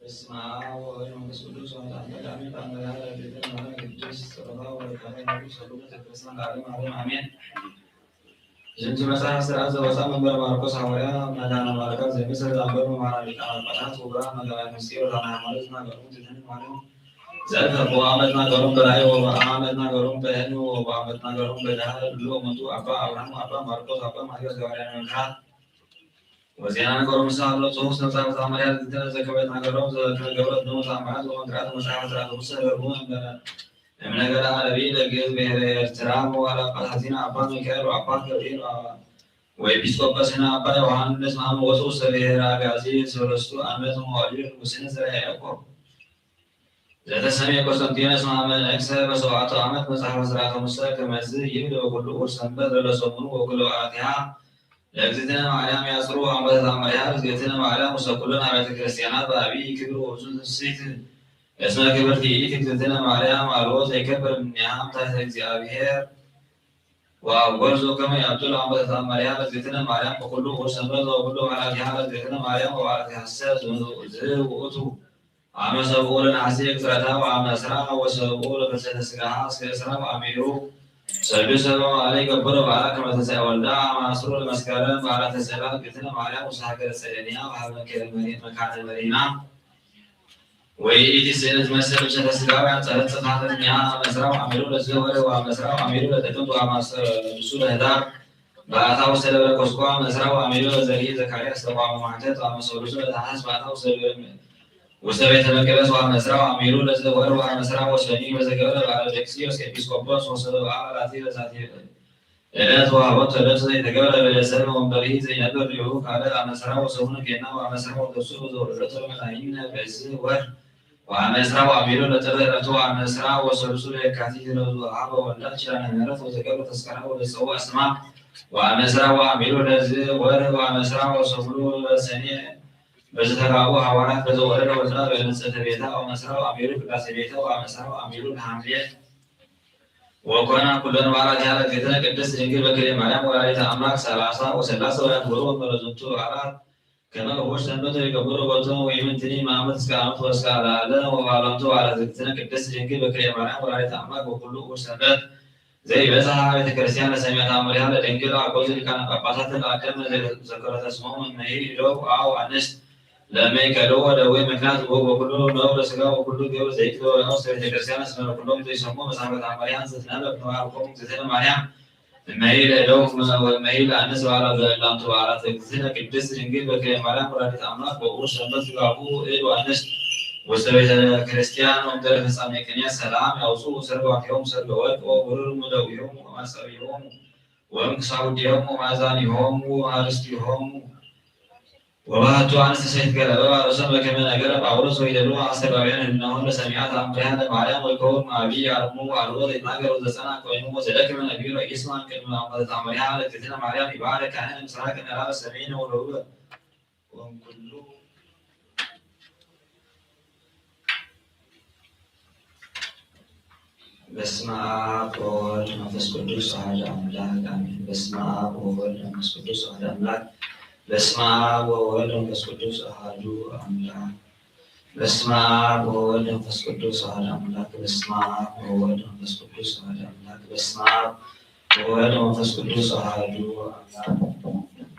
በስመ አብ ወወልድ ወመንፈስ ቅዱስ አሐዱ አምላክ አሜን። ተአምረ ለእግዝእትነ ማርያም ቅድስት ጸሎታ ወበረከታ ይሃሉ ሰሉ ቤተክርስቲያን ለዓለመ ዓለም አሜን። ዝንቱ መጽሐፍ ስርዓት ዘወፃ መንበር ማርቆስ ሐዋርያ መድኃኔ ማርያም ዘሚሰል ዛንበር መማራ ሊቃነ ጳጳሳት ወብርሃን መጋባይ ምስጢር ወዳነ ሃይማኖት ናገሩም ትትን ማርያም ዘልፈ በአመት ናገሩም በላይ ወበአመት ናገሩም በህልም ወበአመት ናገሩም በዳህር ብሎ መጡ አባ አብርሃም አባ ማርቆስ አባ ማቴዎስ ገባርያን መምራት ወዜና ነገሮም ሳሎ ጽሑፍ ሰብሳብ ታመሪያ ዘተዘከበት ነገሮም ዘተገበረት ንዑስ አማራት ወመንክራት መጽሐፍ ስርዓት ውስጥ ረቡ እምነገዳ አረቢ ለግዕዝ ብሔረ ኤርትራ መዋላ አባት ሐጺን አባ ሚካኤል ወአባ ገብርኤል ወኤጲስቆጶስና አባ ዮሐንስ ማመወሱ ውስተ ብሔረ አጋዚ ሰለስቱ ዓመት መዋዕሉ ንጉስነ ዘርዓ ያዕቆብ ዘተሰሜ ቆስጠንጢኖስ ማመ ነግሰ በሰውዓቱ ዓመት መጽሐፈ ስርዓተ ሙሰ ከመዝ ይብል ወኩሉ እሑድ ሰንበት ለለሰሙኑ ወኩሉ በዓላቲሃ ለእግዝእትነ ማርያም ያጽሩ አምበተታ ማርያም እግዝእትነ ማርያም ውስተ ኩለን አብያተ ክርስቲያናት በአብይ ክብር ወብዙ ትስብእት እስመ ክብርቲ ይእቲ እግዝእትነ ማርያም አልቦ ዘይከብር እምኔሃ ምታተ እግዚአብሔር ወአብ ጎርዞ ከመ ያብዱል አምበተታ ማርያም እግዝእትነ ማርያም በኩሉ እሑድ ሰንበት ወበኩሉ በዓላቲሃ ለእግዝእትነ ማርያም ወበዓላቲሃሰ ዝውእቱ አመ ሰብኡ ለነሐሴ ቅጽረታ ወአመ እስራ ወሰብኡ ለፍልሰተ ስጋሃ እስከ እስራ ወአሚሩ ሰዱ ሰበ መዓለ ይገብሮ በዓላ ከመ ተንሥአ ወልዳ አመ አስሩ ለመስከረም በዓላ ተሰላ እግዝእትነ ማርያም ውስተ ሀገረ ጸደንያ ወሀበ መካነ መሪና ወይእቲ ስእለት መስል ምሰተ ስጋውያን ጸረት ጽፋፈት ሚያ አመ እስራ ወአሚሩ ለዝወረ ወአመ እስራ ወአሚሩ ለጥቅምት ወአመ ሰዱሱ ለህዳር በአታ ውስተ ደብረ ቁስቋም እስራ ወአሚሩ ለዘርኢ ዘካርያስ ተቋሙ ማንተት አመ ሰሉሱ ለታሐስ በአታ ውስተ ደብረ ውስተ ቤተ መቅደስ ወአመ እስራ ወአሚሩ ለዘወር ወአመ እስራ ወሰኒ ወዘገብረ በዓለ ደቅስዮስ ኤጲስቆጶስ ወሰበ በዓላቲ ለዛቲ ዕለት ወሀቦት ተለብሰ ዘይተገብረ በለሰብ ወንበሪ ዘይነብር ዲሁ ካልእ አመ እስራ ወሰሙኑ ጌና ወአመ እስራ ወተስዑ ዘወረደቶ መካይን በዚ ወር ወአመ እስራ ወአሚሩ ለጥር ዕለቱ ወአመ እስራ ወሰሉሱ ለየካቲት ለዘወሃበ ወልዳ ኪዳነ ምሕረት ወዘገብረ ተስካራ ወለጸውዐ ስማ ወአመ እስራ ወአሚሩ ለዚ ወር ወአመ እስራ ወሰሙኑ ለሰኔ በዘተጋቡ ሐዋርያት በዘወረደ ወልዳ በንጽሕተ ቤታ ወአመ እስራ ወአሚሩ ቅዳሴ ቤታ ወአመ እስራ ወአሚሩ ለሐምሌ ወኮና ኩለን በዓላት ያለ እግዝእትነ ቅድስት ድንግል በክልኤ ማርያም ወላዲተ አምላክ ሰላሳ ወሰላሳ ወያክብሩ ወንበረ ዝንቱ በዓላት ከመ እሑድ ሰንበት ወይገብሩ ቦቶም ወይምንትኒ እም ዓመት እስከ ዓመት ወእስከ ለዓለም ወባለንቱ በዓላት እግዝእትነ ቅድስት ድንግል በክልኤ ማርያም ወላዲተ አምላክ ወኩሉ እሑድ ሰንበት ዘይበጽሐ ቤተ ክርስቲያን ለሰሚያታ መሪሃ ለድንግል አጎዙ ሊቃነ ጳጳሳት ለአቀም ዘከረተ ስሞም እመሂ እደው አው አንስት ለመይከልዎ ደዌ ምክንያት ወበኩሉ ነውረ ስጋ ወኩሉ ግብር ዘይክልዎ ውስተ ቤተ ክርስቲያን እስመ ለኩሎም ዘይሰሙ መጻሕፈት አመሪሃን ዘትነበብ ነዋርኮም እግዝእትነ ማርያም እመሂ ለእደው ወእመሂ ለአንስት በዓላ በእላንቱ በዓላት እግዝእትነ ቅድስት ድንግል በክልኤ ማርያም ወላዲተ አምላክ በእሑድ ሰንበት ትጋቡ እድ ወአንስት ውስተ ቤተ ክርስቲያን ወምድረ ፍጻሜ ቅኔ ሰላም ያውፅኡ ሰርገዋቲሆሙ ሰርገ ወርቅ ወብሩር ሙደዊሆሙ ወማጸዊሆሙ ወእንክሳውዲሆሙ ወማዛኒሆሙ ወማርስቲሆሙ ወባህቱ አንስት ሰይትገለበ ባሮሰን በከመ ነገረ ጳውሎስ ወይደሉ አስተጋብያን ህልናሆን ለሰሚያት አምሪሃ ለማርያም ወይከውን ማቢ አርሙ አልቦ ዘይናገር ወዘጸና ኮይኑ ወዘደክመ ነቢሮ ይስማን ቅድመ አምሪሃ ለእግዝእትነ ማርያም ይባረክ ካህን ምስራቅ ምዕራብ ሰሜን ወደቡብ ወእምኩሉ በስመ አብ ወወልድ መንፈስ ቅዱስ አሐዱ አምላክ አሜን። በስመ አብ ወወልድ መንፈስ ቅዱስ አሐዱ አምላክ። በስመ አብ ወወልድ መንፈስ ቅዱስ አሐዱ አምላክ። በስመ አብ ወወልድ መንፈስ ቅዱስ አሐዱ አምላክ። በስመ አብ ወወልድ መንፈስ ቅዱስ አሐዱ አምላክ። በስመ አብ ወወልድ መንፈስ ቅዱስ አሐዱ አምላክ።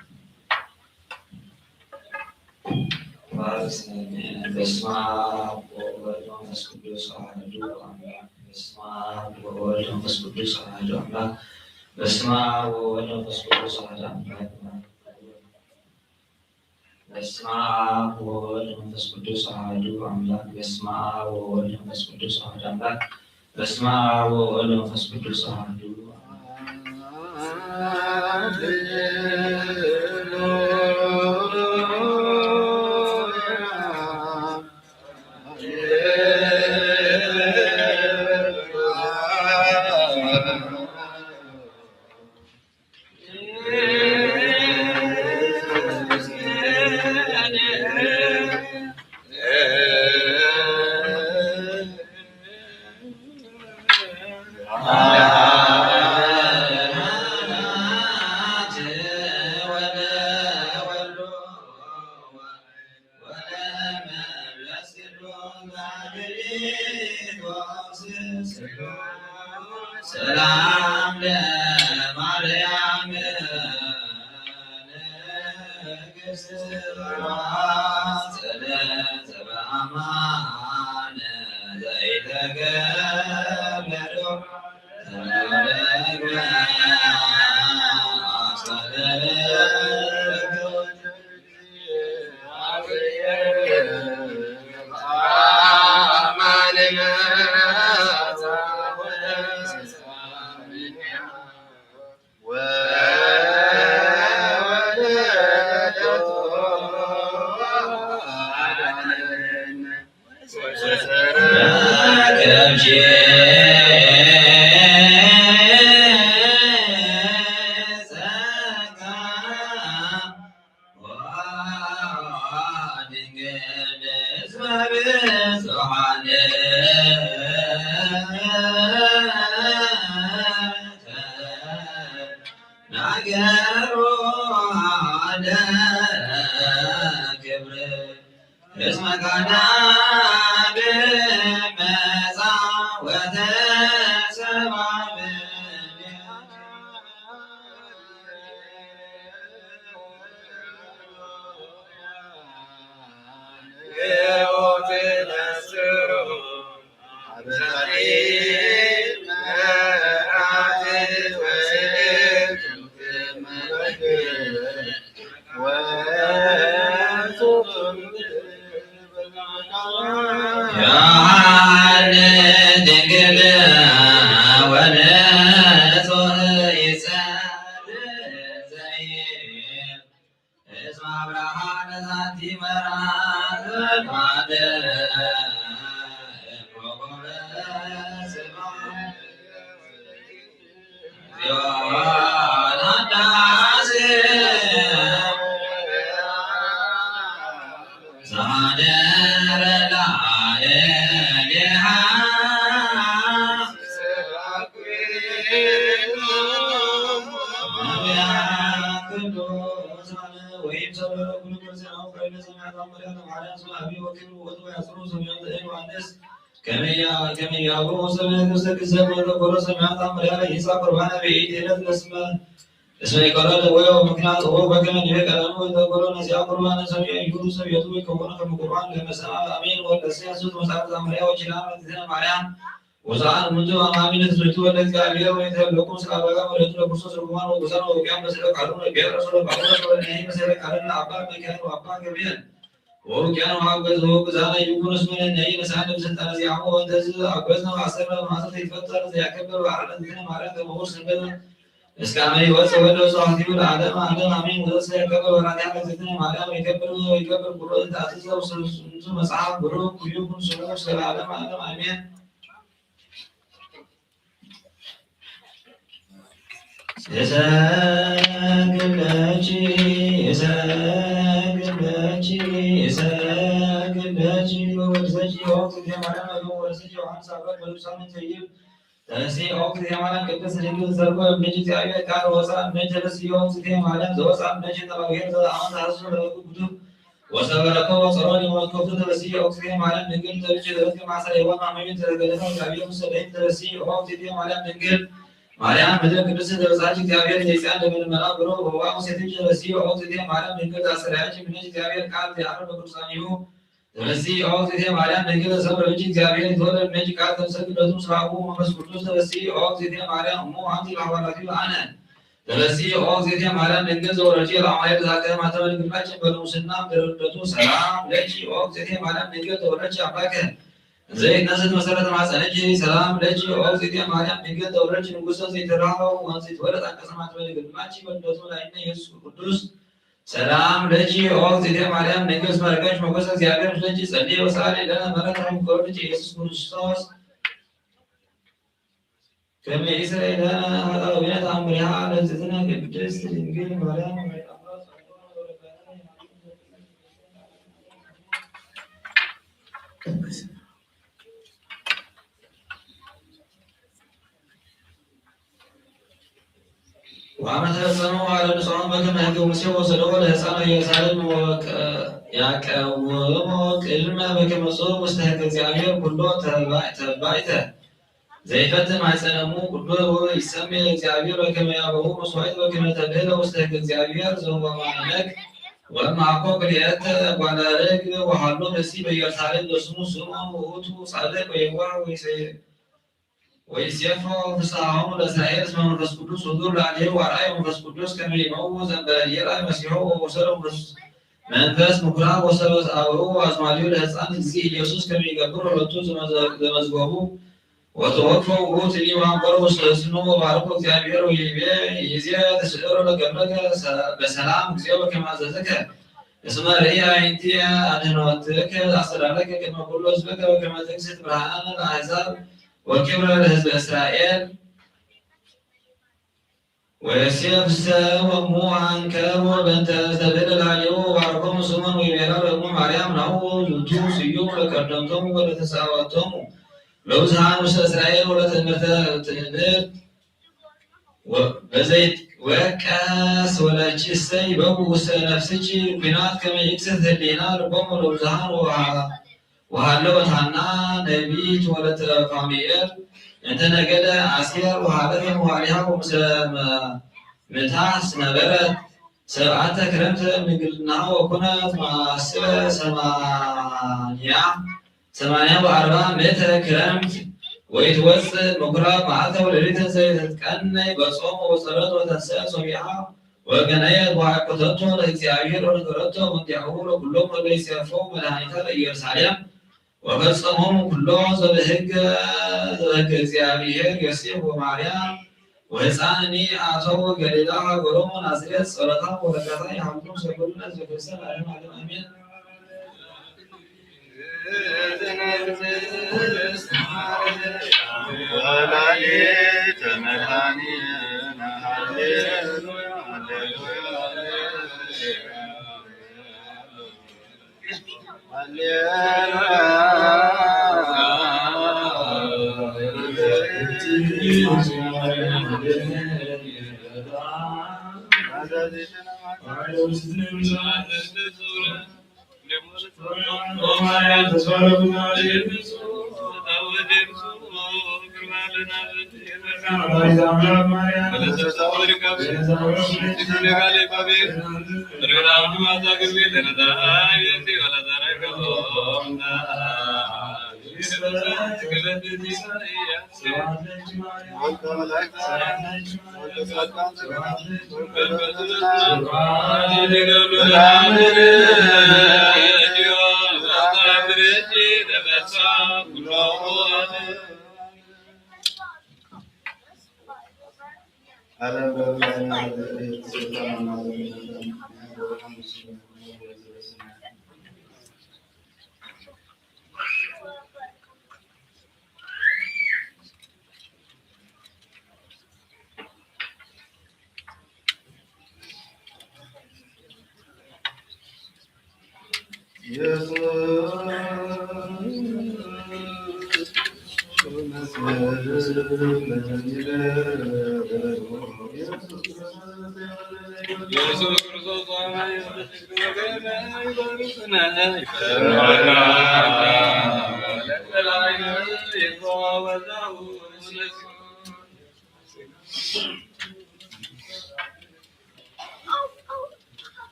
በስመ አብ ወወልድ መንፈስ ቅዱስ አሐዱ አምላክ። በስመ አብ ወወልድ መንፈስ ቅዱስ አሐዱ አምላክ። በስመ አብ ወወልድ መንፈስ ቅዱስ አሐዱ አምላክ። በስመ አብ ወወልድ መንፈስ ቅዱስ አሐዱ አምላክ። በስመ አብ ወወልድ መንፈስ ቅዱስ አሐዱ አምላክ። በስመ አብ ወወልድ መንፈስ ቅዱስ አሐዱ አምላክ። ሰላም ለማርያም ንግሥት ጽንዕት በአማን ዘይተገበሩ ተደግመ አስተደረገ። ከመያቡ ሰብነ ክርስተ ክሰብ ወተኮሮ ሰማያት አምርያ ለይሳ ቁርባነ በኢት የለት ለስመ እስመ ይቀሎ ደወዮ ምክንያት ኦ በከመ ዲበ ቀዳሚ ወተኮሮ ነዚያ ቁርባነ ሰብየ ይሁዱ ሰብየቱ ይከውኑ ከመ ቁርባን ለመሰማ አሜን። ወለስያ ሱት መጻሕፍት አምርያ ወኪዳን ወትትነ ማርያም ወሰአን ሙንቱ አማሚን ትስብእቱ ወደ እግዚአብሔር ወይተለቁ ስለ አበጋ ወለቱ ለክርስቶስ ርጉማን ወጉዛን ወውቅያን በስለ ቃሉ ጴጥሮስ ወለ ጳውሎስ ወለ ነይ በስለ ቃልን አባ ሚካኤል ወአባ ገብርኤል ወውቅያን ወአገዝ ወውግዛነ ይኩን እስመ ነይ ነሳነ በስልጣነ ዚአሙ ወንተዝ አገዝነ አሰርነ በማሰብ ይትፈጠር ዘያከብር በዓለ እግዝእትነ ማርያም ከመ ውእቱ ሰንበት እስከ አመ ይወፅእ ወደ ሰዋቲሁ ለዓለመ ዓለም አሜን። ወዘሰ ያከብር በራቲያ እግዝእትነ ማርያም ይከብር ይከብር ኩሎ ዘተአዘዘ ውስተ ዝንቱ መጽሐፍ ብሩክ ይኩን ስሙ እስከ ለዓለመ ዓለም አሜን። እሰግድ ለኪ እሰግድ ለኪ እሰግድ ለኪ ወወድሰኪ ወእግዝእትየ ማርያም ወወድሰኪ ዮሐንስ አባት በቅዱሳን ዘይብ ተነሲ ኦክትየ ማርያም ቅድስት ድንግል ዘርጎ እምነች እግዚአብሔር ቃል ወፃ እምነች ተነሲ ኦክትየ ማርያም ዘወፃ እምነች ተባብሔር ዘአሁን ታሱ ለበኩ ጉዱፍ ወሰበረኮ ወጸሮ ሊሞት ኮፍቱ ተበሲ ኦክትየ ማርያም ድንግል ተብች ለበትክ ማሰረ ይሆን ማመሚን ተዘገለፈ እግዚአብሔር ሙሰለይን ተበሲ ኦክትየ ማርያም ድንግል ማርያም ምድር ቅድስት ተበሳች እግዚአብሔር ዘይፃን ለምንመራ ብሎ ወዋ ሙሴትች ተበሲ ኦክትየ ማርያም ድንግል ታሰሪያች እምነች እግዚአብሔር ቃል ዚአር በቅዱሳን ይሁ ተበሲ ኦክትየ ማርያም ድንግል ዘሰብረች እግዚአብሔር ይትወደድ እምነች ቃል ተምሰል ክብረቱ ስራሁ መንፈስ ቅዱስ ተበሲ ኦክትየ ማርያም እሙ አንቲ ለሐዋርያቱ አነ ተበሲ ኦክትየ ማርያም ድንግል ዘወረድኪ ለአማኑኤል ዛተ ማተመ ድንግልናችን በንጉስና ምድርነቱ ሰላም ለኪ ኦክትየ ማርያም ድንግል ተወለድኪ አምላከ ዘይነስት መሰረተ ማፀነኪ ሰላም ለኪ ኦክትየ ማርያም ድንግል ተወለድኪ ንጉሰ ዘይተራው ወንዚ ተወለድ አንቀሰ ማተመ ድንግልናችን በልደቱ ላይነ ኢየሱስ ቅዱስ ሰላም ለኪ ኦክትየ ማርያም ድንግል እስመ ረከብኪ ሞገሰ እግዚአብሔር ምስሌኪ ጸልዪ ወሰአሊ ለነ ምሕረተ ፍቁር ወልድኪ ኢየሱስ ክርስቶስ ከመ ይስረይ ለነ ኃጣውኢነ ተአምሪሃ ለእግዝእትነ ቅድስት ድንግል ማርያም። ወአመ ተፈጸመ መዋዕለ ንስሐሆሙ በከመ ሕገ ሙሴ ወሰደዎ ለሕፃን ኢየሩሳሌም ወቀ- ያቀውሞ ቅድመ በከመ ጽሑፍ ውስተ ሕገ እግዚአብሔር ኩሎ ተባይተ ዘይፈትን ማይጸነሙ ቅዱስ ይሰምየ እግዚአብሔር በከመ ያበው መስዋዕት በከመ ተብህለ ውስተ ሕገ እግዚአብሔር ዘወማነክ ወማኮ ክልኤተ ጓለ ርግብ ወሃሎ ብእሲ በኢየሩሳሌም ዘስሙ ስምዖን ውእቱ ጻድቅ ወየዋህ ወይሴ ወይሴፎ ፍስሐሆሙ ለእስራኤል እስመ መንፈስ ቅዱስ ሁዱር ላዕሌሁ ወአርአየ መንፈስ ቅዱስ ከመ ይመውት ዘእንበለ ይርአይ መሲሖ ወወሰዶ መንፈስ ምኩራብ ወሰበት አበው አዝማዲሁ ለሕፃን እግዚእ ኢየሱስ ከመ ይገብር ወለቱ ዘመዝገቡ ወተወክፈ ውእቱ እሊ ወአንበሮ ውስተ ስኑ ወባረኮ እግዚአብሔር ወይቤ ይዜ ተስዕሮ ለገብረከ በሰላም እግዚኦ በከመ አዘዘከ እስመ ርእየ አዕይንቲየ አድኅኖትከ አስተዳለከ ቅድመ ኩሉ ሕዝብከ በከመ ትክስት ብርሃነ ለአሕዛብ ወክብረ ለሕዝበ እስራኤል። ወዮሴፍሰ ወሙ አንከር ወበንተ ተብዕል ላሌው ባርኮም ስሙን ወይቤላ ለሙ ማርያም ናሁ ዝንቱ ስዩም ለቀደምቶሙ ወለተሳወቶሙ ለብዙሃን ውስተ እስራኤል ወለትእምርተ ትእምርት በዘይት ወቀስ ወለቺሰ ይበው ውስተ ነፍስች ኩናት ከመ ይክስት ህሊና ልቦሙ ለብዙሃን ወሃለወት ሐና ነቢት ወለተ ፋኑኤል እንተ ነገደ አሴር ወሃለፈ መዋሊሃ ወምስለ ምታስ ነበረት ሰብዓተ ክረምት እምድንግልናሃ ወኩነት መዋስበ ሰማንያ ሰማንያ ወአርባ ምእተ ክረምት ወይትወፅእ ምኩራብ መዓልተ ወሌሊተ ዘይትትቀነይ በጾም ወበጸሎት ወተንሰት ሶቢሃ ወገነየት ወአኩተቶ ለእግዚአብሔር ወነገረቶ ወንቲአሁ ለኩሎም ወለይሴፎ መድኃኒታ ለኢየሩሳሌም ወፈጸሞም ኩሎ ዘበህገ ዘበህገ እግዚአብሔር ዮሴፍ ወማርያም ወሕፃንኒ አተው ገሊላ ሀገሮሙ ናዝሬት ጸሎታ ወበረከታ ይሃብኩም ሰብሉነ ዘክርሰ ለዓለም ዓለም አሜን።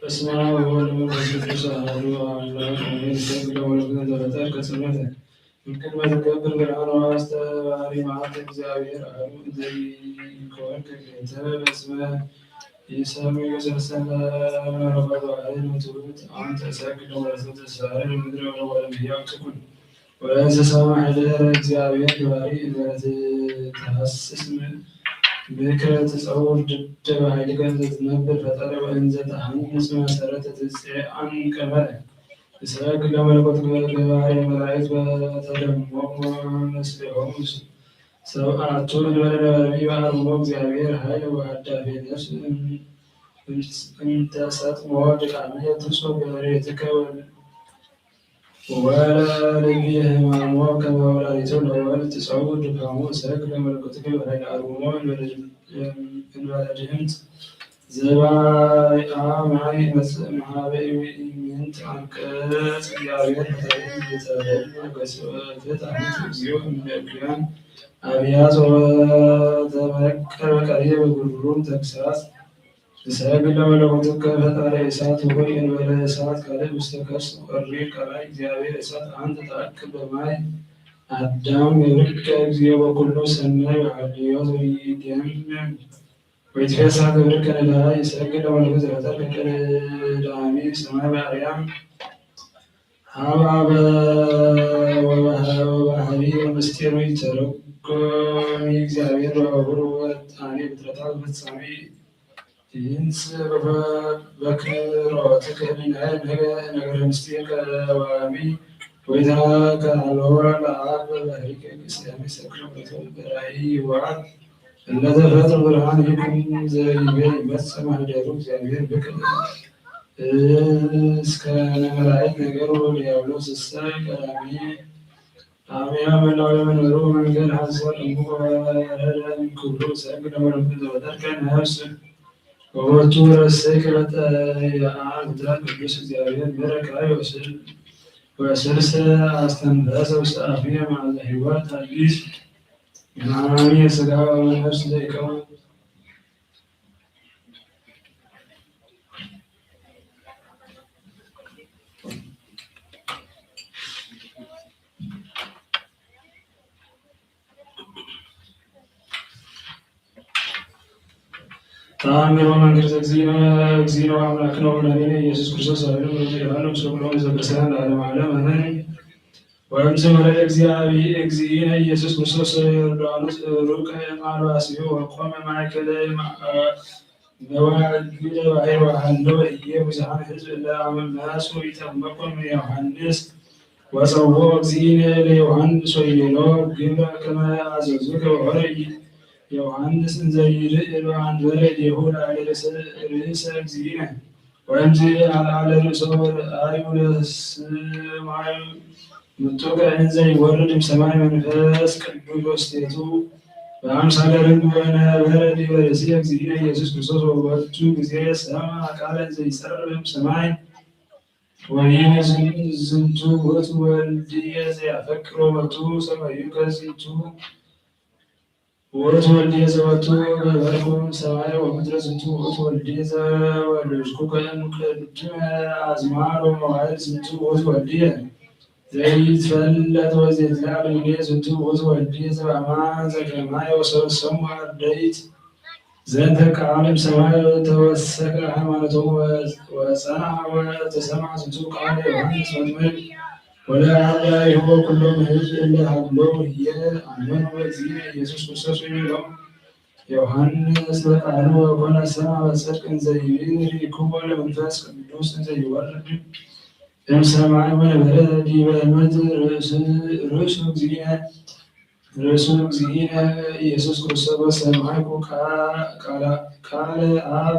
በስመ አብ ወወልድ ወመንፈስ ቅዱስ አሐዱ አምላክ አሜን። ይሰግድ ለወልድ ዘፈጠርከ ሰማያተ እምቅድመ ትገብር ብርሃን ወአስተባህሪ መዓልተ እግዚአብሔር አሐዱ እንዘ ኢኮንከ ቤተ በስመ ኢሰሚ ወሰሰነ መረፈት ወአይን ትውት አንተ ሰግድ ለወልድ ተስፋሪ ምድር ወለወለም ሕያው ትኩን። ወእንስሳ ማሕደረ እግዚአብሔር ገባሪ እንበለ ትሐስስ ምክረ ትጸውር ድደ ባሕሊከ እንዘ ትነብር ፈጠረ ወእንዘ ተሐንጽ መሰረተ ትጼአን ቀመረ። እሰግድ ለመለኮት ገባሪ መላእክት በተደሞሙ ምስሌሆሙ ሰብአቱ እንበለ ነባቢ በአርሞ እግዚአብሔር ኃይል ወአዳፌ ነፍስ እንተሰጥሞ ድካሜ ትሶ ገሬትከ ወለልየ ሕማሞ ከመ ወላዲቱ ለወልድ ትጸውር ድካሙ እሰግድ ለመለኮትከ በኃይለ አርምሞ እንበለ ድምፅ ዘባይአ ማይ ይመጽእ እምሃበ ኢምንት አንቀጽ እግዚአብሔር ፈጣሪ ይጸበል ገጽ ፍትሐት እግዚኦ እምለእኩያን አብያት ወተመቀበ ቀሪብ ግሩም ተግሳጽ እሰግድ ለመለኮትከ ፈጣሪ እሳት ሆይ እንበለ እሳት ካልእ ውስተ ከርስ ወሪድ ቀላይ እግዚአብሔር እሳት አንተ ተአክል በማይ አዳም ገብርከ እግዚኦ በኩሉ ሰናይ ወአብዮ ዘይደምም ወይትፌሳ ገብርከ ነዳይ እሰግድ ለመለኮት ዘፈጠርከ ቀዳሚ ሰማይ በአርያም ሀብ አበ ወባህሪ ወምስጢር ይተረጎም እግዚአብሔር በአቡር ወጣኔ ፍጥረታት ፈጻሚ ይንስ በክብሮትከ ህሊናየ ነገ ነገረ ምስጢር ቀዋሚ ወይትካሎ ለአብ በባህሪከ ቅስያሜ ሰክረመቶ በራእይ ይዋል እለተፈጥር ብርሃን ይኩን ዘይቤ ይመጽእ ማህደሩ እግዚአብሔር ብክል እስከ መላእክት ነገሩ ዲያብሎስ እሰ ቀዳሚ አብያ መላው የመንበሩ መንገድ ሐሰር እሙ ወረደ እምክብሩ ሰግድ ለመለኮት ዘፈጠርከ ነፍስ ወቦቱ ረሰይከ በጠ የአብ ቅዱስ እግዚአብሔር በረካ ወስልሰ አስተንፈሰ ውስተ አፍየ መዓዛ ሕይወት አዲስ የማማኒ የሥጋ ወመንፈስ ዘይከውን ተአምሮ መንግስት እግዚእነ እግዚእነ አምላክነ ወመድኃኒነ ኢየሱስ ክርስቶስ አብን ወዘ ዮሐንስ ወኩሎም ዘበሰላም ለዓለመ ዓለም አሜን። ወእምዝ ወረደ እግዚአብሔር እግዚእነ ኢየሱስ ክርስቶስ ዮርዳኖስ ሩቀ ማልባስዮ ወቆመ ማእከለ መዋግደ ባሕር ወሃለወ እየ ብዙኃን ሕዝብ እለ አመ መጹ ይጠመቁ እምነ ዮሐንስ ወጸውኦ እግዚእነ ለዮሐንስ ወይቤሎ ግብረ ከመ አዘዙከ ወሖረ ዮሐንስ እንዘ ይርእ በአንበረ እዴሁ ላዕለ ርእሰ እግዚእነ ወእምዝ አልዓለ ርእሶ ወረአዩ ለስማዩ ምጡቀ እንዘ ይወርድ እምሰማይ መንፈስ ቅዱስ ወስቴቱ በአምሳለ ርግብ ወነበረ ዲበ ርእሲ እግዚእነ ኢየሱስ ክርስቶስ ወበቱ ጊዜ ሰምዐ ቃለ እንዘ ይጸርር እምሰማይ ወይቤ ዝንቱ ውእቱ ወልድየ ዘያፈቅር ወበቱ ሰማዩከ ዝንቱ ውእቱ ወልድየ ዘወቱ ገበርኩ ሰማይ ወምድር ዝንቱ ውእቱ ወልድየ ዘወለድኩከ እምቅድመ አዝማድ ወመዋዕል ዝንቱ ውእቱ ወልድየ ዘይትፈለጥ ወዘይትለዓል እምኔ ዝንቱ ውእቱ ወልድየ ዘበአማን ዘከማይ ወሰበሰሙ አርደይት ዘንተ ቃል እምሰማይ ተወሰከ ሃይማኖቶም ወጸንዐ ወተሰምዐ ዝንቱ ቃል ዮሐንስ መጥምቅ ወለአርዳኢሁ ወኩሎም ሕዝብ እለ ሀሎ ህዬ አመኑ በእግዚእነ ኢየሱስ ክርስቶስ ወይቤሎም ዮሐንስ በቃሉ ወኮነ ሰብአ በጽድቅ እንዘ ይብል ርኢክዎ ለመንፈስ ቅዱስ እንዘ ይወርድ እምሰማይ ወነበረ ዲበ ምድር ርእሱ እግዚእነ ርእሱ እግዚእነ ኢየሱስ ክርስቶስ ወሰማዕኩ ቃለ አብ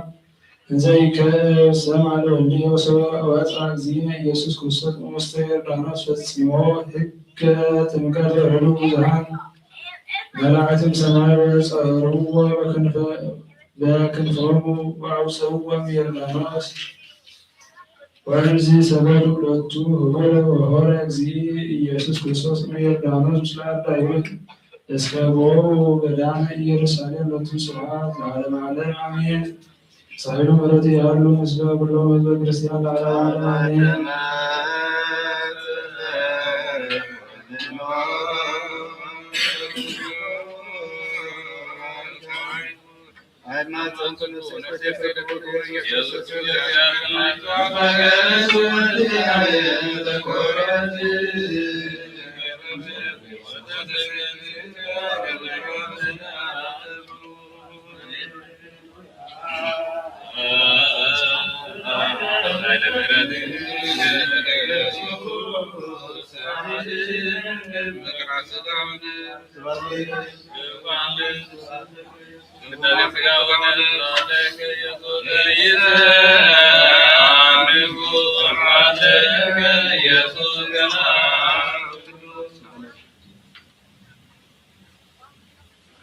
እንዘ ይከብ ሰምዐ ለወልድየ ወሶበ ወፅአ እግዚእነ ኢየሱስ ክርስቶስ እምውስተ ዮርዳኖስ ፈጺሞ ሕገ ጥምቀት ወረዱ ብዙኃን መላእክትም ሰማይ ወጸርዎ በክንፎሙ ወአውፅእዎ እምዮርዳኖስ ወእምዝ ሰገዱ ሎቱ ህቡረ ወሆረ እግዚእ ኢየሱስ ክርስቶስ እምዮርዳኖስ ምስለ አርዳኢሁ እስከ ቦኡ ገዳመ ኢየሩሳሌም ሎቱ ስብሐት ለዓለመ ዓለም አሜን። ሳይሉ ምሕረቱ ይሃሉ ምስለ ኩሎም ህዝበ ክርስቲያን ለዓለመ ዓለም ኣሜን።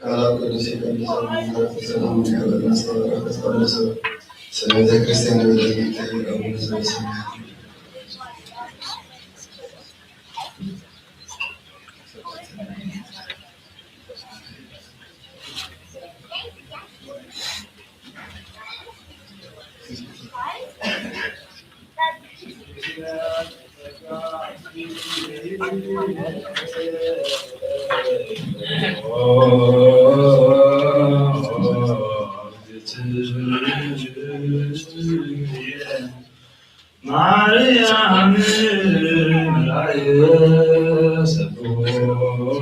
ቃል ቅዱስ የቀድሰን፣ ሰላም ያበልና፣ ሰላም ያበልና። ስለ ቤተ ክርስቲያን የበደልን ይቅር፣ አቡነ ዘበሰማያት። ማርያም ራእየ ሰብሖኪ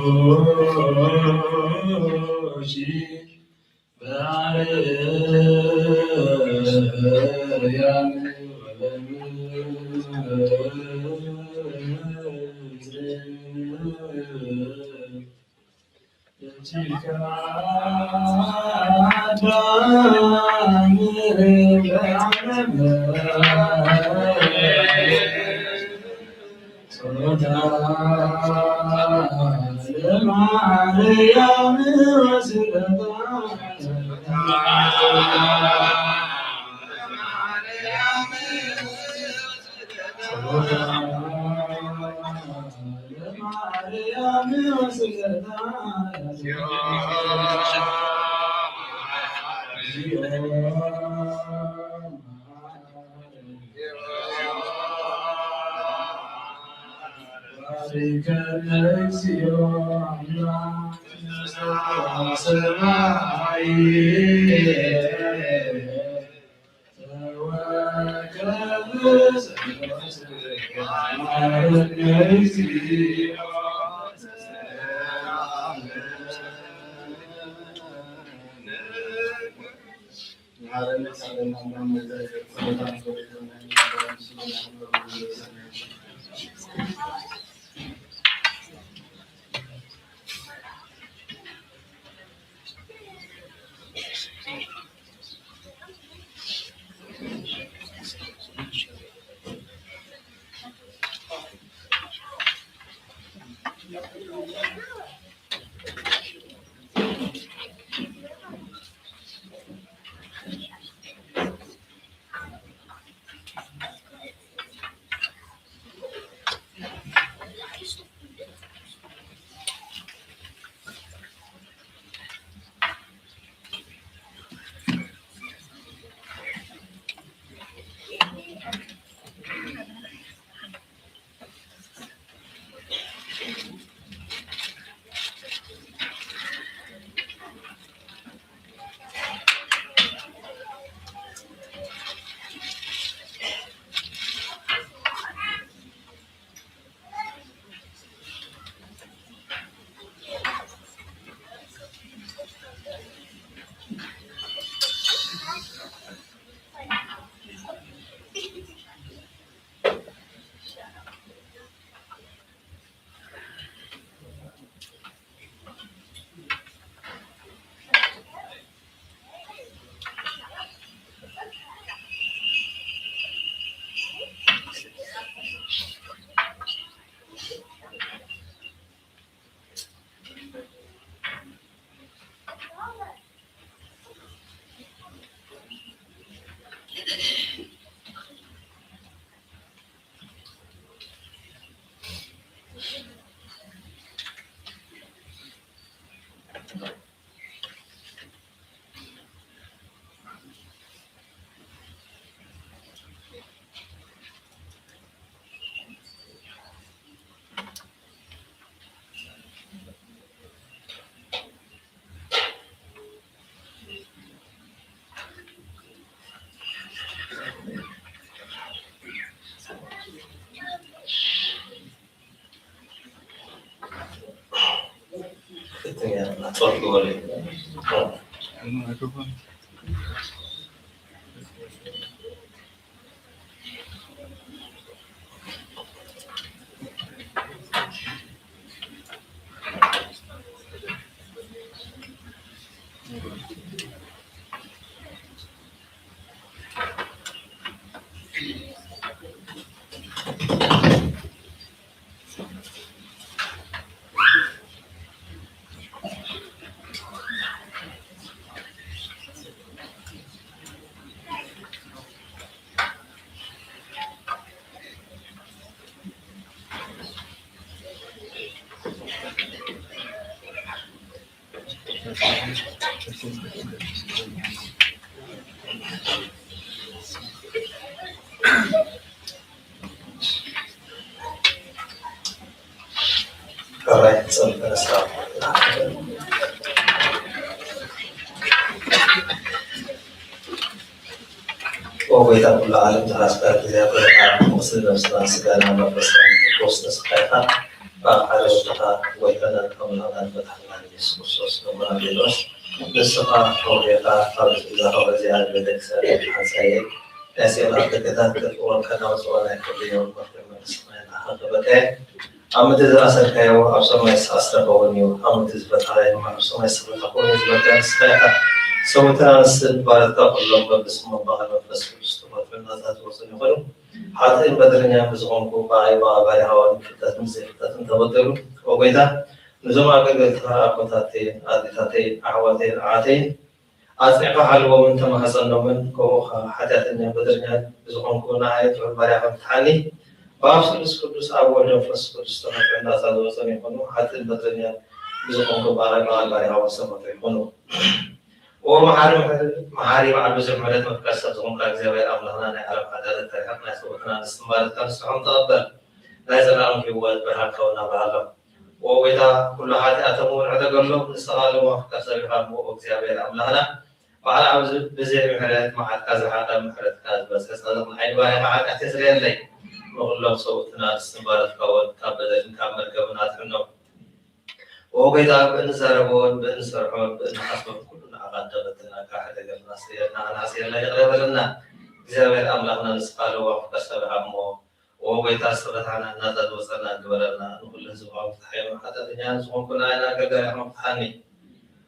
በአርያም ወበምድር። ትንያ ጸሎት ግበሩ። ኦ ጎይታ ኩሉ ዓለም ዝሓስካ እግዚኣብሔር ኣምላኽ፣ ቁስሊ ነብስና ስጋና መንፈስና ንስኻ ኢኻ። ብሓደ ወድኻ ጎይታናን ኣምላኽናን መድሓኒናን ኢየሱስ ክርስቶስ፣ ነቦና ጴጥሮስ፣ ንስኻ ተወዲእካ ኣብ እዛ ኸብሪ እዚኣ ንቤተክርስትያን ሓንሳየ ናይ ሲኦል ኣፍደገታት ከጥፍኦን ከናውፅኦን ኣይክእልን እዮም። መፍትሒ መንግስቲ ሰማይ ንዓኻ ክበካ እየ። ኣብ ምድሪ ዝኣሰርካዮ ኣብ ሰማይ ዝተኣስረ ክኸውን እዩ፣ ኣብ ምድሪ ዝፈታሕካዮ ድማ ኣብ ሰማይ ዝተፈትሐ ክኸውን እዩ ዝበልካ ንስኻ ኢኻ። ሰውትና ንስድባረትካ ኩሎም በብስሞም ብቓል መንፈስ ቅዱስ ተፈትሑ ናጻ ዝወፁን ይኹኑ። ሓጥእን በደለኛን ብዝኾንኩ ብኣይ ብኣባሪኻውን ፍልጠትን ዘይፍልጠትን ተበደሉ። ኦ ጎይታ፣ ነዞም ኣገልገልትኻ ኣቦታተይን ኣዴታተይን ኣሕዋተይን ኣሓተይን ኣጽኒዕካ ሓልዎምን ተማሕጸኖምን፣ ከምኡ ኸኣ ሓጢኣተኛን በደለኛን ብዝኾንኩ ንዓይ ጥዑይ ባርያኻ ፍትሓኒ። ብኣብ ስሉስ ቅዱስ ኣብ ወልድ መንፈስ ቅዱስ ተፈትሑ ናጻ ዝወጸን ይኹኑ። ሓጥእን በደለኛን ብዝኾንኩ ብኣይ ብኣባሪኻውን ዝተፈትሑ ይኹኑ። ኦ መሓሪ፣ መሓሪ በዓል ብዙሕ ምሕረት መፍቀር ሰብ ዝኾንካ እግዚኣብሔር ኣምላኽና፣ ናይ ዓለም ሓጢኣት ተሪሕቕ ናይ ሰውእትና ንስምባረትካ ንስሖም ተቐበል። ናይ ዘላለም ህይወት ብርሃን ከውን ኣብርሃሎም። ኦ ጎይታ፣ ኩሉ ሓጢኣቶም እውን ዕደገሎም። ንስኻ ለዋህ ፍቃር ሰብ ኢኻ እሞ፣ ኦ እግዚኣብሔር ኣምላኽና፣ በዓል ኣብ ዝ-፣ ብዘይ ምሕረት መዓትካ ዝረሓቐ፣ ምሕረትካ ዝበዝሐ ጻድቕ ንዓይ ንባርያኻ ሓጢኣተይ ስረየለይ። ንኹሎም ሰውእትና ንስምባረትካ እውን ካብ በደልን ካብ መርገምን ኣድሕኖም። ኦ ጎይታ፣ ብእንዛረቦን ብእንሰርሖን ብእንሓስቦን ኩሉ ንዓኻ እንዳበደልና፣ ካብ ሕደገልና፣ ስረየልና፣ ኣናእስየልና፣ ይቕረ በለልና። እግዚኣብሔር ኣምላኽና፣ ንስኻ ለዋህ ፍቃር ሰብ ኢኻ እሞ፣ ኦ ጎይታ፣ ዝተፈትሓና ናጻ ዝወጸና ግበረልና። ንኹሉ ህዝብኻ ፍትሓዮም፣ ሓጢኣተኛ ንዝኾንኩ ንዓይን ኣገልጋሊኻን ፍትሓኒ።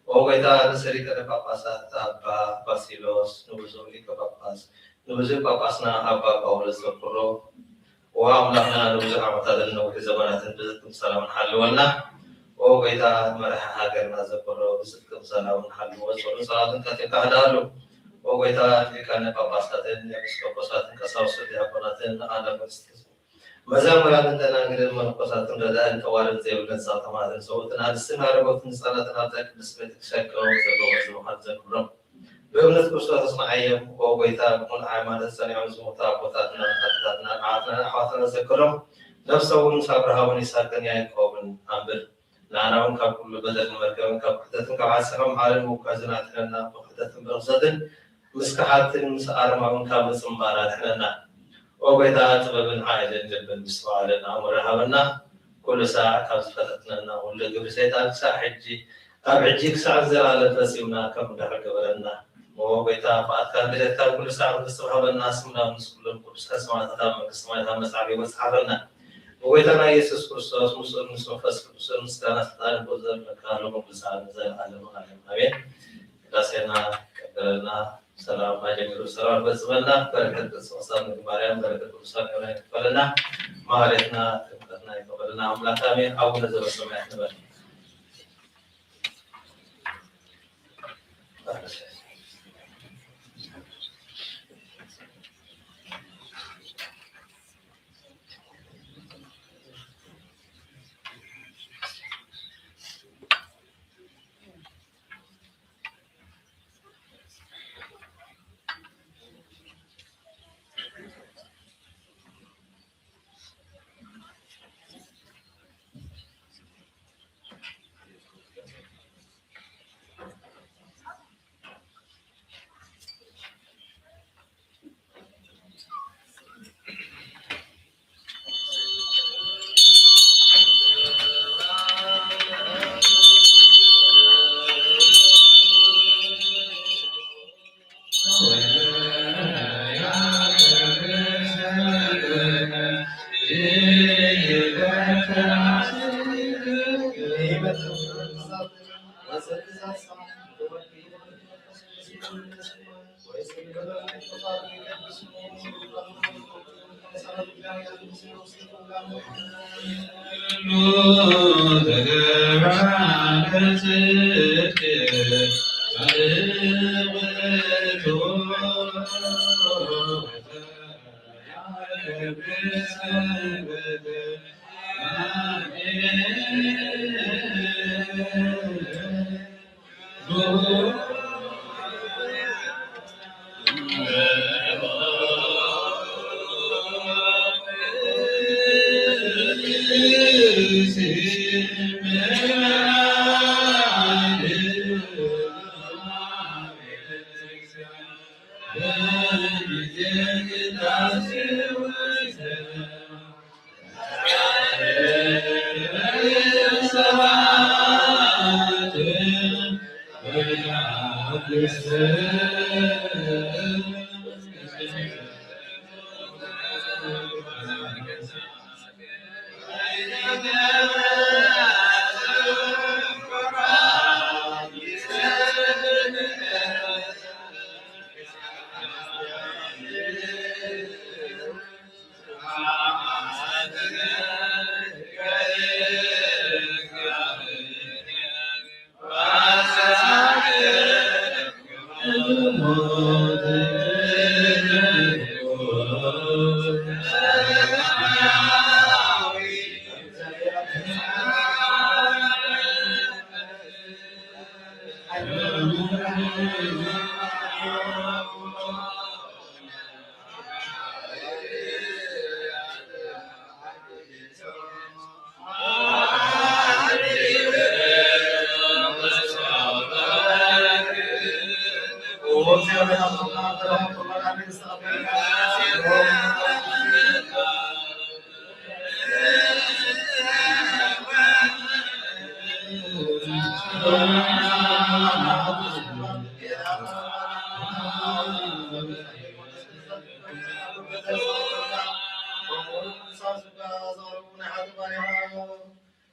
ኦ ጎይታ፣ ንርእሰ ሊቃነ ጳጳሳት ኣባ ባሲሎስ፣ ንብዙሕ ሊቀ ጳጳስ፣ ንብዙሕ ጳጳስና ኣባ ጳውሎስ ዘክሮ። ኦ ኣምላኽና፣ ንብዙሕ ዓመታትን ነዊሕ ዘመናትን ብዝትም ሰላምን ሓልወልና። ኦ ጎይታ፣ መራሒ ሃገርና ዘክሮ፣ ብዝትም ሰላምን ሓልዎ፣ ጸሎት ጸሎትን ቀልጢፍካ ህድኣሉ። ኦ ጎይታ፣ ሊቃነ ጳጳሳትን ኤጲስቆጶሳትን ቀሳውስትን ዲያቆናትን ንኣናብስት መዘምራንን ደናግልን መነኮሳትን ረዳእን ጠዋርን ዘይብለን ጸቕጢ መዓትን ሰውእትን ኣንስትን ኣረጎትን ህጻናትን ኣብዛ ቅድስት ቤተክርስትያን ቀርቦም ዘለዉ ህዝቢ ምዃን ዘክብሮም። ብእምነት ክርስቶስ ኣጽንዓዮም። ኦ ጎይታ፣ ብቕኑዕ ሃይማኖት ጸኒዖም ዝሞቱ ኣቦታትና፣ ኣዴታትና፣ ኣሓትና፣ ኣሕዋትና ዘክሮም። ነፍሶም እውን ምስ ኣብርሃምን ይስሐቅን ያዕቆብን ኣንብር። ንዓና እውን ካብ ኩሉ በደልን መርገምን ካብ ክሕደትን ካብ ሓሰኻን መሓርን ምውጋዝን ኣድሕነና። ብክሕደትን ብርኽሰትን ምስ ከሓድትን ምስ ኣረማውን ካብ ምጽንባር ኣድሕነና። ኦ ጎይታ፣ ጥበብን ሓይልን ልብን ምስትውዓልን ኣእምሮን ሃበና። ኩሉ ሳዕ ካብ ዝፈተትነና ኩሉ ግብሪ ሰይጣን ክሳዕ ሕጂ፣ ካብ ሕጂ ክሳዕ ንዘለኣለም ፈጺምና ከም ንድሕር ግበረና። ኦ ጎይታ፣ ፍቓድካን ድሌትካን ኩሉ ሳዕ ንፍጽም ሃበና። ስምና ምስ ኩሎም ቅዱሳን ሰማዕታት ኣብ መንግስቲ ሰማያት ኣብ መጽሓፍ ህይወት ጸሓፈና። ብጎይታና ኢየሱስ ክርስቶስ ምስኡን ምስ መንፈስ ቅዱስን ምስጋና ስልጣን ብኡ ዘለካ ሎምን ክሳዕ ንዘለኣለምን ዓለም ኣሜን። ቅዳሴና ቀበለልና። ሰላም ኣጀሚሩ ሰላም ፈጽመልና። በረከት ቅድስት ቅዱሳን ድንግል ማርያም፣ በረከት ቅዱሳን ዮና ይክፈለና። ማህሌትና ጥምቀትና ይቀበለና ኣምላክ ኣሜን። ኣቡነ ዘበሰማያት ንበል።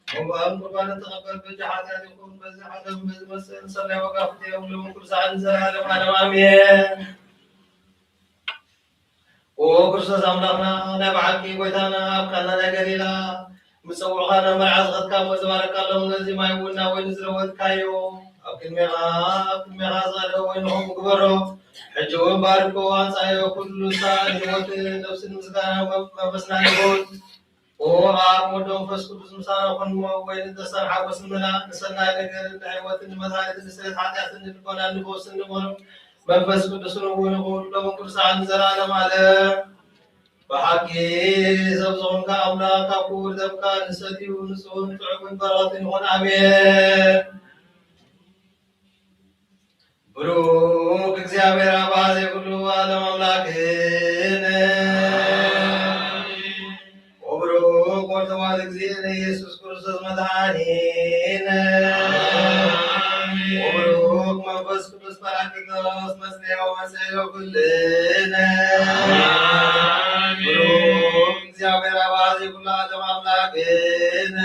እምበኣር ቁርባን እተቐበል በጃ ሓጢኣት ይኹን፣ በዚ ዓለም በዚ መሰል ሰናይ ዋጋ ፍትዮም ለመንኩሉ ሰዓት ንዘለዓለም ዓለም ኣሜን። ኦ ክርስቶስ ኣምላኽና፣ ናይ ብሓቂ ጎይታና፣ ኣብ ቃና ናይ ገሊላ፣ ምስ ጸውዕኻ ናብ መርዓ ዝኸድካ እሞ ዝባረካሎም ነዚ ማይ እውን ናብ ወይኒ ዝለወጥካዮ፣ ኣብ ቅድሜኻ፣ ኣብ ቅድሜኻ ዝቐድሐ ወይኒ ከምኡ ግበሮ። ሕጂ እውን ባርኮ፣ ኣንጻዮ ኩሉ ሳእን ህይወትን ነፍስን ምስጋና መ-፣ መንፈስና ይኹን። ኦ ኣብ ወልድ መንፈስ ቅዱስ ምሳና ኹን እሞ፣ ወይኒ ደስታን ሓጎስን ምልእ፣ ንሰናይ ነገር፣ ንሕይወትን ንመድሃኒትን ንስርየት ሓጢኣትን ንልቦናን ንፈውስን ንመኖ መንፈስ ቅዱስን እውን ይኹን፣ ሎምን ቅዱሳን ንዘለዓለም ዓለም። ብሓቂ ሰብ ዝኾንካ ኣምላኽ፣ ካብ ክቡር ደምካ ንሰትዩ ንጹህን ጥዑምን በረኸትን ይኹን። ኣሜን። ብሩክ እግዚኣብሔር ኣብ ዘይብሉ ዓለም ኣምላክነ፣ ወብሩክ ወልድ ዋሕድ እግዚእነ ኢየሱስ ክርስቶስ መድኃኒነ፣ ወብሩክ መንፈስ ቅዱስ ጳራቅሊጦስ መጽንዔ ወመንጽሔ ለኩልነ። ብሩክ እግዚኣብሔር ኣብ ዘይብሉ ዓለም ኣምላክነ፣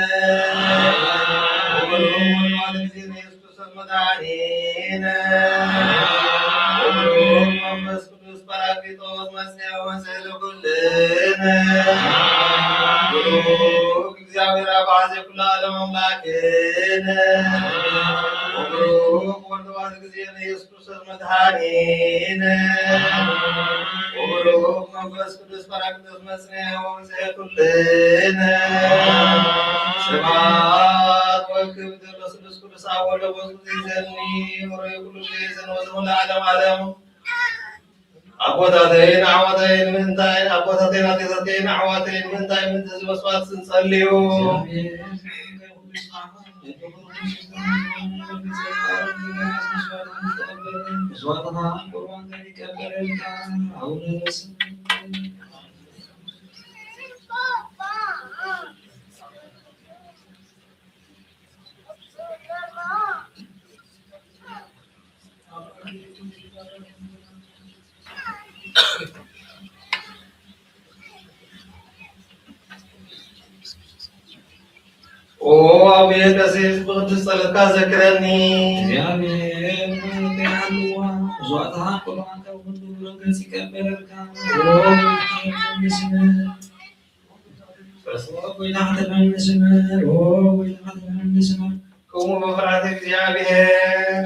ወብሩክ ወልድ ዋሕድ እግዚእነ ኢየሱስ ክርስቶስ መድኃኒነ፣ ወብሩክ መንፈስ ቅዱስ ጳራቅሊጦስ መጽንዔ ወመንጽሔ ለኩልነ። ብሩክ እግዚኣብሔር ኣብ ዘይብሉ ዓለም ኣምላክነ፣ ወብሩክ ወልድ ዋሕድ እግዚእነ ኢየሱስ ክርስቶስ መድኃኒነ፣ ወብሩክ መንፈስ ቅዱስ ጳራቅሊጦስ መጽንዔ ወመንጽሔ ኩልነ። ስብሐት ወክብር ለስሉስ ቅዱስ አብ ወወልድ ወመንፈስ ቅዱስ ዘይዘኒ ወርይ ኩሉ ጊዜ ዘንወ ዘመን ለዓለም ዓለም። ኣቦታተይን ኣሕዋተይን ምእንታይ፣ ኣቦታተይን ኣዴታተይን ኣሕዋተይን ምእንታይ ምእንቲ ህዝቢ መስዋዕት ስንጸልዩ። መስዋዕትና ቁርባን ከይቀበለልካ ኣቡነ ዘበሰማይ። ኦ ኣቡየ ቀሲስ ብቅዱስ ጸሎትካ ዘክረኒ። እግዚኣብሔር ምሕረቱ ይሓልዋ፣ መስዋዕትኻ ቁርባን ካብ ኩሉ ረገጽ ይቀበለልካ። ኦ ወይናተ መንስመር፣ ወይናተ መንስመር፣ ክሙ በፍርሃተ እግዚኣብሔር።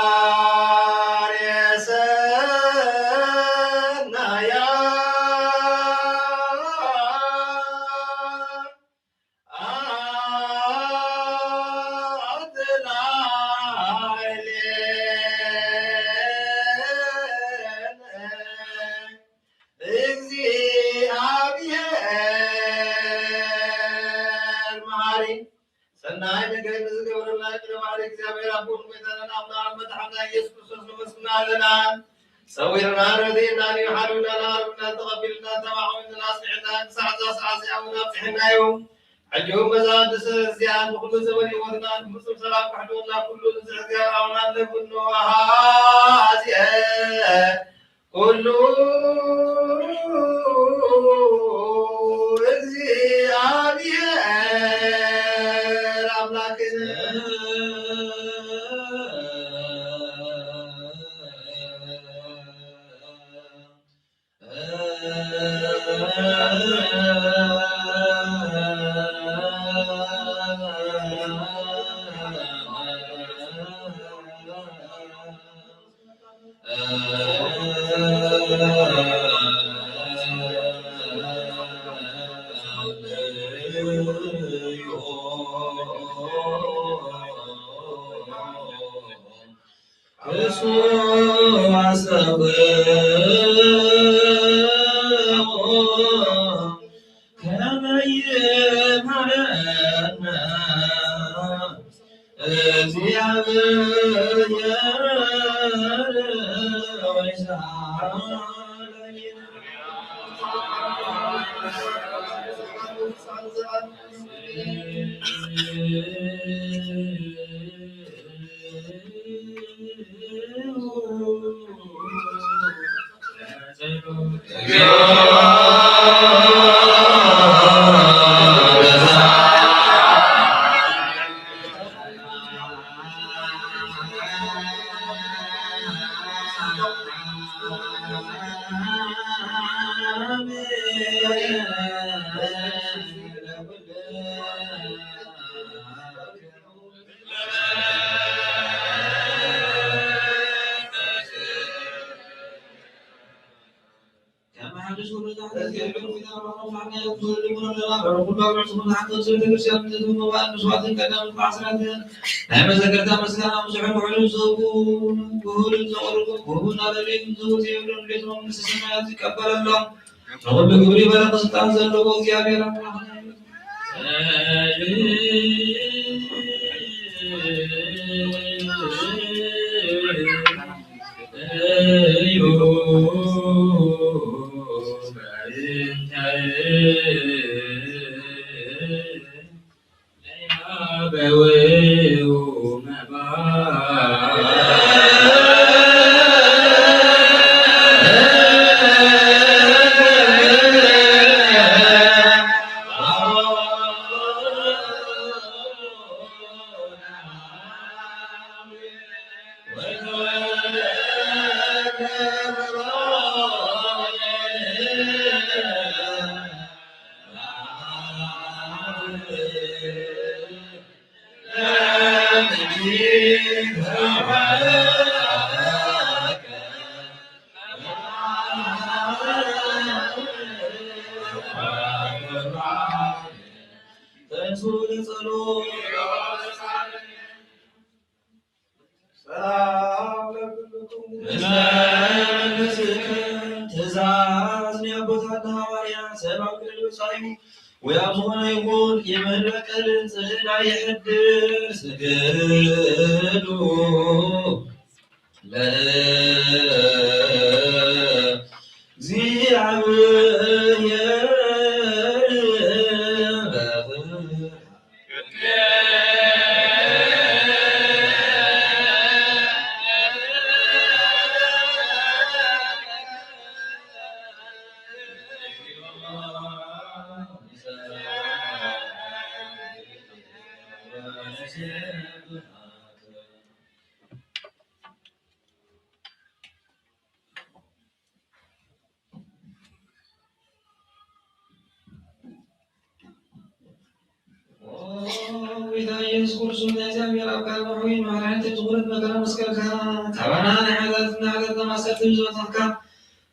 ለገባሬ ሰናያ አትላዕሌነ እግዚአብሔር መሐሪ ሰናይ ነገር ንዝገበረልና ቅድመ ባሕሪ እግዚኣብሔር ኣቦን ጎይታናን ኣምላኽን መድሓንና ኢየሱስ ክርስቶስ ነመስግና ኣለና። ሰዊርና ረድኤና እዩ ሓልዩና ንቓልብና ተቐቢልና ተማዕዊልና ኣጽኒዕና ክሳዕ እዛ ሰዓት እዚኣ እውን ኣብጽሕናዮ። ሕጂ እውን በዛ ቅድስቲ ሰንበት እዚኣ ንኹሉ ዘበን ህይወትና ንፍጹም ሰላም ከሕልወና ኩሉ ንዝሕዝያ ኣምላኽ ነብኖ ሃዚአ ኩሉ እግዚኣብሔር ኣምላክነ። ናይ መዘከርታ ምስጋና ብዙሕን ውሑድን ዝህቡ ክህሉን ዘቕርቡ ክህቡን ኣለልዩን ዝህቡ ዘይብሉን ቤት መንግስቲ ሰማያት ይቀበለሎም። ንኹሉ ግብሪ በረኸት ስልጣን ዘለዎ እግዚኣብሔር ኣምላኽ እዩ። እዩ። ወይ ኣብ ዝኾነ ይኹን የመን በቀልን ጽልእና ይሕድር። ስግዱ ለእግዚኣብሔር። ኦ፣ ጎይታ ኢየሱስ ክርስቶስ፣ ናይ እግዚኣብሔር ኣብ ካልእ ሓዊን መሓርያትን ዝኹነት መከራ መስቀልካ፣ ካባና ናይ ሓጢኣትና ሓጢኣትና ማእሰርቲ ብዝፈታሕካ፣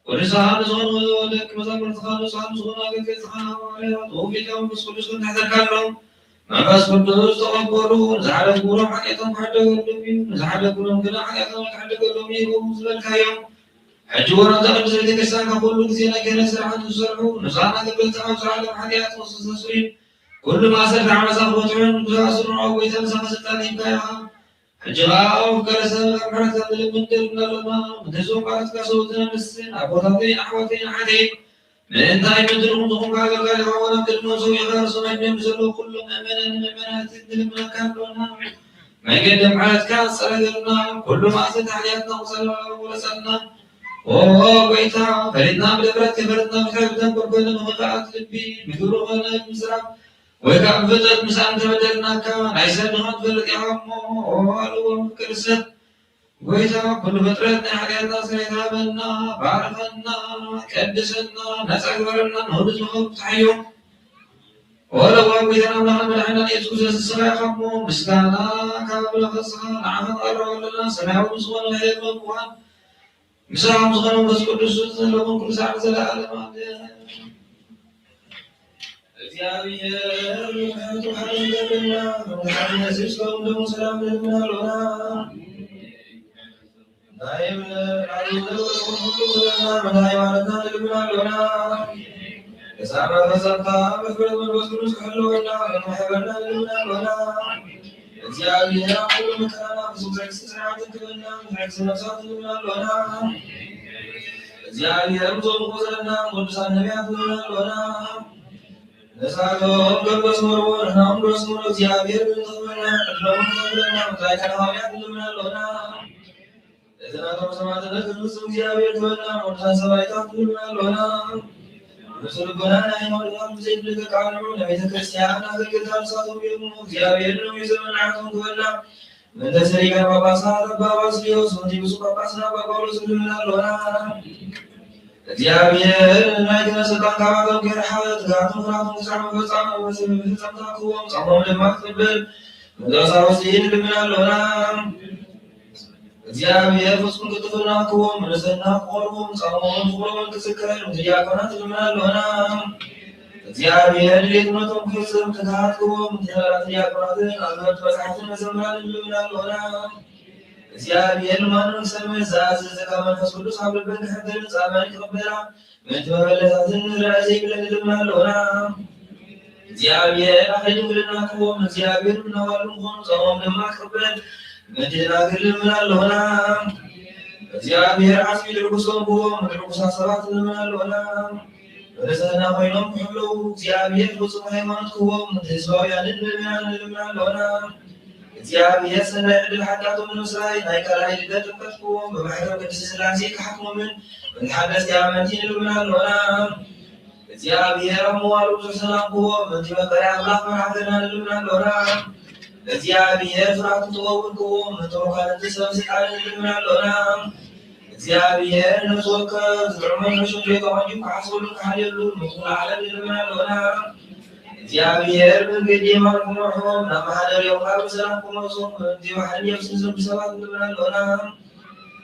ቅዱሳን ዝኾኑ ደቂ መዛሙርትኻ፣ ንጹሃን ዝኾኑ ኣገልገልትኻ ሃዋርያት፣ ወንጌላዊ መንፈስ ቅዱስ ክንሕተካ ኣሎ። መንፈስ ቅዱስ ተቐበሉ፣ ንዝሓደጉ ሓጢኣቶም ክሕደገሎም እዩ፣ ንዝሓደጉሎም ግና ሓጢኣቶም ኣይክሕደገሎም እዩ ዝበልካዮም። ሕጂ እውን ኣብዛ ቅድስት ቤተ ክርስቲያን ካብ ኩሉ ግዜ ናይ ክህነት ስርዓት ዝሰርሑ ንጹሃን ኣገልገልትኻ፣ ኣብ ስርዓቶም ሓጢኣት ክስተስርዩን ኩሉ ማእሰርቲ ዓመፃ ክበትሑን ክተኣስሩን፣ ኦ ጎይታ፣ ምሳኻ ስልጣን ሂብካ ኢኻ። ሕጂ ኸዓ፣ ኦ ፍቃረ ሰብ፣ ኣብ ምሕረትካ ንልምን ንደልምን ኣሎና። ነዞም ባሮትካ ሰብኡት ነመስግን፣ ኣቦታተይን ኣሕዋተይን ኣሓተይን፣ ምእንታይ ምድርኹም ዝኾንካ ኣገልጋሊ ሓወና ቅድሚ ሰው የጋርሶ ናይ ደም ዘሎ ኩሉ ምእመናን ምእመናት ንልምነካ ኣሎና። መንገዲ ምሕረትካ ኣጸረገልና፣ ኩሉ ማእሰርቲ ሓጢኣትና ቁጸልና፣ ወረጸልና። ኦ ጎይታ፣ ፈሊጥና ብድፍረት ከይፈለጥና ብድሕረት ብተንኮል ኮነ ምኽንኻኣት ልቢ፣ ብግብሪ ኮነ ብምስራፍ ወይ ከዓ ብፍልጠት ምሳን ተበደልናካ፣ ናይ ሰብ ድኻን ትፈልጥ ኢኻ እሞ፣ ኦ ልቦም ቅዱሰት፣ ጎይታ፣ ኩሉ ፍጥረት ናይ ሓጢኣትና ስርየት ሃበና፣ ባርኸና፣ ቀድሰና፣ ነጻ ግበረና፣ ንኹሉ ዝመኸሩ ፍትሓዮ። ኦ ለዋም ጎይታና ኣምላኽና መድሓኒና ኢየሱስ ክርስቶስ፣ ንስኻ ኢኻ እሞ፣ ምስጋና ካብ ኣምላኽ ንስኻ ንዓኻ ንቐርብ ኣለና፣ ሰማያዊ ብዝኾነ ሕያል መብዋን፣ ምሳኹም ዝኾነ መንፈስ ቅዱስ ዘለኹም ኩሉ ሳዕ ዘለኣለም ኣሜን። እግዚኣብሔር ምሕረቱ ሓይሊ ይገብረና፣ መድሓኒና ኢየሱስ ከም ደሙ ሰላም ንልምን ኣሎና። ናይ እምነት ናይ እምነት ኩሉ ዘለና መድሃኒትና ንልምን ኣሎና። ተሳማ ተሳምታ መፍረት መንፈስ ቅዱስ ክሕልወና፣ መድሃኒና ንልምን ኣሎና። እግዚኣብሔር ኣብ ኩሉ መከራና ፍጹም ትዕግስቲ ጽንዓትን ክህበና፣ ንትዕግስቲ ነፍሳት ንልምን ኣሎና። እግዚኣብሔር ምስኦም ንቆጽረና፣ ቅዱሳን ነቢያት ንልምን ኣሎና። ንሳቶም ከም ዘስመርዎ ንሕና እውን ንስመሮ፣ እግዚኣብሔር ብእንተ ክብረና ዕድሎምን ክብረና ምድራይ ካልእ ሃዋርያት ንልምን ኣሎና። እዚ ናቶም ሰማዕትነት ዝፍጽም እግዚኣብሔር ክበና፣ ቅዱሳን ሰማዕታት ንልምን ኣሎና። ንጹህ ልቦና ናይ ሃይማኖት ብዘይፍልልይ ከቃንዑ፣ ንቤተ ክርስቲያን ኣገልገልቲ ንሳቶም እዮም። እግዚኣብሔር ነዊሕ ዘመን ንዓቶም ክበና፣ ምእንተ ሰሪጋን ጳጳሳት ኣባ ባስልዮስ፣ ወዲ ብፁዕ ጳጳስና ኣባ ጳውሎስ ንልምን ኣሎና። እግዚኣብሔር ናይ ክህነት ስልጣን ካባቶም ከይረሓቐ፣ ትግሃትን ፍርሃትን ክሳዕ መፈጸምታ ክህቦም፣ ጾሞም ድማ ክቕበል፣ መንፈሳዊ ስኢል ንልምን ኣሎና። እግዚኣብሔር ፍጹም ቅልጥፍና ክህቦም፣ ንጽህና ክቖርቡ፣ ጾሞምን ፍቕሮምን ክዝከር፣ ንዲያቆናት ንልምን ኣሎና። እግዚኣብሔር ድሌት እምነቶም ክፍጽም ትግሃት ክህቦም፣ ንተጋዳላትን ዲያቆናትን፣ ኣንበብቲ መጻሕፍትን መዘምራንን ንልምን ኣሎና። እግዚኣብሔር ንማንም ክሰምዕ ዝኣዘዘ ካብ መንፈስ ቅዱስ ኣብ ልበን ክሕድርን ጻማን ክቕበላ፣ ምእንቲ መበለታትን ርዕይ ዘይብለን ንልምን ኣሎና። እግዚኣብሔር ኣኽሊል ድንግልና ክህቦም፣ እግዚኣብሔር ምናዋሉ ምዃኑ ጾሞም ድማ ክቕበል፣ ምእንቲ ደናግል ንልምን ኣሎና። እግዚኣብሔር ዓስቢ ድርጉሶም ክህቦም፣ ንድርጉሳት ሰባት ንልምን ኣሎና። ብንጽህና ኮይኖም ክሕለዉ እግዚኣብሔር ፍጹም ሃይማኖት ክህቦም፣ ንህዝባውያንን ምእመናንን ንልምን ኣሎና። እግዚኣብሔር ሰናይ ዕድል ሓጢኣቶም ንምስራይ ናይ ካልኣይ ልደት ጥምቀት ክህቦም፣ ብማሕተም ቅድስት ሥላሴ ክሓትሞምን፣ ንተሓደስቲ ኣመንቲ ንልምን ኣሎና። እግዚኣብሔር ኣብ መዋሉ ብዙሕ ሰላም ክህቦም፣ ምእንቲ መፍቀሪ ኣምላኽ መርዓትና ንልምን ኣሎና። እግዚኣብሔር ፍርሃት ጥበቡን ክህቦም፣ ምእንቲ መኳንንቲ ሰብ ስልጣንን ንልምን ኣሎና። እግዚኣብሔር ነፍሲ ወከፍ ዝጥዕሞን ሕሹን ዘይተቐዲሙ ክሓስበሉን ክሓልየሉን፣ ምእንቲ ኩሉ ዓለም ንልምን ኣሎና። እግዚኣብሔር መንገዲ የማን ክመርሖም፣ ናብ መሓደሪኦም ከዓ ብሰላም ክመልሶም፣ ምእንቲ ዋሕዲ ነፍሲ ዝንዱ ሰባት ንልምን ኣሎና።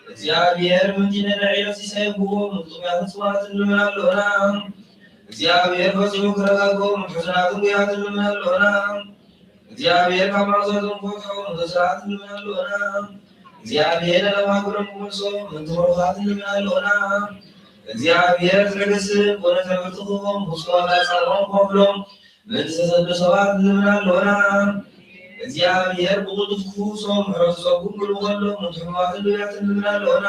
እግዚኣብሔር ምእንቲ ነንዕዮ ሲሳይ ክህቦም፣ ምእንቲ ጥሙያትን ስውኣትን ንልምን ኣሎና። እግዚኣብሔር ፈጺሙ ክረጋግኦም፣ ምእንቲ ሕዙናትን ጉያትን ንልምን ኣሎና። እግዚኣብሔር ካብ ማእሰርቶም ክፈትሖም፣ ምእንቲ ስርዓት ንልምን ኣሎና። እግዚኣብሔር ናብ ሃገሮም ክመልሶም፣ ምእንቲ ምሩኻት ንልምን ኣሎና። እግዚኣብሔር ትዕግስትን ብእውነት ትምህርቲ ክህቦም፣ ብፁዕ ኣምላክ ጻድቆም ክኸፍሎም፣ ምእንቲ ዝተሰዱ ሰባት ንልምን ኣለና። እግዚኣብሔር ብቕልጡፍ ክፍውሶም፣ ምሕረቱ ጸጉም ክልብኸሎም፣ ምእንቲ ሕሙማትን ድውያትን ንልምን ኣለና።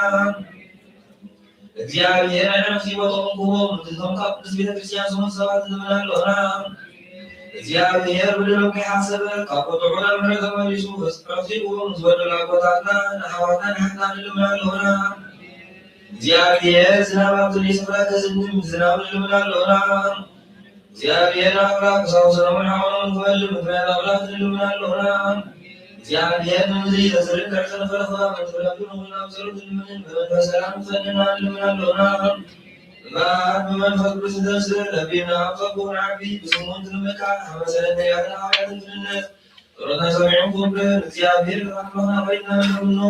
እግዚኣብሔር ናይ ዕረፍቲ ቦታኦም ክህቦም፣ ምእንቲ እቶም ካብ ቅድስት ቤተ ክርስቲያን ዝሞቱ ሰባት ንልምን ኣለና። እግዚኣብሔር በደሎም ከይሓሰበ፣ ካብ ቁጥዑ ናብ ምሕረት ተመሊሱ፣ ዕረፍቲ ክህቦም፣ ንዝበደሉ ኣቦታትና፣ ንኣሕዋትና፣ ንሓትና ንልምን ኣለና። እግዚኣብሔር ዝናብ ኣብቲ ስፍራ ከዝንብ፣ ዝናብ ንልምን ኣለና። እግዚኣብሔር ኣምላክ ክሳብ ሰሎሞን ሓቆኖም ክመልእ ምድራዊ ኣምላክ ንልምን ኣለና። እግዚኣብሔር ንምድሪ ዘስርን ከዕሰን ፈረኽባ ምእንቲ ረቢ ንኹልና ብጸሎት ንልምንን ብመንፈስ ሰላም ክኸንና ንልምን ኣለና። እምበኣር ብመንፈስ ቅዱስ ንተንስእ ለቢብና ኣብ ጸጉ ንዓቢ ብስሙ እንትንመካ ሓመሰለን ነቢያትን ሃዋርያትን ክንነት ጸሎትና ሰሚዑ ክብርን እግዚኣብሔር ኣምላኽና ኮይና ንለምኖ።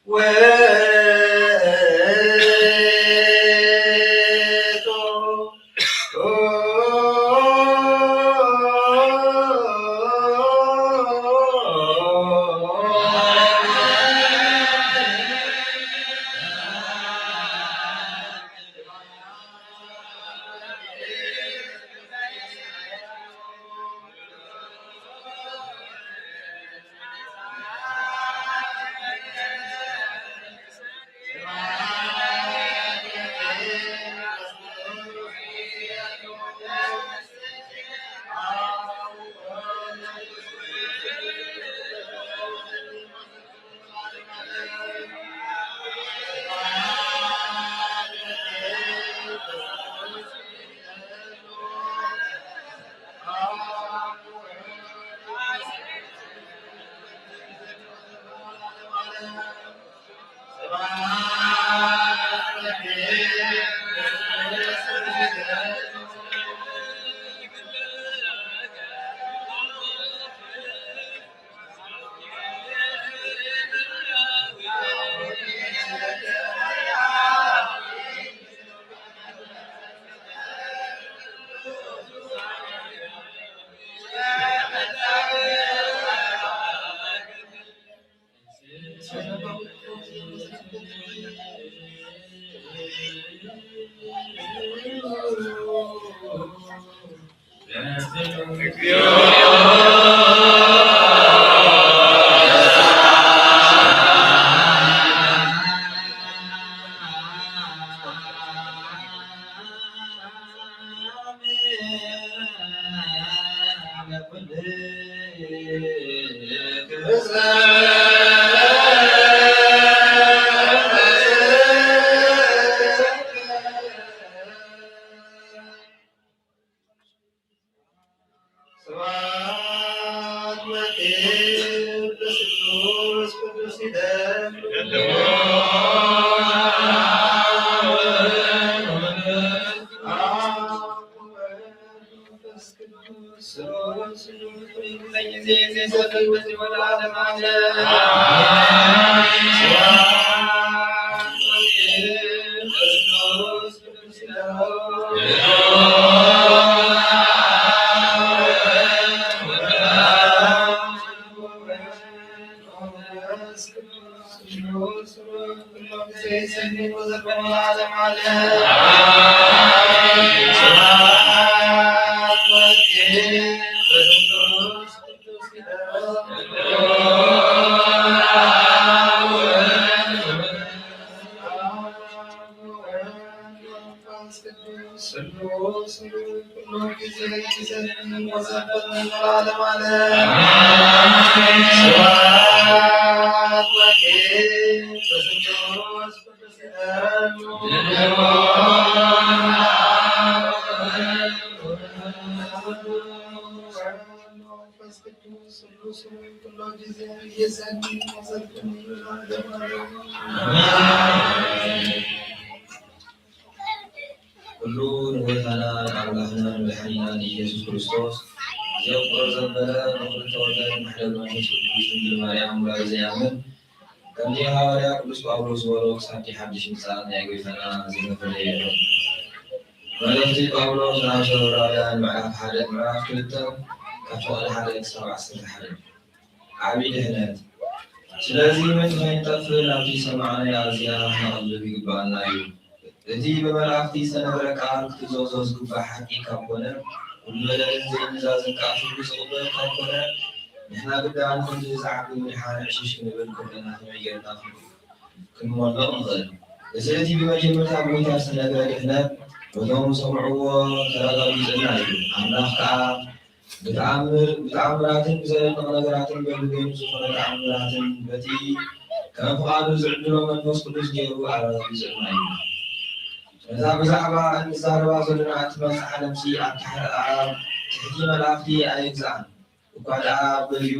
ውእቱ ስብሐት ወክብር ለስሉስ ቅዱስ ይደሉ። ኩሉ ንጎይታና ንኣምላኽና ንመድሓኒና ንኢየሱስ ክርስቶስ ዘፍቅሮ ዘበለ ንኹሉ ተወልደ ንማሕደር መንፈስ ቅዱስ ድንግል ማርያም ወላዲተ ኣምላኽ ከምቲ ሃዋርያ ቅዱስ ጳውሎስ ዝበሎ ክሳብቲ ሓድሽ ምጽኣት ናይ ጎይታና ዘይተፈለየ ይኹን። መልእኽቲ ጳውሎስ ናብ ሰብራውያን ምዕራፍ ሓደ ምዕራፍ ክልተ ካብ ፍቕዲ ሓደ ክሳብ ዓሰርተ ሓደ። ዓብዪ ድሕነት። ስለዚ ነቲ ከይንጠፍእ ናብቲ ዝሰማዕናዮ ኣዝያ ክነቕልብ ይግብኣና እዩ። እቲ ብመላእኽቲ ዝተነግረ ቃል ክትእዘዞ ዝግባእ ሓቂ ካብ ኮነ፣ ኩሉ በደልን ዘይምእዛዝን ከኣ ፍርዲ ዝቕበል ካብ ኮነ፣ ንሕና ግዳ ንኹሉ ዝዓቢ ምድሓን ዕሽሽ ክንብል ኩልና ከመይ ጌርና ክንመልቕ ንኽእል? እዚ እቲ ብመጀመርታ ብጎይታ ዝተነግረ ድሕነት በቶም ዝሰምዕዎ ተረጋጊጹልና እዩ። ኣምላኽ ከኣ ብተኣምር-፣ ብተኣምራትን ብዘደንቕ ነገራትን በብገይሩ ዝኾነ ተኣምራትን በቲ ከም ፍቓዱ ዝዕድሎ መንፈስ ቅዱስ ገይሩ ኣረጋጊጹልና እዩ። ነታ ብዛዕባ እንዛረባ ዘለና እትመጽእ ዓለምሲ ኣብ ታሕ-፣ ኣብ ትሕቲ መላእኽቲ ኣይግዛእን። እኳ ደኣ ኣብ ገሊኡ፣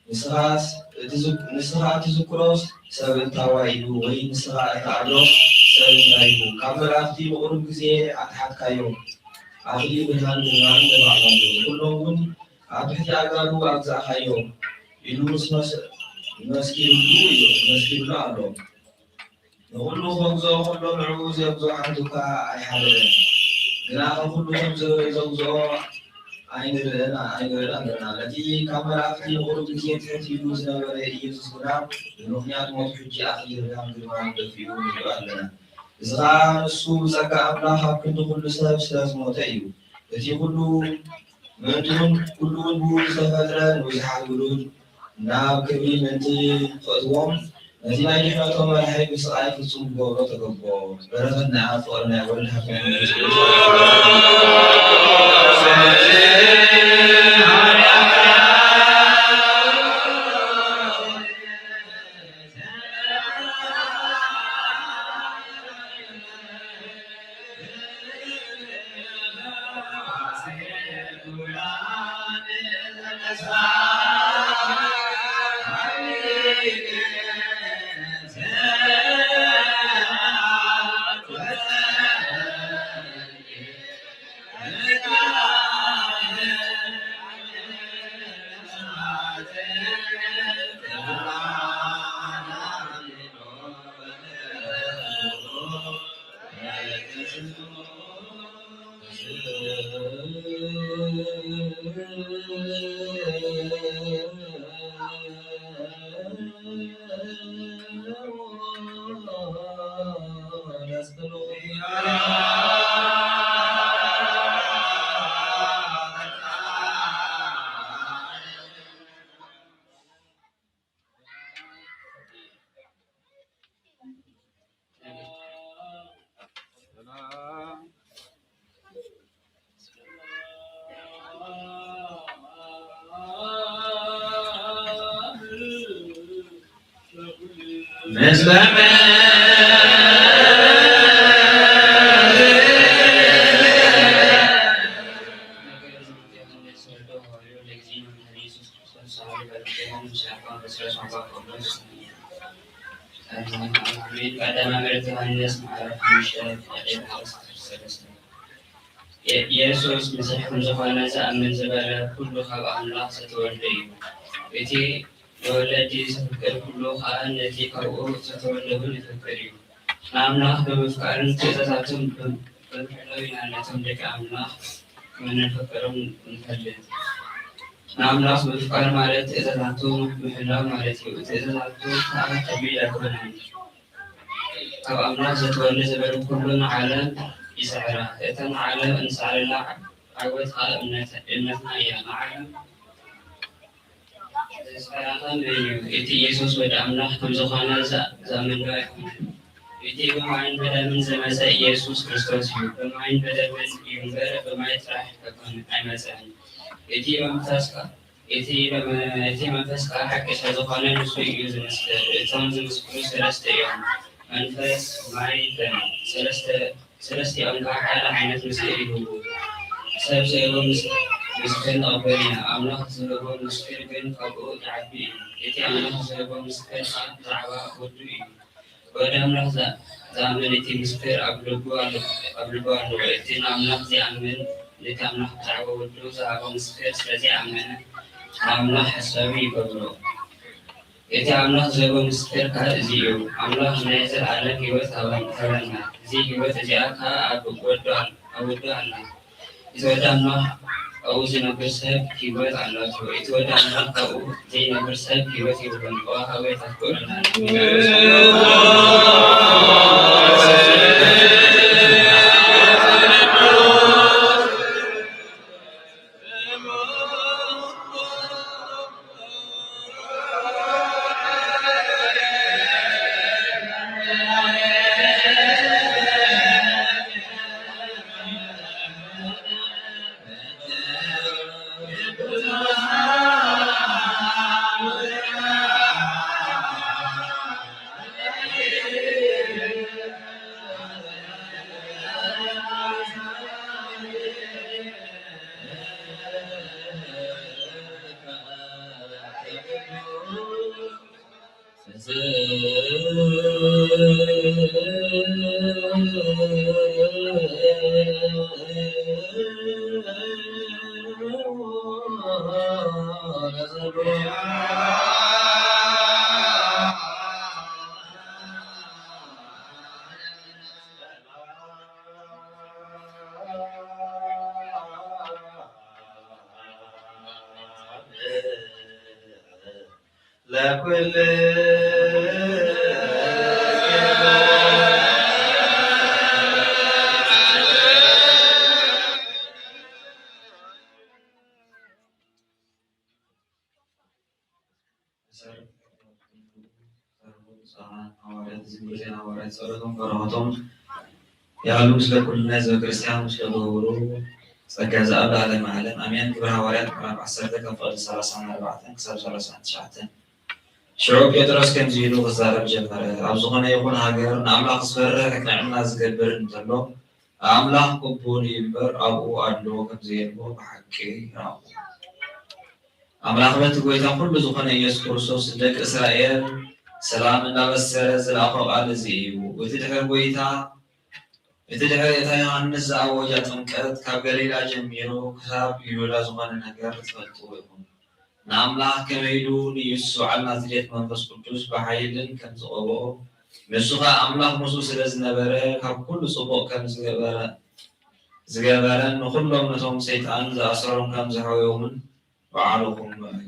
ንስኻስ እቲ ዝክ-፣ ንስኻ እትዝክሮስ ሰብ እንታዋይ እዩ፣ ወይ ንስኻ እትኣምኖስ ሰብ እንታይ እዩ? ካብ መላእኽቲ ብቑሩብ ግዜ ኣትሓትካዮም፣ ኣኽሊ ብርሃን ድማ ነባዕኻሉ፣ ንኹሎም እውን ኣብ ትሕቲ ኣእጋሩ ኣግዛእኻዮም ኢሉ ምስ መስ-፣ መስኪብሉ እዩ፣ መስኪብሉ ኣሎ። ንኹሉ ክወግዞ ከሎ ንዕኡ ዘውግዞ ሓንቲ እኳ ኣይሓደረን። ግና ካብ ኩሉ ከም ዘ-፣ ዘውግዞ ኣይንርእን፣ ኣይንርእን ኣለና። ነቲ ካብ መላእኽቲ ንቑሩብ ግዜ ትሕት ኢሉ ዝነበረ ኢየሱስ ግና ብምኽንያት ሞቱ ሕጂ ኣኽሊል ዳን ግርማን ደፊኡ ንሪኦ ኣለና። እዚ ኸኣ ንሱ ብጸጋ ኣምላኽ ኣብ ክንዲ ኩሉ ሰብ ስለ ዝሞተ እዩ። እቲ ኩሉ ምእንትኡን ኩሉ እውን ብኡ ዝተፈጥረ ንብዙሓት ውሉድ ናብ ክብሪ ምእንቲ ከእትዎም ነቲ ናይ ድሕነቶም መራሒ ብስቓይ ፍጹም ክገብሮ ተገብኦ። በረኸት ናይ ኣብ ፍቕሪ ናይ ወልድ ሃብተ መንፈስ ቅዱስ ቀዳማይ መልእክተ ዮሃንስ ምዕራፍ ሓሙሽተ ቁጽሪ ሰለስተ። የ-፣ የሱስ መሲሕ ከም ዝኾነ ዝኣምን ዝበለ ኩሉ ካብ ኣምላኽ ዝተወልደ እዩ። እቲ ንወለዲ ዘፍቅር ኩሉ ኸኣ ነቲ ካብኡ ዝተወልደ እውን ይፈቅር እዩ። ንኣምላኽ ብምፍቃርን ትእዛዛቱን ብምሕላው ኢና ነቶም ደቂ ኣምላኽ ከም እንፈቅሮም ንፈልጥ። ንኣምላኽ ምፍቃር ማለት ትእዛዛቱ ምሕላው ማለት እዩ። ትእዛዛቱ ከኣ ከቢድ ኣይኮነን። ካብ ኣምላኽ ዝተወልደ ዝበለ ኩሉ ንዓለም ይስዕራ። እታ ንዓለም እንስዕረላ ዓወት ከኣ እምነት-፣ እምነትና እያ። ንዓለም ዘስዕራ ከኣ መን እዩ? እቲ ኢየሱስ ወዲ ኣምላኽ ከም ዝኾነ ዛ-፣ ዝኣምን ዶ ኣይኮነን? እቲ ብማይን ብደምን ዝመጸ ኢየሱስ ክርስቶስ እዩ። ብማይን ብደምን እዩ እምበር፣ ብማይ ጥራሕ ኣይኮነን፣ ኣይመጸን። እቲ መንፈስ ከ-፣ እቲ በመ-፣ እቲ መንፈስ ከኣ ሓቂ ስለ ዝኾነ ንሱ እዩ ዝምስክር። እቶም ዝምስክሩ ሰለስተ እዮም፣ መንፈስ፣ ማይ፣ ደም። ሰለስተ፣ ሰለስቲኦም ከኣ ሓደ ዓይነት ምስክር ይህቡ። ሰብ ዝህቦ ምስ-፣ ምስክር ንቕበል ኢና፣ ኣምላኽ ዝህቦ ምስክር ግን ካብኡ ይዓቢ እዩ። እቲ ኣምላኽ ዝህቦ ምስክር ከኣ ብዛዕባ ወዱ እዩ። ወዲ ኣምላኽ ዛ-፣ ዝኣምን እቲ ምስክር ኣብ ልቡ ኣሎ፣ ኣብ ልቡ ኣሎ። እቲ ንኣምላኽ ዝኣምን ነቲ ኣምላኽ ብዛዕባ ወዱ ዝሃቦ ምስክር ስለ ዘይኣመነ፣ ንኣምላኽ ሓሳዊ ይገብሮ። እቲ ኣምላኽ ዝህቦ ምስክር ከኣ እዚ እዩ፣ ኣምላኽ ናይ ዘለኣለም ህይወት ሃበን-፣ ሃበና። እዚ ህይወት እዚኣ ከኣ ኣብ ወዱ ኣል-፣ ኣብ ወዱ ኣላ። እቲ ወዲ ኣምላኽ ኣብኡ ዝነብር ሰብ ህይወት ኣላቶ። እቲ ወዲ ኣምላኽ ኣብኡ ዘይነብር ሰብ ህይወት የብሉን። እወ፣ ሃወይ ተፍቅሩና። ለኩል ብፁዓን ሐዋርያት፣ ዝምርዜን ሐዋርያት ጸሎቶም በረኸቶም ያሉ ምስለ ኩልና ህዝበ ክርስቲያን ምስለ ብህብሩ ጸጋ ዘኣብ ለዓለመ ዓለም ኣሜን። ግብረ ሐዋርያት ምዕራፍ ዓሰርተ ካብ ፍቕዲ ሰላሳን ኣርባዕተን ክሳብ ሰላሳን ትሽዓተን። ሽዑ ጴጥሮስ ከምዚ ኢሉ ክዛረብ ጀመረ፣ ኣብ ዝኾነ ይኹን ሃገር ንኣምላኽ ዝፈርሕ ንዕና ዝገብር እንተሎ፣ ኣምላኽ ቅቡል እዩ እምበር ኣብኡ ኣድልዎ ከም ዘየልቦ ብሓቂ ረኣኹ። ኣምላኽ በቲ ጐይታ ኩሉ ዝኾነ ኢየሱስ ክርስቶስ ንደቂ እስራኤል ሰላም እናበሰረ ዝለኣኾ ቃል እዚ እዩ። እቲ ድሕሪ ጐይታ፣ እቲ ድሕሪ እታ ዮሃንስ ዝኣወጃ ጥምቀት ካብ ገሊላ ጀሚሩ ክሳብ ይሁዳ ዝኾነ ነገር ትፈልጥዎ ኢኹም። ንኣምላኽ ከመይ ኢሉ ንኢየሱስ በዓል ናዝሬት መንፈስ ቅዱስ ብሓይልን ከም ዝቐብኦ፣ ንሱ ኸኣ ኣምላኽ ምስኡ ስለ ዝነበረ፣ ካብ ኩሉ ጽቡቕ ከም ዝገበረ፣ ዝገበረን ንኹሎም ነቶም ሰይጣን ዝኣሰሮም ከም ዘሕወዮምን ባዕልኹም ርኣዩ።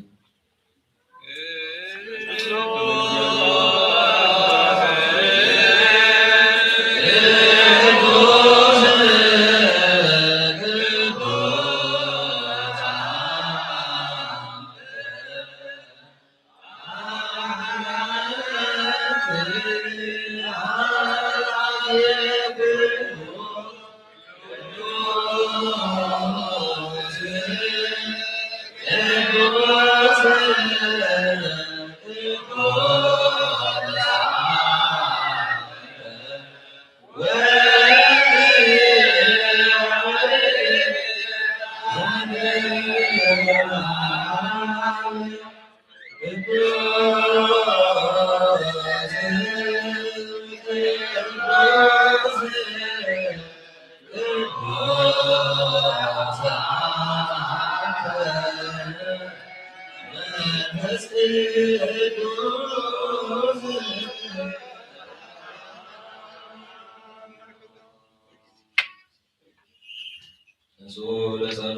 ንሱ ለጸሎ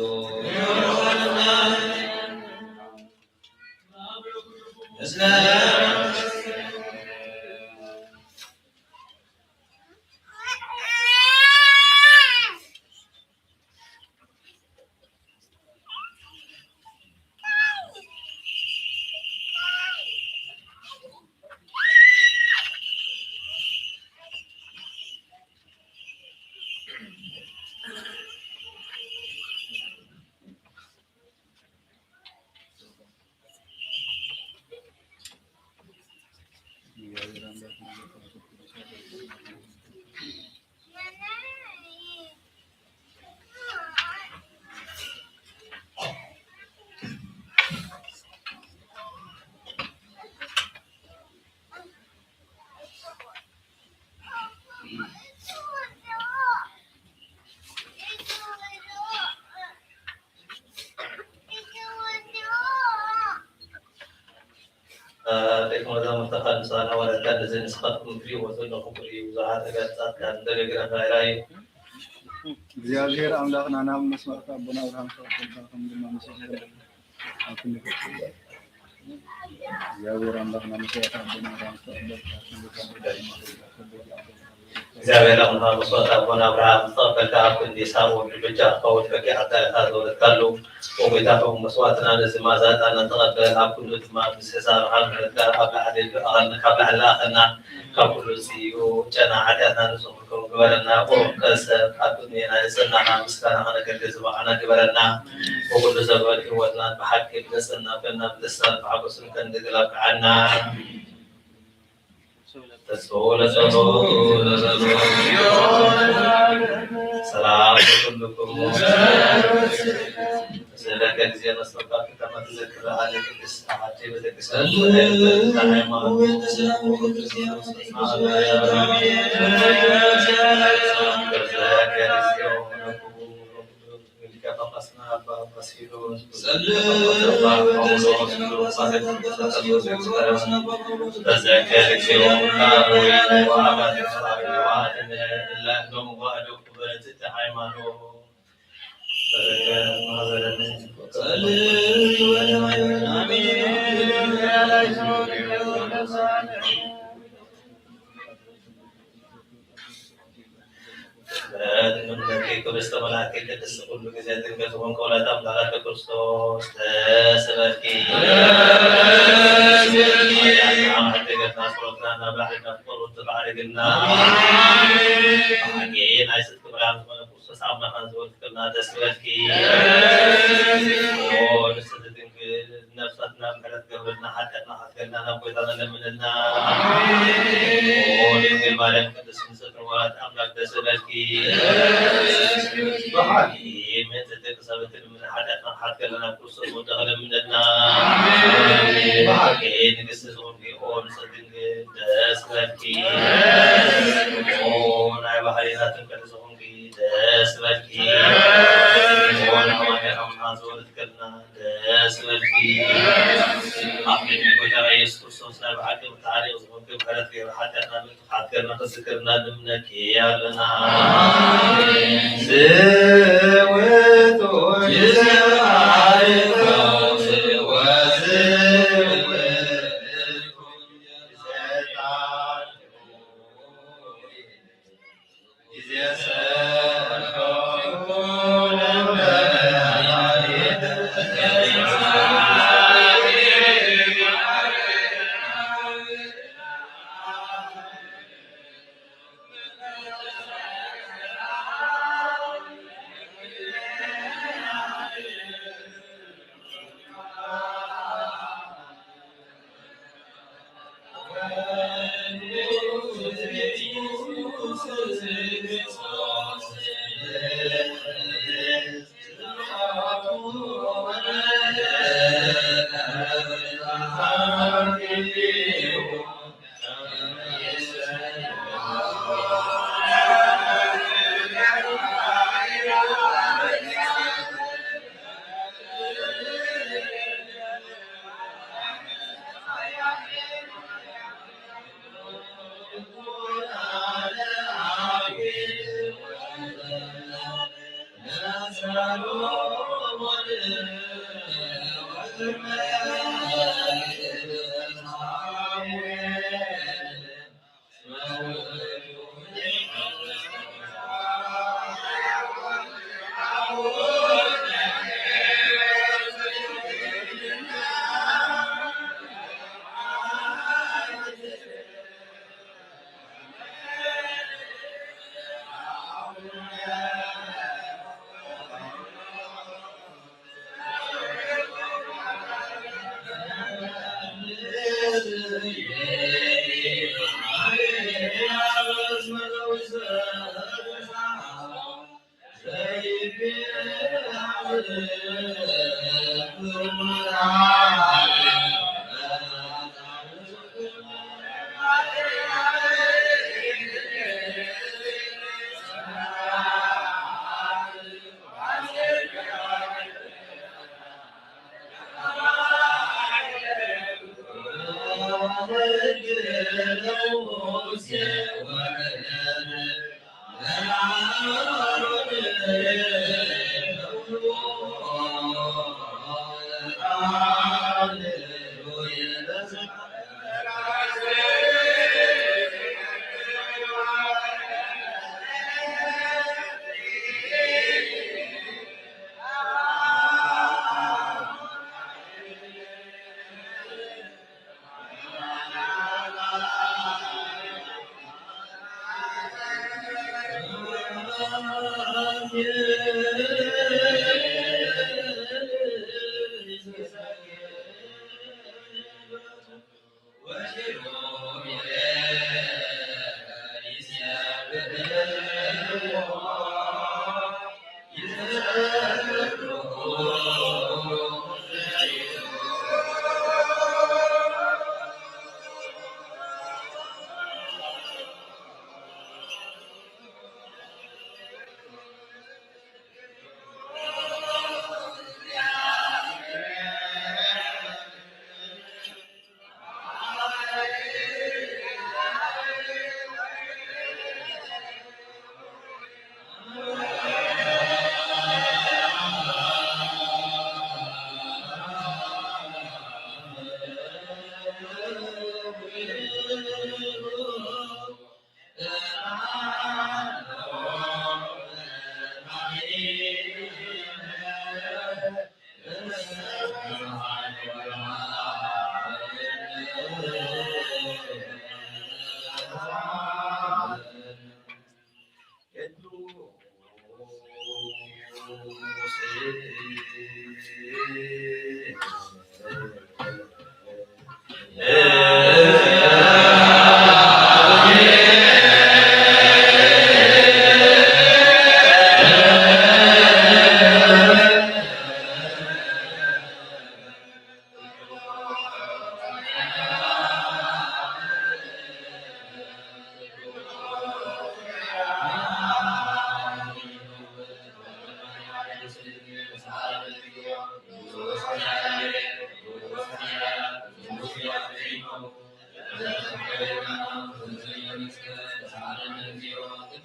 ደቂ መዛሙርትኻ ንስኻ ወለድካ፣ ነዚ ንስኻትኩም እትርእይዎ ዘለኹም እዩ። ብዙሓት ኣጋንንታት ካብ ቴሌግራም ራእይ ራእይ። እግዚኣብሔር ኣምላኽና ናብ መስዋዕቲ ኣቦና ኣብርሃም ዝተቐበልካ፣ ከም ድማ ምስ እግዚኣብሔር ኣምላኽና መስዋዕቲ ኣቦና ኣብርሃም ዝተቐበልካ፣ ከም እግዚኣብሔር ኣምላኽ መስዋዕቲ ኣቦና ኣብርሃም ዝተቐበልካ፣ ኣብ ክንዲ ይስሐቅ ወዲ በጃ ክኸውን በጊዕ ኣካልካ ዘውረድካሉ፣ ወጎይታ ኸው መስዋዕትና ነዚ መኣዛ ዕጣንና ተቐበል፣ ኣብ ኩሉ ድማ ምስ ሕሳርኻ ምሕረትካ ኣብ ላዕሊ ልኣኸልና፣ ካብ ላዕሊ ልኣኸልና፣ ካብ ኩሉ ጽዩ ጨና ሓጢኣትና ንጹህ ክንከውን ግበረና። ቁሩብ ከሰብ ኣብ ቅድሜና የጸናኻ፣ ምስጋና ከነገልግል ዝበቓዕና ግበረና። ብኹሉ ዘበን ህይወትና ብሓቂ ብዘጸና ኮይንና ብደስታን ብሓጎስን ከንድግል ኣብቅዓና። ተስፍሑ ለጸሎቱ ለዘሎቱ ሰላም ለኩልክሙ። ስለከ ጊዜ መስዋዕት ከተማ ተዘክር ኣለ ቅድስት ኣሐቲ ቤተክርስቲያን ሃይማኖት ሊቀ ጳጳስና ኣባ ቀሲኖስ ተዘከር እግዚኦ አቡነ ወአባቴ ሰማያዊ ወአድነ እለ እሎም ዋህዶ ክበረትት ሃይማኖት። በረከት ማህበረነ። ጸልዩ ወለማይበነ። አሜን። ምሕረት እምነትኪ ክብስተ መላእክቲ ቅድስቲ ኩሉ ግዜ ድንግል ዝኾንኪ ወላዲተ ኣምላኽ ኣደ ክርስቶስ ደስ በልኪ። ደስ በልኪ። ሓጢኣትና፣ ሓጢኣትና፣ ጸሎትና፣ ናብ ላዕሊ ናብ ጸሎት ተባዕርግና። ኣሜን። ብሓቂ ናይ ጽድቂ ብርሃን ዝኾነ ክርስቶስ ኣምላኽና ዝወለድክልና ደስ በልኪ። ደስ በልኪ። ኦ ንጽሕቲ ድንግል ነፍሳትና ምሕረት ገብረልና፣ ሓጢኣትና ሓትከልና ናብ ጎይታና ለምንልና። ኦ ድንግል ማርያም ቅድስት ንጽሕቲ ወላዲተ ኣምላክ ደስ በልኪ። ብሓቂ ምእንቲ ደቂ ሰባት ትልምኒ ሓጢኣትና ሓትከልና ናብ ክርስቶስ ወደኸ ለምንልና። ብሓቂ ንግስቲ ዝኾንኪ ኦ ንጽሕቲ ድንግል ደስ በልኪ። ኦ ናይ ባህርያት ጥምቀት ዝኾንኪ ደስ በልኪ። ኦ ንኣማኑኤል ኣምላኽና ዝወለድክልና ደስ በልኪ። ኣብ ቅድሚ ጎይታና ኢየሱስ ክርስቶስ ናይ ብሓቂ መተዓሪቂ ዝኾንኪ ምሕረት ገይሩ ሓጢኣትና ምንጹ ሓትከልና ክዝክርና ንምነኪ ኣለና። ዝውቱ ይዘባርኮ ወዝውቱ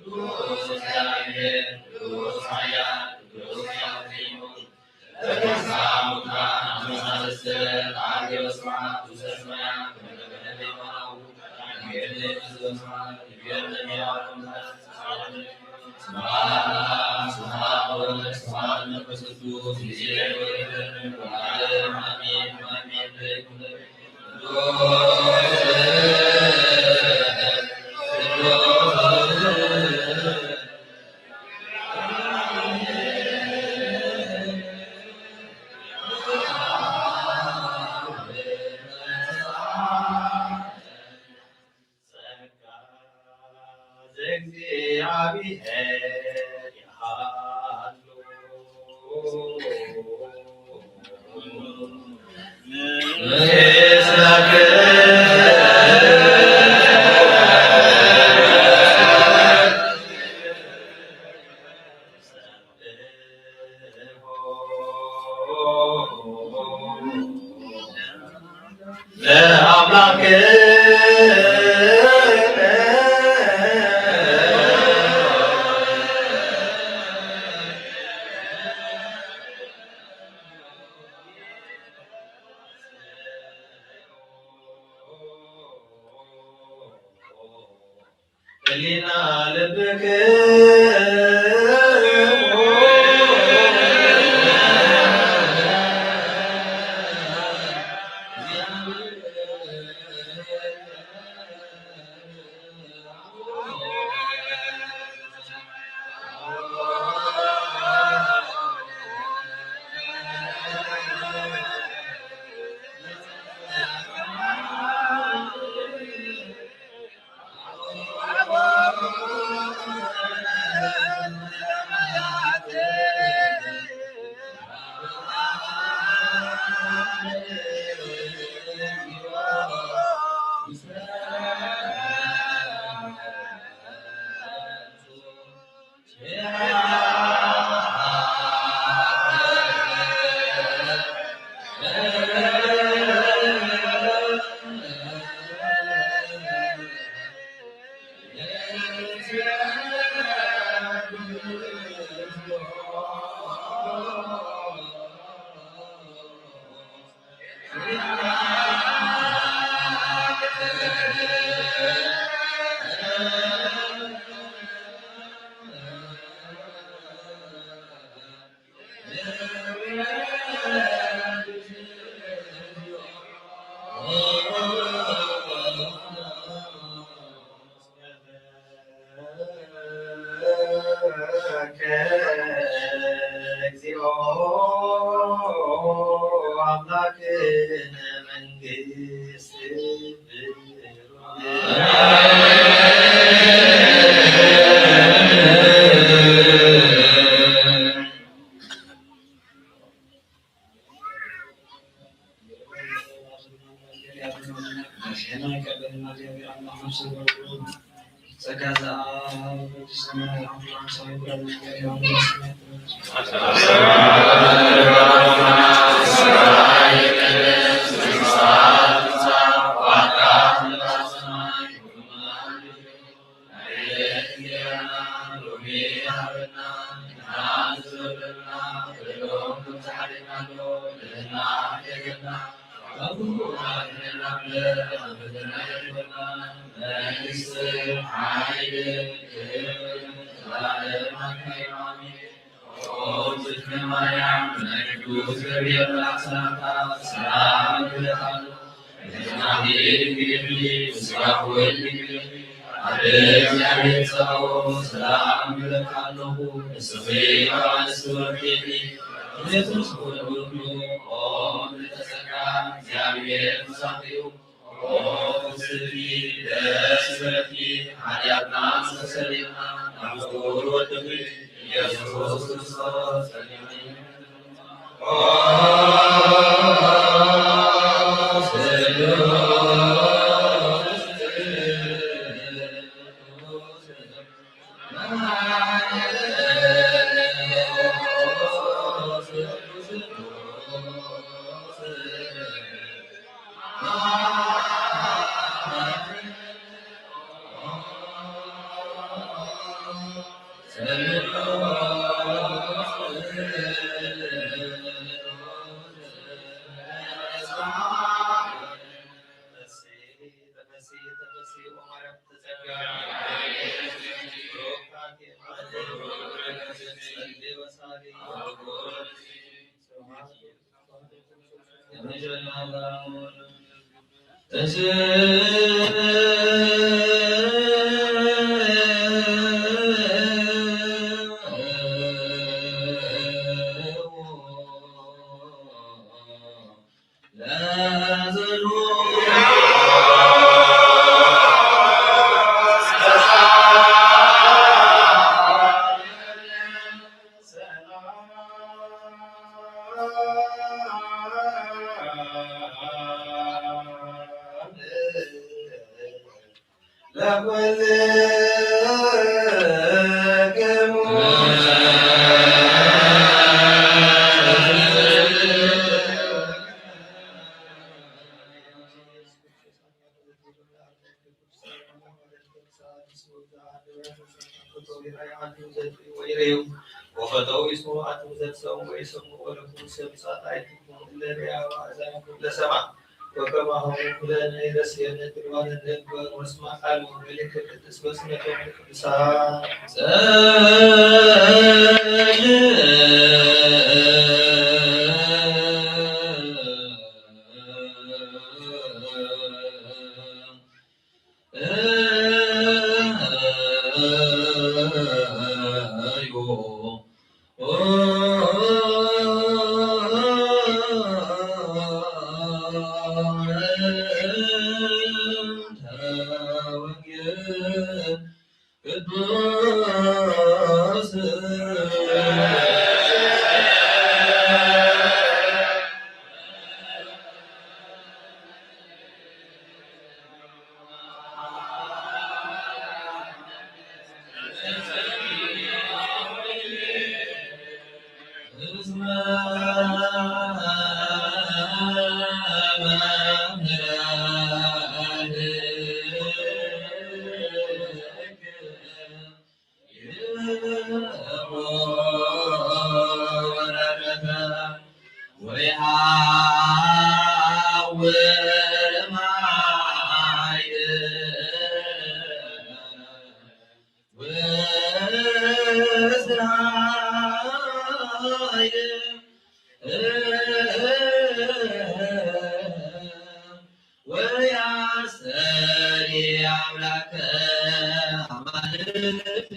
ቅዱስ እግዚአብሔር፣ ቅዱስ ኃያል፣ ቅዱስ ሕያው ዘይሙት፣ ለተንሥአ እሙታን አመሳለስተ ለአርያም ወስብሐት ውስተ ሰማያት ከመ ተቀደመ የማናሁ። ስብሐት ለአብ፣ ስብሐት ለወልድ፣ ስብሐት ለመንፈስ ቅዱስ፣ ይእዜሰ ወዘልዓለሙ አሜን። አሜን። ጸጋ ዘእግዚአብሔር ይሃሉ። ለአምላክ ህሊና ልብክሙ እግዚኦ አምላክነ መንግስት ማርያም፣ ናይ ቅዱስ ገብርኤል መልአክ ሰላምታ ሰላም እብለኪ። ድንግል ኢኺ፣ ስጋኪ ወልድኪ፣ ኣደ እግዚአብሔር ጸባኦት ሰላም እብለኪ ኣለኹ። ንስኺ ካብ ኣንስቲ ወርቂ ኢኺ፣ ኢየሱስ ወልዱ። ኦ ምልዕተ ጸጋ፣ እግዚአብሔር ምሳኺ እዩ። ኦ ፍስሕቲ ደስ ይበልኪ፣ ሓጢኣትና ኣስተሰርየልና፣ ናብ ፍቁር ወድኺ ኢየሱስ ክርስቶስ ጸጊዕኪ። ወፈተው ይስሙ ኣንቱም ዘትሰሙ ወይሰሙ ወለኩም ሰብ ምጽኣት ኣይትኩም እለ ርያ ወኣዛንኩም ለሰማ ወከማሆሙ ኩለነ ይረስየነ ቅድማነ ነግበር ወስማ ቃል ወመልክ ቅድስ በስመቶም ቅዱሳን ወያስተሪ አምላከ አማልክት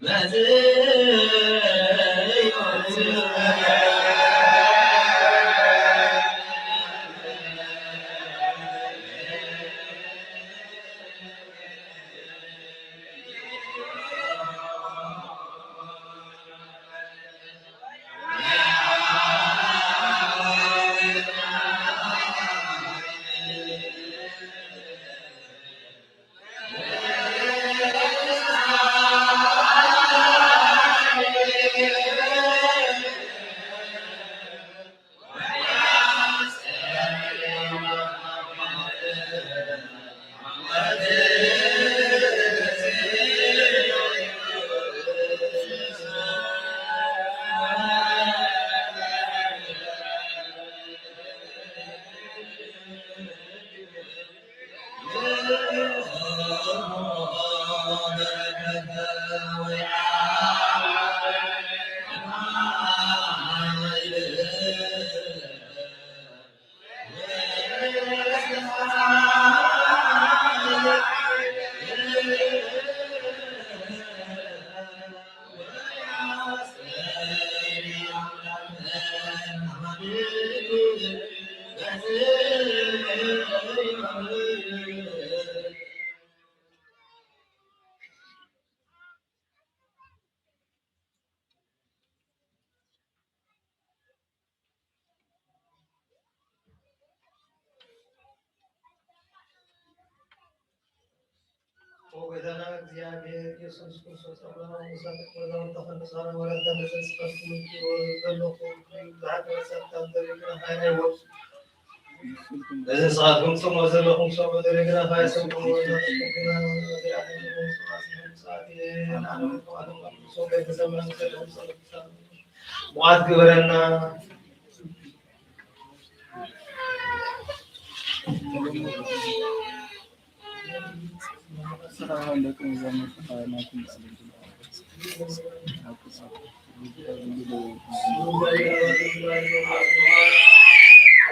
በጽዮን። ዘለና እግዚኣብሔር ኢየሱስ ክርስቶስ ኣምላኽ ምሳሌ ወዛውታ ከነሳና ወላታ መዘዝ ፈርስ ምንኪ ወዘለኹ ብዙሓት መሰብታት ዘሪግና ሃይናይ ወርሱ እዚ ንስኻትኩም ትሰምዑ ዘለኹም ሰምዑ ዘሪግና ሃይ ሰምዑ ወዘተስኩምና ሙዓት ግበረና።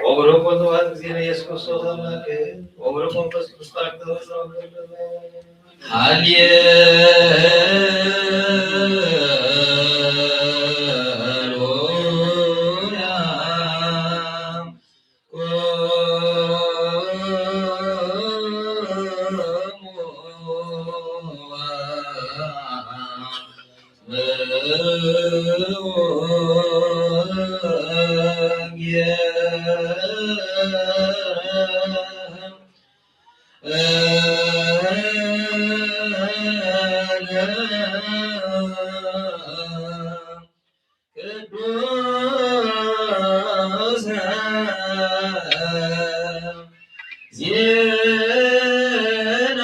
ወብሩክ ወልድ ዋሕድ እግዚእነ ኢየሱስ ክርስቶስ አምላክ ወብሩክ መንፈስ ቅዱስ። ሃሌ ቅዱስ ዜና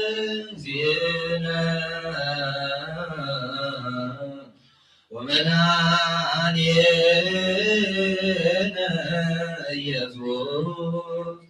ለእግዚእነ ወመድኃኒነ ኢየሱስ።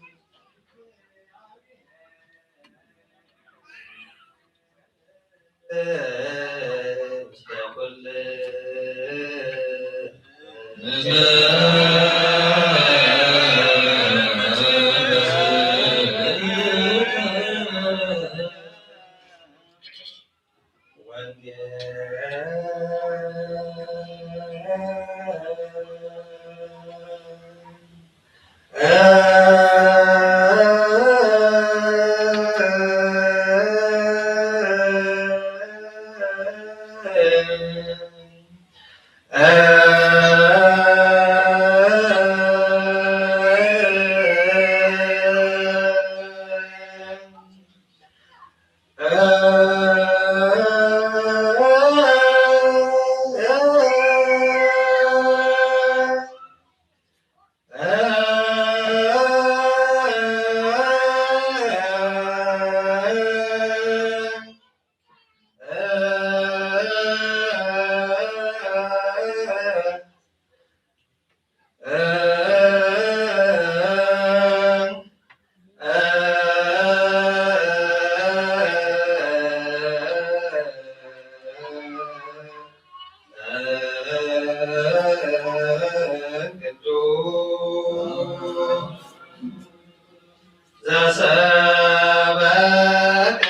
ዘሰበከ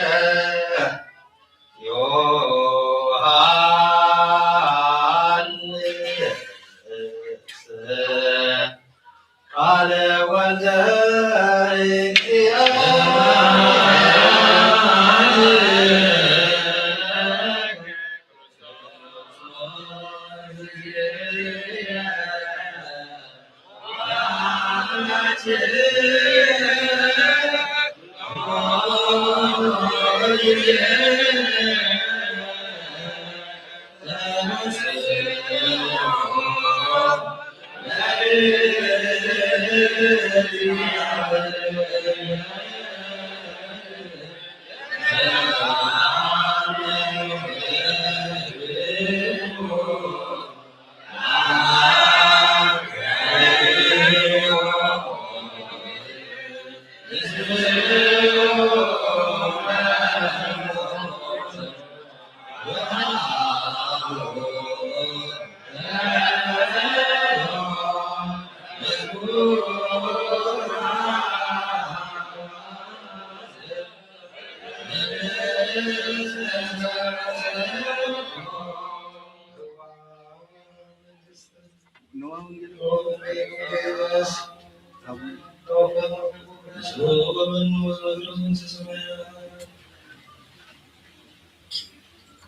ዮሐንስ ቃለ ወልደ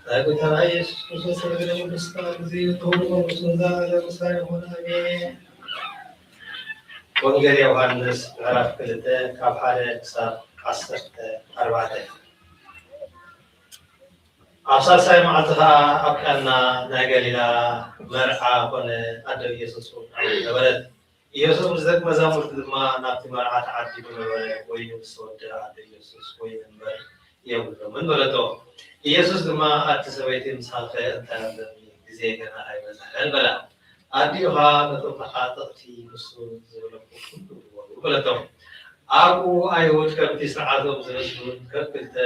ናይ ጎይታና ኢየሱስ ክርስቶስ ሰለስተ ቅዱሳን ጊዜ ክብሩ ሞገሱ ንዘለዓለም ምስጋና ይኹን፣ ኣሜን። ወንጌል ዮሃንስ ምዕራፍ ክልተ ካብ ሓደ ክሳብ ዓሰርተ ኣርባዕተ። ኣብ ሳልሳይ መዓልቲ ኸኣ ኣብ ቃና ናይ ገሊላ መርዓ ኾነ፣ ኣደ ኢየሱስ እውን ኣብኡ ነበረት። ኢየሱስ ምስ ደቂ መዛሙርቱ ድማ ናብቲ መርዓ ተዓዲጉ ነበረ፣ ወይኒ ምስ ተወድአ ኣደ ኢየሱስ ወይኒ እምበር የብሎምን በለቶ። ኢየሱስ ድማ፣ ኣቲ ሰበይቲ፣ ምሳኺኸ እንታይ ኣለኒ? ግዜይ ገና ኣይበጽሐን በላ። ኣዲኡ ኸኣ ነቶም ተዓጠቕቲ ንሱ ዝበለኩም ኩሉ ግበሩ በለቶም። ኣብኡ ኣይሁድ ከምቲ ስርዓቶም ዝመስሉን ከም ክልተ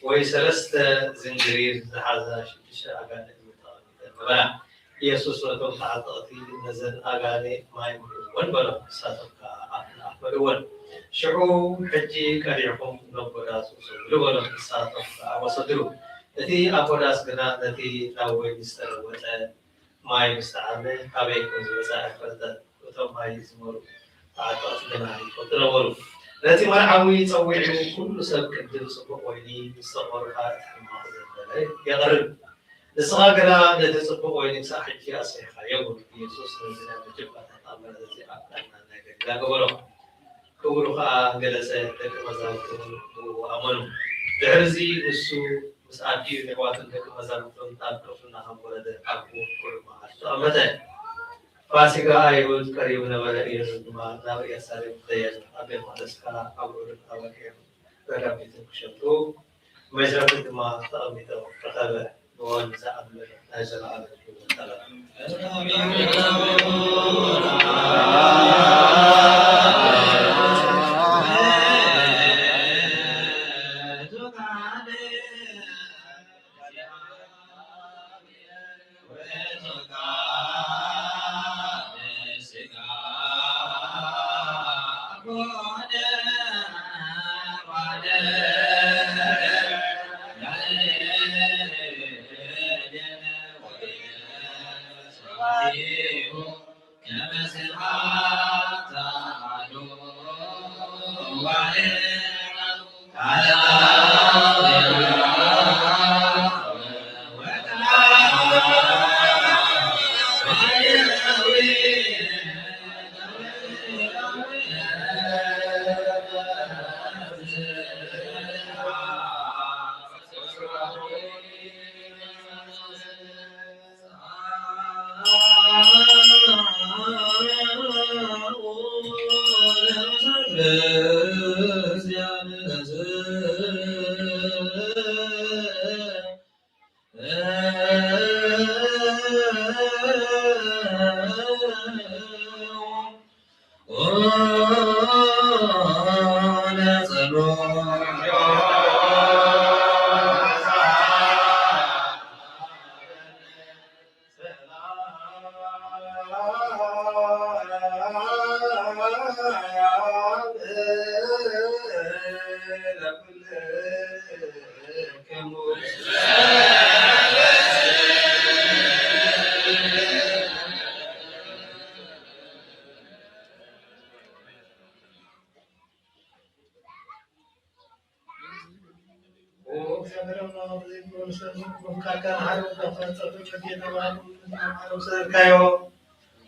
ወይ ሰለስተ ዝንጅሪር ዝሓዛ ሽዱሽተ ኣጋንንት ተቐሚጠን ነበራ። ኢየሱስ ነቶም ተዓጠቕቲ፣ ነዘን ኣጋንንት ማይ ምልእወን በሎም። ንሳቶም ከኣ ኣፍን ኣፍ መልእወን። ሽዑ ሕጂ ቀዲሕኩም ናብ ጎዳሱ ውሰድሉ በሎም። ንሳቶም ከኣ ወሰድሉ። እቲ ኣቦ ዳስ ግና ነቲ ናብ ወይኒ ዝተለወጠ ማይ ምስ ጠዓመ፣ ካበይ ከም ዝመጸ ኣይፈለጠን። እቶም ማይ ዝመልኡ ተዓጠቕቲ ግና ይፈልጡ ነበሩ። ነቲ መርዓዊ ጸዊዑ፣ ኩሉ ሰብ ቅድም ጽቡቕ ወይኒ፣ ምስ ተቖርፋ እቲ ሕማቕ ዘበለ የቕርብ። ንስኻ ግና ነቲ ጽቡቕ ወይኒ ክሳዕ ሕጂ ኣስሪሕካዮ በሎ። ኢየሱስ ነዚ ናይ መጀመርታ ተኣምራት እዚ ኣብ ቃና ናይ ገሊላ ገበሮ። ክብሩ ኸኣ ገለጸ፣ ደቂ መዛሙርቱ እውን ብእኡ ኣመኑ። ድሕርዚ ንሱ ምስ ኣዲኡ ንኣሕዋቱን ደቂ መዛሙርቱን ኣብ ቅፍርናሆም ወረደ፣ ኣብኡ ውዕል መዓልቲ ተቐመጠ። ፋሲጋ ኣይሁድ ቀሪቡ ነበረ፣ ኢየሱስ ድማ ናብ ኢየሩሳሌም ደየበ። ኣብ ቤት መቕደስ ከኣ ኣብ ውዕልን ኣባጊዕን ረጋቢትን ክሸጡ መሸጢ ድማ ተቐሚጦም ረኸበ። ንወልድ ዝኣምን ናይ ዘለኣለም ህይወት ኣለዎ።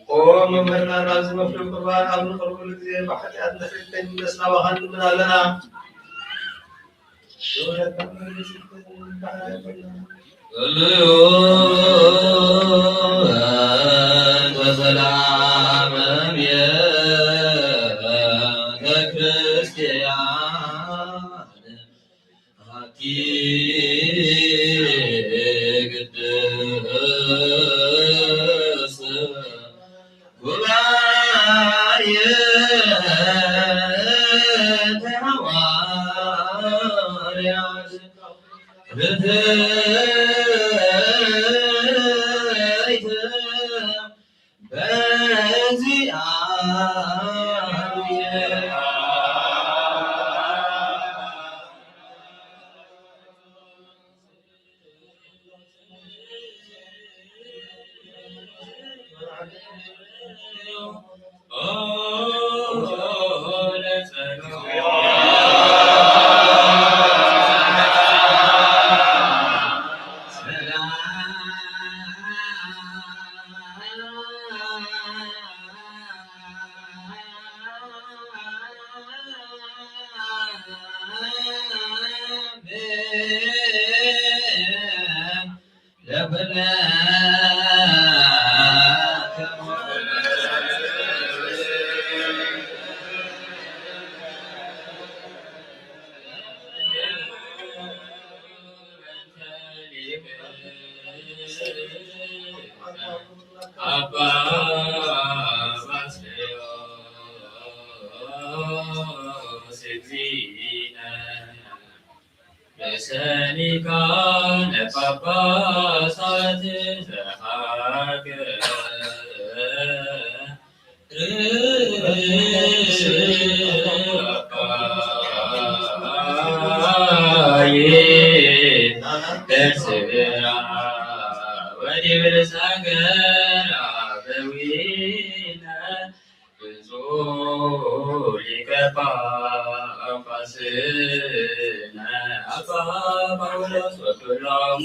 ኦ መምህርና፣ ናብዚ መፍልም ቁርባን ኣብ ንቐርበሉ ግዜ ብሓጢኣት ንድሕሪት ከይንምለስ ናባኻ ንልምን ኣለና። አባ ባስልዮስ እግዚእነ ርእሰ ሊቃነ ጳጳሳት ዘሀገረ ወዲብር ሀገር አበዊነ ብፁዕ ሊቀ ጳጳስነ አባ ጳውሎስ ወኩሎሙ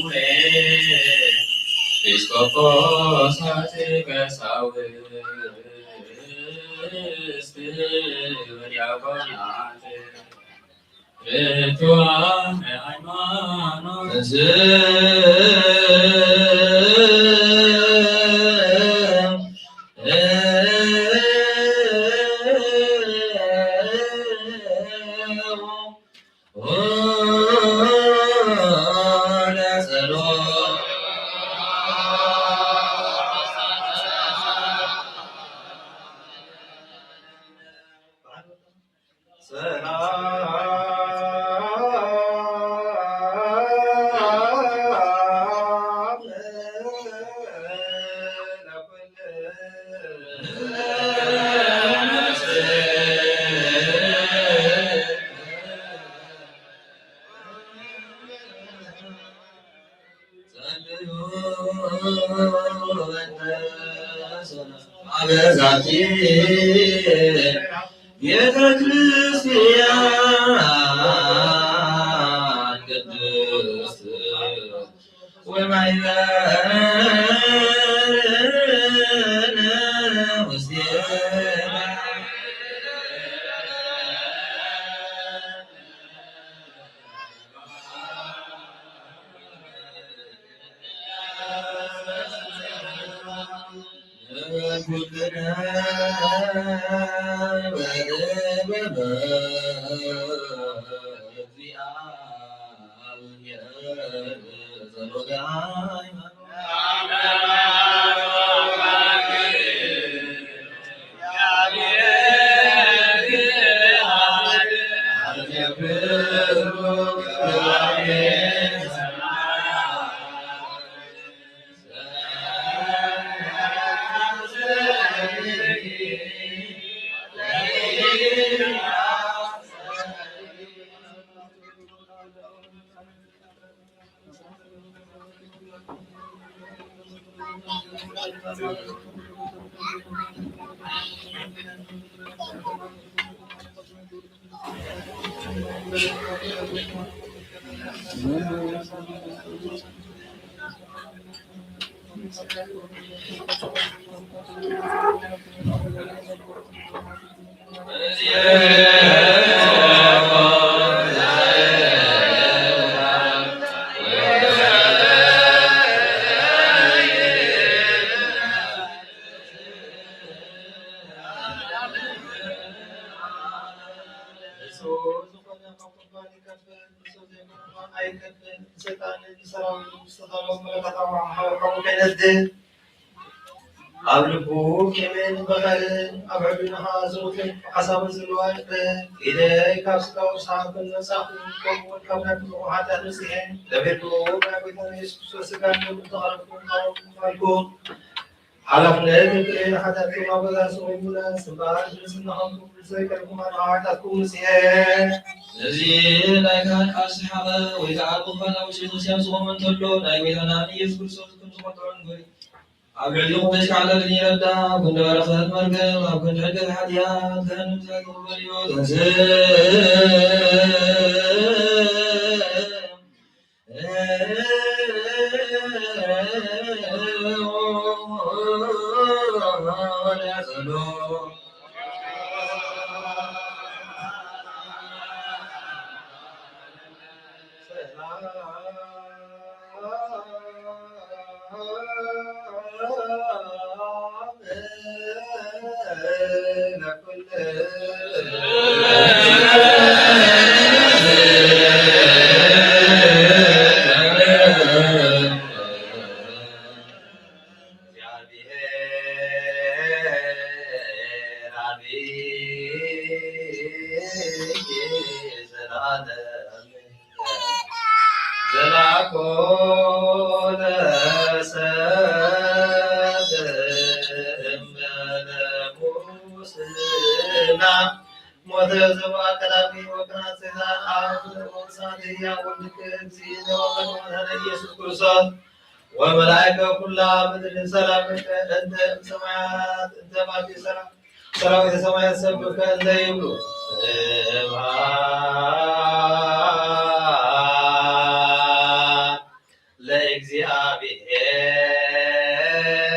ኤጲስቆጶሳት ቀሳውስት ወዲያቆናት ርቱዓነ ሃይማኖት። ጸልዩ በእንተ ሰላም አበዛቲ ቤተ ክርስቲያን ቅድስት ወማይበርነ ውስቴታ። ንሱ ዝኾነ ካብ ቁርባን ይከፍል፣ ንሱ ዘይኮነ ኣይከፍል። ንሰይጣንን ንሰራዊቱን ዝተዳለወ መለኮታዊ ሓባር ከምኡ ከይነድድ፣ ኣብ ልቡ ቂምን በቐልን ኣብ ሕልናኻ ዝሙትን ሓሳብን ዘለዋ ይቕረ። ኢደይ ካብ ስጋኡ ርሳሕ ከም ዘውጻእኩ፣ ከምኡ እውን ካብ ናይ ኩሉ ኃጢኣት ንጽሔ፣ ደሚርኩ ናይ ጐይታና ኢየሱስ ክርስቶስ ስጋን ደሙን ተቐረብኩ፣ ተቐበልኩ። ሓላፍነት እትርእዩ ንሓጢኣትኩም ኣብ ገዛእ ርእስኹም ይሙላ። እምበኣር ንጽህናኹም ዘይቀርብኩም ኣነ ካብ ሓጢኣትኩም ንጽሔ። ነዚ ናይ ካህን ቃል ሰሓቐ ወይ ከዓ ብኽፋል ኣብ ውሽጢ ክርስቲያን ዝቖመ እንተሎ፣ ናይ ጐይታና ንኢየሱስ ክርስቶስ ከም ዝቖጥዖ ንገሩ። ኣብ ልዕሊኹም ተሽካዕለልን ይረዳ፣ ኣብ ክንዲ በረኸት መርገም፣ ኣብ ክንዲ ሕድገት ሓጢኣት፣ ገሃነም እሳት ይቕበል እዩ። ተንሥእ። ዘላኮ ለሰብ እምበለ ሙስና ሞተ ዘበአ ቀዳሚ ወክናት ሰይጣን ኣብ ርእሳት ህያው ወልድከ እግዚእነ ወመድኃኒነ ኢየሱስ ክርስቶስ ወመላእከ ኩላ ምድር ሰላምከ እንተ እምሰማያት እንተ ባቲ ሰላም ሰራዊተ ሰማያት ሰብከ እንተ ይብሉ ስብሐት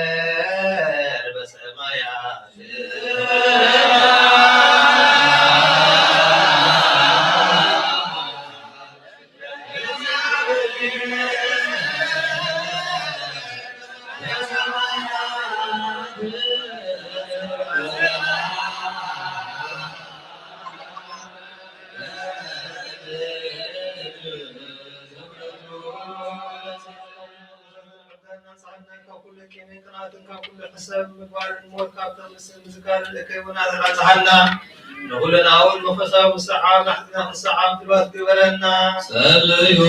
ለእግዚአብሔር በሰማያት። ንኹልና እውን መንፈሳዊ ንስሓ ናሕትና ክንሰዓም ድልዋት ግበረና። ጸልዩ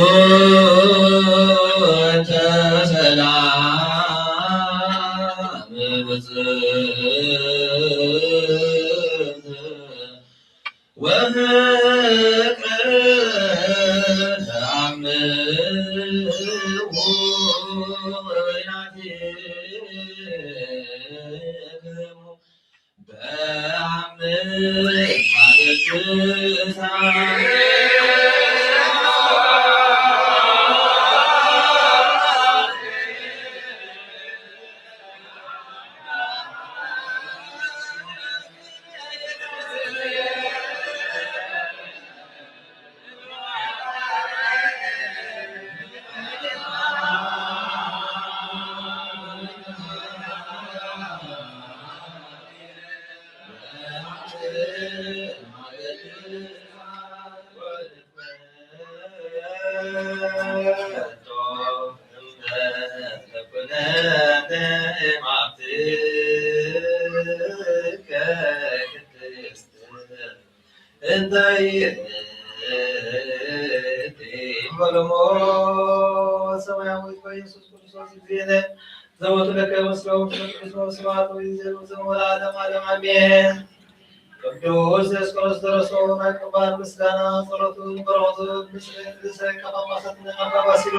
እንተ ሰላም ብጽእት ወፍቅር ተአምሩ ወበይናቲክሙ በአምር ማገትሳ። እንተ ይእቲ በልሞ ሰማያዊት በኢየሱስ ክርስቶስ እግዚእነ ዘወቱ ለከ መስለው ቅዱስ ስብሐት ወይዜ ዘመወላ ዓለም ዓለም አሜን። ቅዱስ ዲዮስቆሮስ ደረሶ ናይ ቁርባን ምስጋና ጸሎቱን በረኸቱ ምስለ ርእሰ ሊቀ ጳጳሳትና አባ ባሲሎ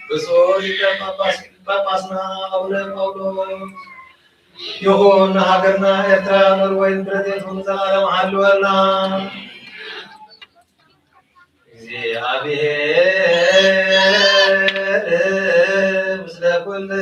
ብፁዕ ሊቀ ጳጳስ ጳጳስና አቡነ ጳውሎስ ይኹን። ሃገርና ኤርትራ ኖርወይን ብረድኤትኩም ዘላለም ሓልወና። እግዚኣብሔር ምስለ ኩልክሙ።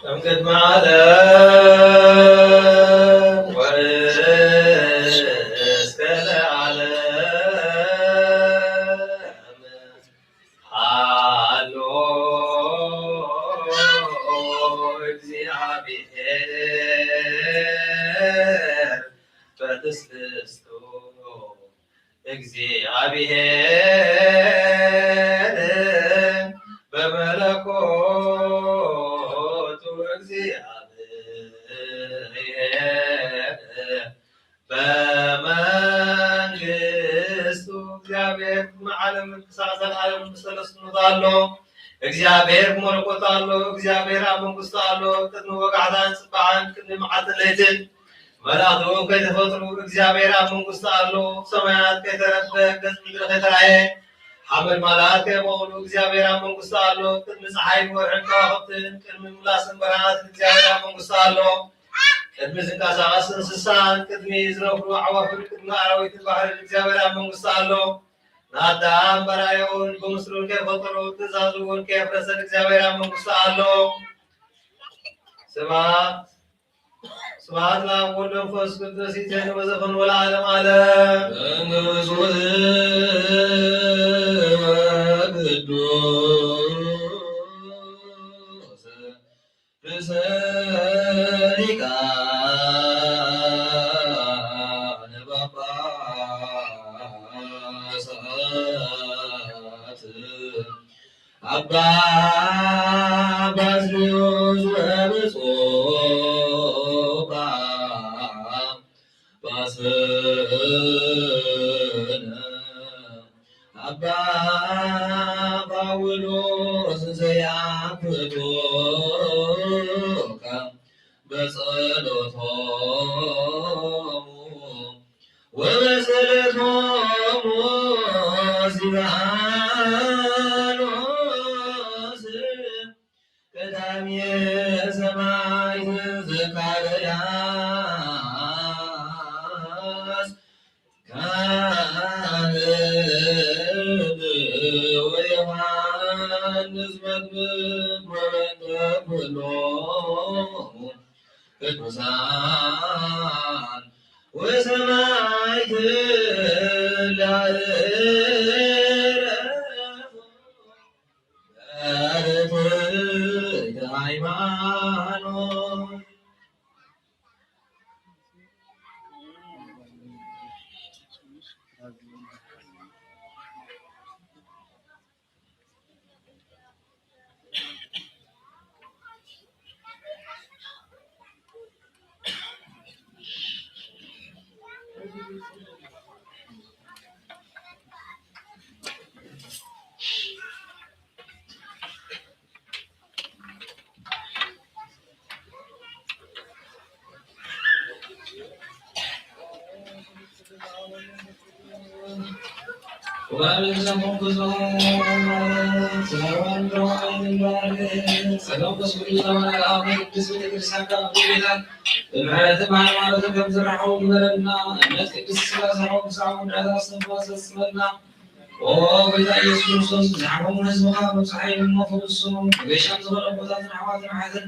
እምቅድመ ዓለም ወእስከ ለዓለም ሃሎ እግዚአብሔር በትስብእቱ እግዚአብሔር በመለኮቱ እግዚአብሔር በመንግስቱ። እግዚአብሔር ቅድመ ዓለም ክሳዕ ዘለዓለም ብሰለስትነቱ ኣሎ። እግዚአብሔር ብመለኮቱ ኣሎ። እግዚአብሔር ኣብ መንግስቱ ኣሎ። ቅድሚ ወጋሕታን ጽባሕን ቅድሚ መዓልትን ለይትን መላእኽቱ ከይተፈጥሩ እግዚኣብሔር ኣብ መንግስቱ ኣሎ። ሰማያት ከይተረፈ፣ ገጽ ምድሪ ከይተራእየ፣ ሓመልማላት ከይበቑሉ እግዚኣብሔር ኣብ መንግስቱ ኣሎ። ቅድሚ ጸሓይን ወርሕን ከዋኽብትን፣ ቅድሚ ምላስን በረኻትን እግዚኣብሔር ኣብ መንግስቱ ኣሎ። ቅድሚ ዝንቀሳቐስ እንስሳን፣ ቅድሚ ዝነፍሩ ኣዕዋፍን፣ ቅድሚ ኣራዊትን ባሕርን እግዚኣብሔር ኣብ መንግስቱ ኣሎ። ንኣዳም በራዮን ብምስሉን ከይፈጠሮ፣ ትእዛዙ እውን ከየፍረሰን እግዚኣብሔር ኣብ መንግስቱ ኣሎ። ስብሐት፣ ስብሐት ለአብ ወወልድ ወመንፈስ ቅዱስ፣ ይእዜኒ ወዘልፈኒ ወለዓለመ ዓለም። መንግስቱ ቅዱስ ርእሰ ሊቃነ ጳጳሳት አባ ባስልዮስ ወብፁዕ ጳጳስነ አባ ጳውሎስ ዘያፍቶከ በጸሎቶሙ ወበጸሎቶሙ ዚባኖስ ቀዳሜ ሰማዕት ዘካርያስ ካህን ወዮሐንስ መጥምቅ ወበእንተ ኩሎሙ ቅዱሳን ወሰማዕት ለዐረፉ በርትዕት ሃይማኖት። ጸሎት ቅዱስ ቁርባን ቅዱስ ቤተክርስቲያን ካብ ቤታት ብምሕረትን ብሃይማኖትን ከም ዝረሓው ግበረልና። እምነት ቅድስት ሥላሴ ክሳብ ውዳሴ እስትንፋስ ፈጽመልና። ኦ ጎይታ ኢየሱስ ክርስቶስ፣ ዝሓመሙ ህዝብኻ መብጽዓ ኢልሞ ፍጹም ንገሻም ዝኾነ ኣቦታትን ኣሕዋትን ኣሓትን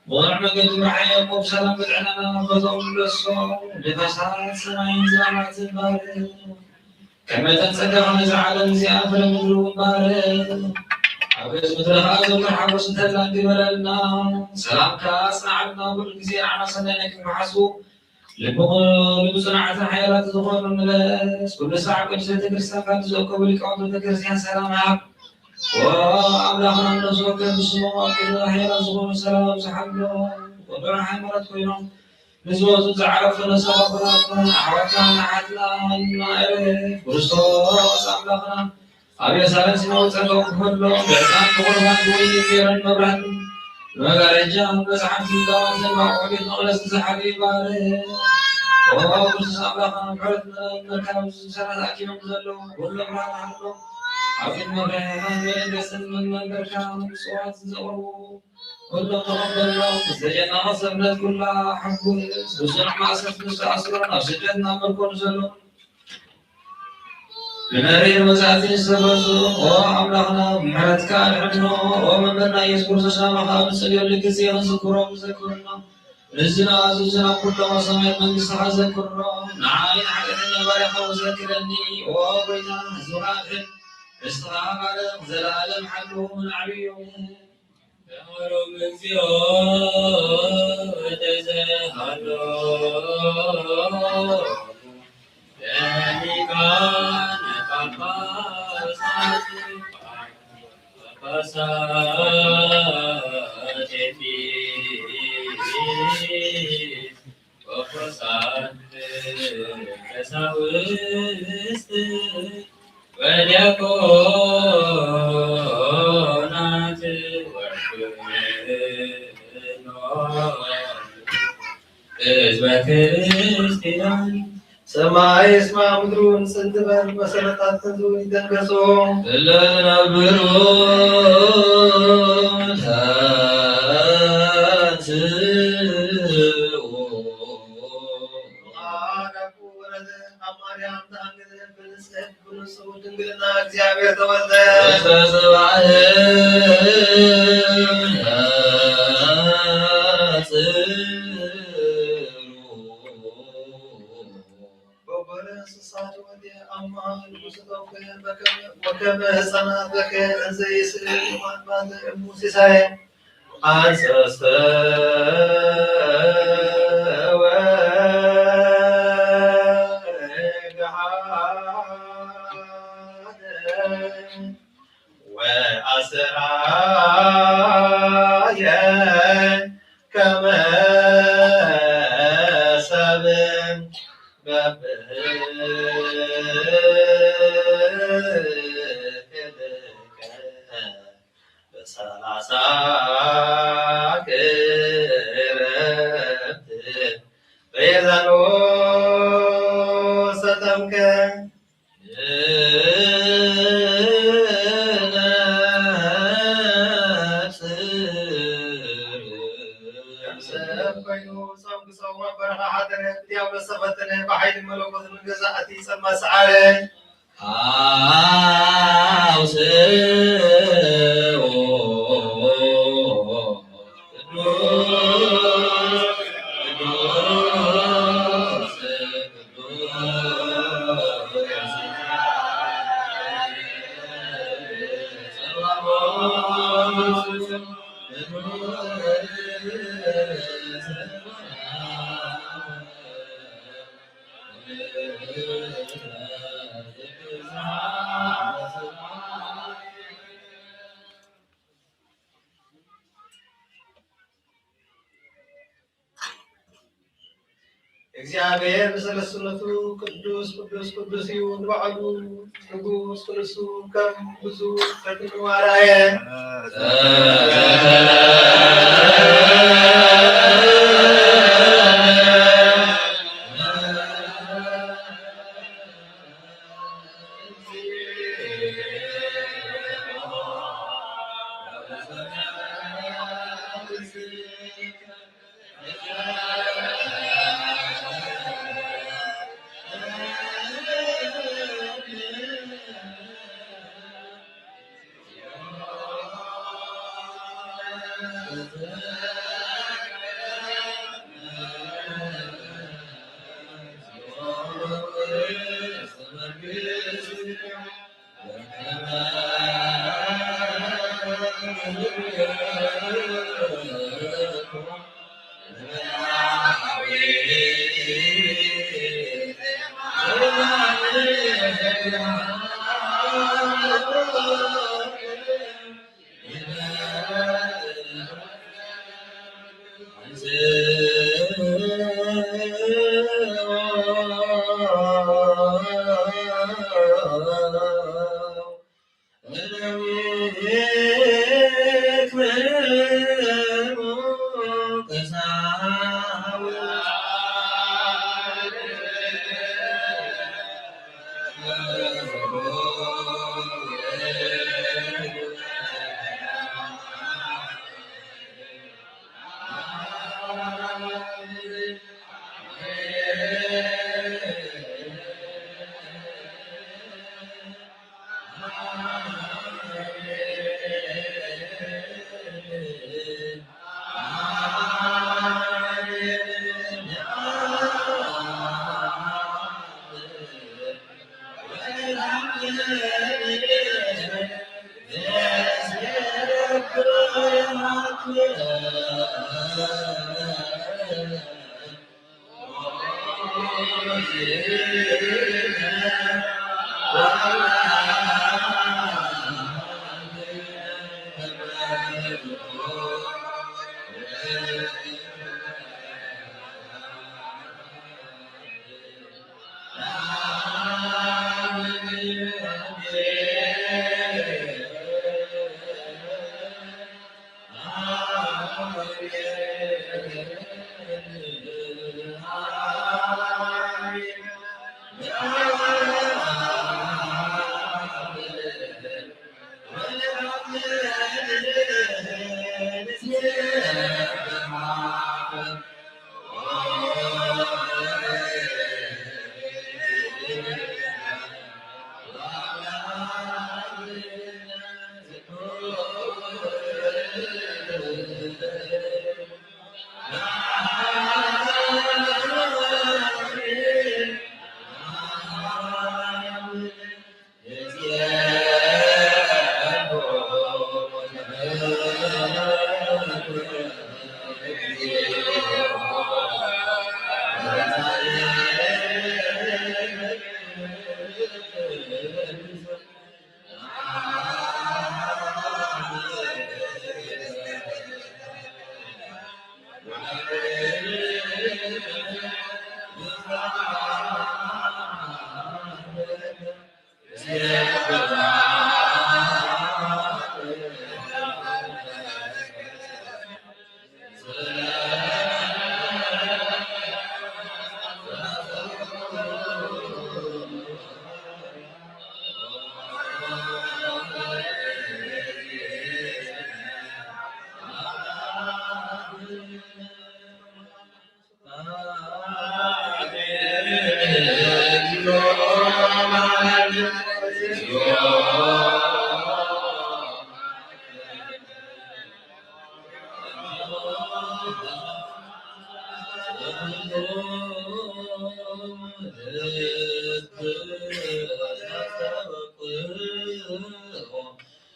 ብቕኑዕ መንገዲ ምርሓዮም፣ ብሰላም ብጥዕና ናብ ቦታኦም ምለሶም። ንፋሳት ሰማይን ዝናማትን ባርኽ። ከም መጠን ጸጋኻ ነዛ ዓለም እዚኣ ፍረ ምድሪ እውን ባርኽ። ኣብ ገጽ ምድሪ ኸኣ ዘውትር ሓጎስ እንተላ ግበረልና። ሰላምካ ኣጽንዓልና፣ ኩሉ ግዜ ንዓና ሰናይ ናይ ክንሓስቡ ልቢ፣ ልቢ ጽኑዓትን ሓያላት ዝኾኑ ምለስ። ኩሉ ሳዕ ቅድስት ቤተ ክርስቲያን ካብ ዝእከቡ ሊቃውንቲ ቤተ ክርስቲያን ሰላም ሃብ። ኦ ኣምላኽና፣ ነፍሲ ወከፍ ብስሞም ኣብ ቅድሚ ሓያላት ዝኾኑ ሰላም ኣብዝሓሎም። ወገን ሃይማኖት ኮይኖም ንዝወፁ ዝዓረፉ ነፍሳት ኣቦታትና፣ ኣሕዋትና፣ ኣሓትና፣ ማእረ ክርስቶስ ኣምላኽና ኣብ ኢየሩሳሌም ስማዊ ጸጋ ክህሎ፣ ብዕጣን ብቑርባን ብወይኒ ገይረን መብራህትን ብመጋረጃ መጽሓፍቲ ዳዋን ዘንባቆ ቤት መቕደስ ዝሓሉ ይባርኽ። ኦ ቅዱስ ኣምላኽና፣ ምሕረት መርካብ ዝሰራት ኣኪቦም ዘለዉ ኩሎም ብርሃን ሃብሎም። ኣብ ቅድሚ ብርሃን መለገስን መንበርካ ምጽዋት ዘቕርቡ ኩሎም ተቐበሎም። ዝተጨነቐ ሰብነት ኩላ ሓጉስ፣ ብጽኑዕ ማእሰርቲ ዝተኣስሮን ኣብ ስደት ናብ ምርኮ ንዘሎ ብመሪር መጻእቲ ዝተበጽሑ፣ ኦ ኣምላኽና፣ ብምሕረትካ ኣድሕኖ። ኦ መምህርና ኢየሱስ ክርስቶስ፣ ናባኻ ኣብ ንጸልየሉ ግዜ ክንዝክሮም ዘክሩና። ንዝና ኣዙዝና ኩሎም ኣብ ሰማያት መንግስትኻ ዘክሮም። ንዓይ ንሓጢኣተኛ ባርያኻ ወዘክረኒ። ኦ ጎይታ፣ ህዝብኻ ኣድሕን። ርስትኻ ባርኽ፣ ዘለኣለም ሓልዎም ንዓብዮም። በሮም እግዚኦ ተዘሃሎ ለሊቃነ ጳጳሳት ጳጳሳት ኤጲስ ቆጶሳት ቀሳውስት ወዲያቆናት ወኩኖ ህዝበ ሰማይ እስማ ምድሩን ጽን ትበል፣ መሰረታት ተንዙ ይደንገጹ። እለ ነብሩ ተንስኡ። ዱዓ ዳኩ ወረደ ኣብ ማርያም ተኣንገደ፣ ብንጽሕት ብንጹህ ድንግልና እግዚኣብሔር ተወልደ። ውስተ ጽባሕ ነጽሩ። በጎለ እንስሳት ወልደ አማ ንጉሥ ተውከ በከመ ወከመ ሕፃናት በከ እንዘ ይስእል ማንባት እሙ ሲሳየ አንሰስተ ወገሃደ ወአስተርአየ ከመ ሰብእ በፍቅርከ በሰላሳ ክረምት በየዛኑ ሰጠምከ። ሰብ ኮይኑ ጾም ክጸውም ኣብ በረኻ ሓደረ፣ ብዲያብሎስ ተፈተነ፣ ብሓይሊ መለኮት ንገዛእቲ ጸልማት ሰዓረ። ኣውስኡ ቅዱስ ቅዱስ እግዚኣብሔር ብሰለስትነቱ ቅዱስ ቅዱስ ቅዱስ እዩ። ንባዕሉ ንጉስ፣ ክንሱ ከም ብዙ ፈቲኑ ኣርኣየ።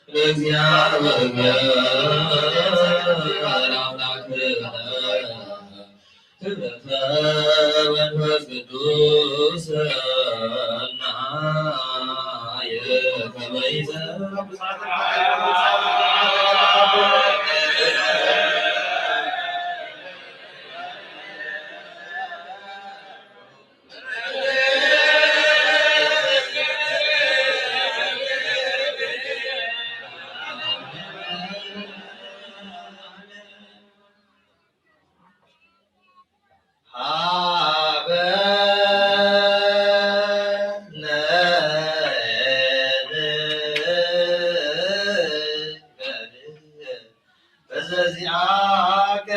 ለእግዚአብሔር አምላክነ ክብረተ መንፈስ ቅዱስ ሰናየ ከመ ይዘ በዘዚአከ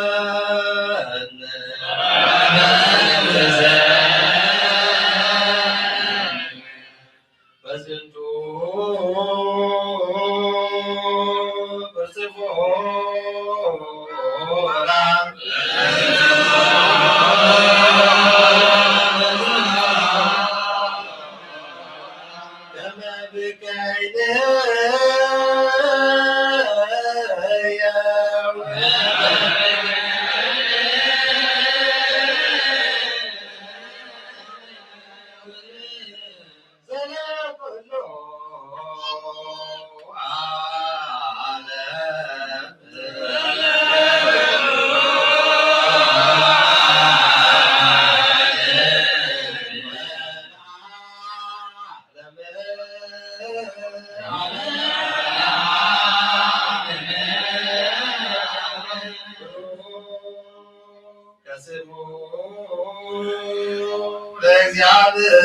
ወፈውሰነ በዝንቱ ብርጽፎራ ከመ ብከይነ ከስሙ ለእግዚአብሔር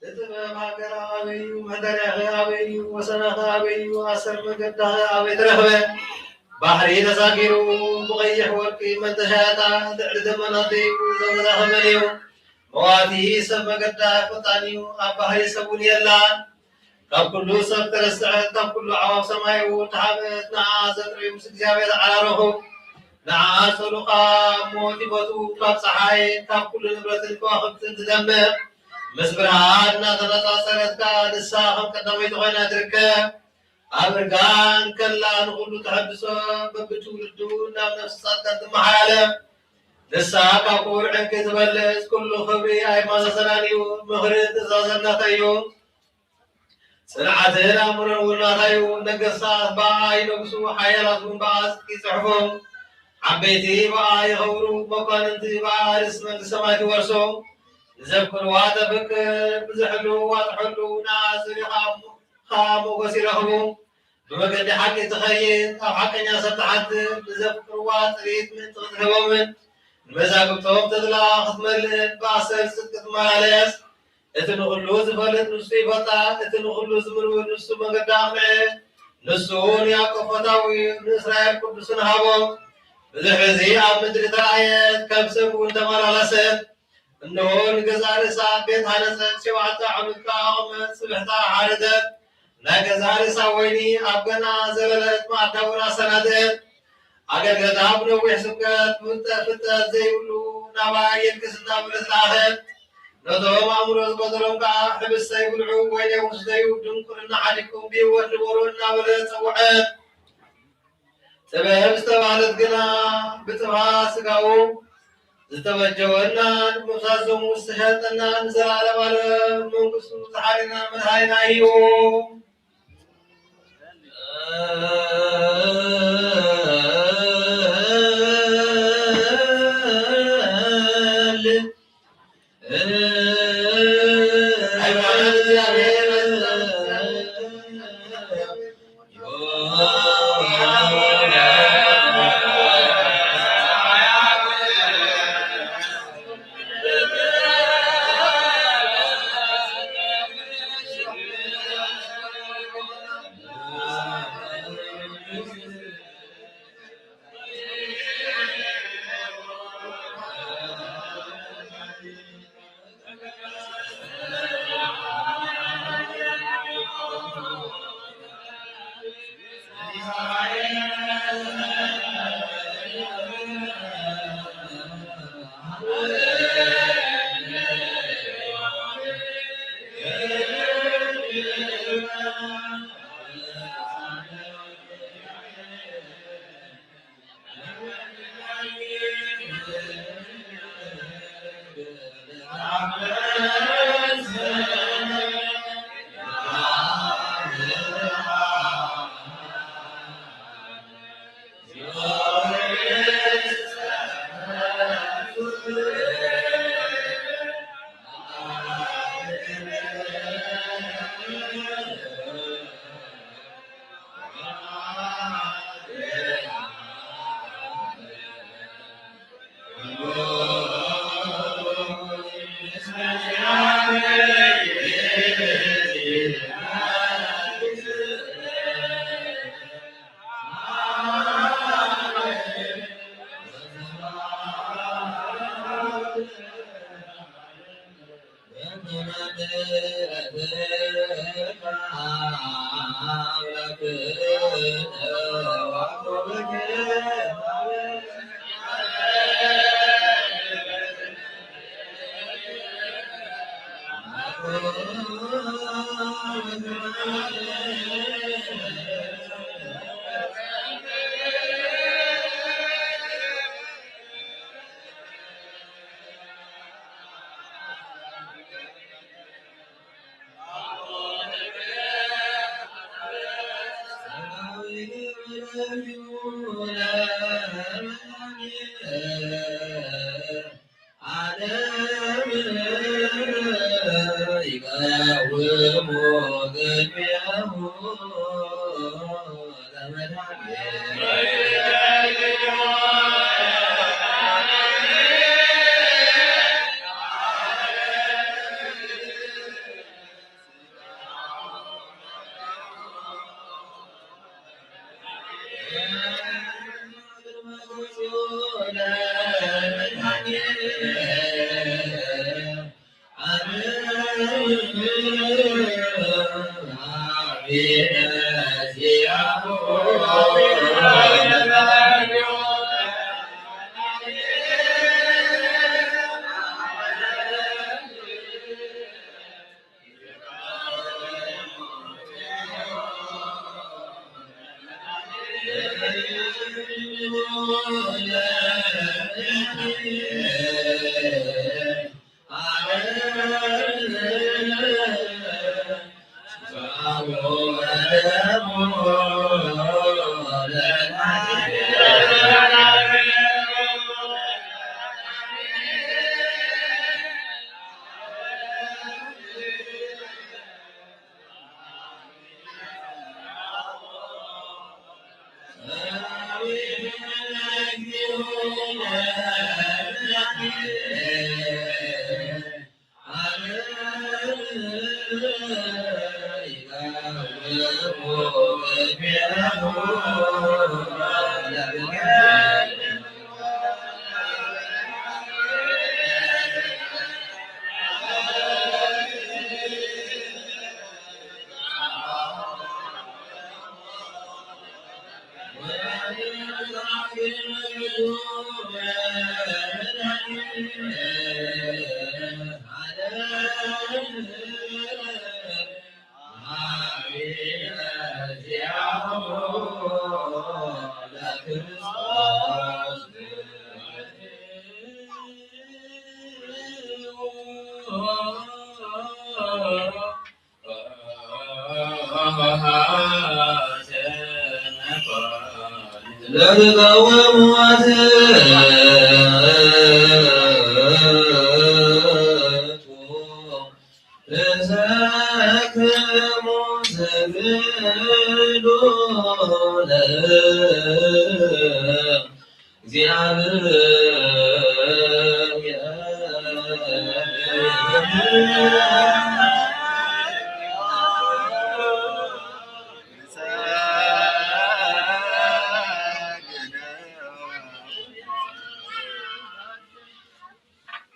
እቲ ጥበብ ሃገራ ኣበይ እዩ? መሕደሪያኸ ኣበይ እዩ? ወሰናኸ ኣበይ እዩ? ኣሰር መገዳኸ ኣበይ ተረኽበ? ባሕሪ ተሳጊሩ ብቐይሕ ወርቂ መን ተሻየጣ? ልዕሊ ደመና ደይቡ ዘመዛኸ መን እዩ? መዋቲ ሰብ መገዳ ፈጣን እዩ፣ ኣብ ባሕሪ ሰብ እውን የላን። ካብ ኩሉ ሰብ ተረስዐት፣ ካብ ኩሉ ኣዕዋፍ ሰማይ እውን ተሓብአት። ንዓ ዘጥርዩ ምስ እግዚኣብሔር ዓራረኹ። ንዓ ጸሉኻ እሞ ቲፈቱ ካብ ጸሓይ፣ ካብ ኩሉ ንብረትን ከዋኽብትን ትደምቕ። ምስ ብርሃን እናተነጻጸረት ከኣ ንሳ ከም ቀዳመይቲ ኮይና ትርከብ። ኣብ እርጋን ከላ ንኹሉ ተሐድሶ በብትውልዱ ናብ ነፍሲ ጻድቃን ትመሓላለፍ። ንሳ ካብ ክቡር ዕንቂ ትበልጽ፣ ኩሉ ክብሪ ኣይማሳሰላን እዩ። ምኽርን ትእዛዝን ናታ እዩ። ጽንዓትን ኣእምሮን እውን ናታ እዩ። ነገስታት ብኣኣ ይነግሱ፣ ሓያላት እውን ብኣኣ ጽድቂ ይጽሕፉ። ዓበይቲ ብኣኣ ይኸብሩ፣ መኳንንቲ ብኣኣ ርእሲ መንግስቲ ሰማያት ይወርሱ። ንዘፍቅርዋ ተፍቅር፣ ንዝሕልውዋ ትሕሉ፣ ንኣኣ ዝፈርዩ ኸኣ ሞገስ ይረኽቡ። ብመገዲ ሓቂ ትኸይድ፣ ኣብ ሓቀኛ ሰብ ትሓድር፣ ንዘፍቅርዋ ጥሪት ምእንቲ ክትህቦምን ንመዛግብቶም ተድላ ክትመልእን ብኣሰር ጽድቂ ትመላለስ። እቲ ንኹሉ ዝፈልጥ ንሱ ይፈልጣ፣ እቲ ንኹሉ ዝምርምር ንሱ መገዳ ኣቕንዐ። ንሱ ንያዕቆብ ፈታዊ፣ ንእስራኤል ቅዱስን ሃቦ። ብዙሕ ህዝቢ ኣብ ምድሪ ተራእየት፣ ከም ሰብ እውን ተመላለሰት። እንሆ ንገዛእ ርእሳ ቤት ሃነጸት፣ ሸውዓተ ዓመት ከኣ ኣቖመት፣ ስብሕታ ሓረደት። ናይ ገዛእ ርእሳ ወይኒ ኣብ ገንኣ ዘለለት፣ መኣዳ እውን ኣሰናድእት። ኣገልገልታ ብነዊሕ ስብከት፣ ፍልጠት፣ ፍልጠት ዘይብሉ ናባይ የልቅስ እናበለት ለኣኸት። ነቶም ኣእምሮ ዝጎደሎም ከኣ፣ ሕብስተይ ብልዑ፣ ወይነይ እውን ስተዩ፣ ድንቁርና ሓዲግኩም ብህይወት ንበሩ እናበለት ጸውዐት። ጥበብ ዝተባህለት ግና ብጥፋ ስጋኡ ዝተበጀወና፣ ንምፍሳስ ደሙ ዝተሸጠና፣ ንዘለዓለም ዓለም መንግስቱ ዝሓረና መድኃኒና እዩ።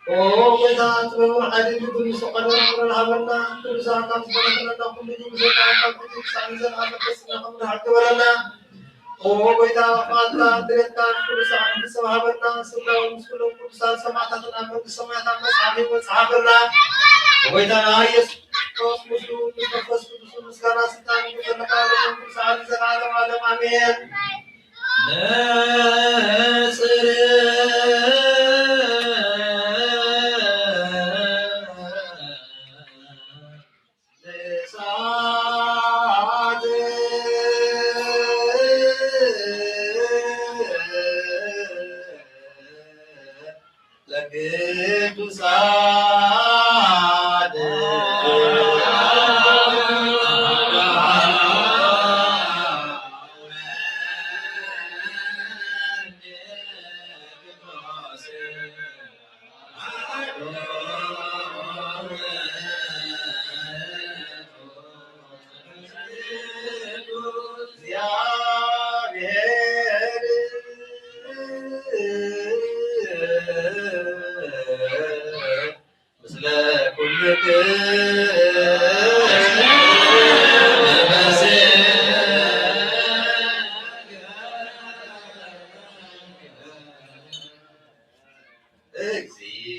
ኦ ጎይታ፣ ጥበብን ሓይልን ልብን ምስ ፍቕርን ፍቕርን ሃበና። ቅዱሳን ካብ ዝበረክረና ኩሉ እዩ ብዘለና ካብ ሕጂ ክሳዕ ንዘለኣለም ደስና ከም ንሓድግ ግበረና። ኦ ጎይታ፣ ፍቓድካ ድሌትካ ቅዱሳን ፍጽም ሃበና። ስጋዊ ምስ ኩሎም ቅዱሳን ሰማዕታትን ኣብ መንግስቲ ሰማያት ኣብ መጽሓፍ ህይወት ጸሓፈና። ኦ ጎይታና ኢየሱስ ክርስቶስ፣ ምስሉ ምስ መንፈስ ቅዱስ ምስጋና ስልጣን ይግበረካ፣ ለመንግስቲ ዓለም ዘላለም ዓለም ኣሜን። እግዚእ።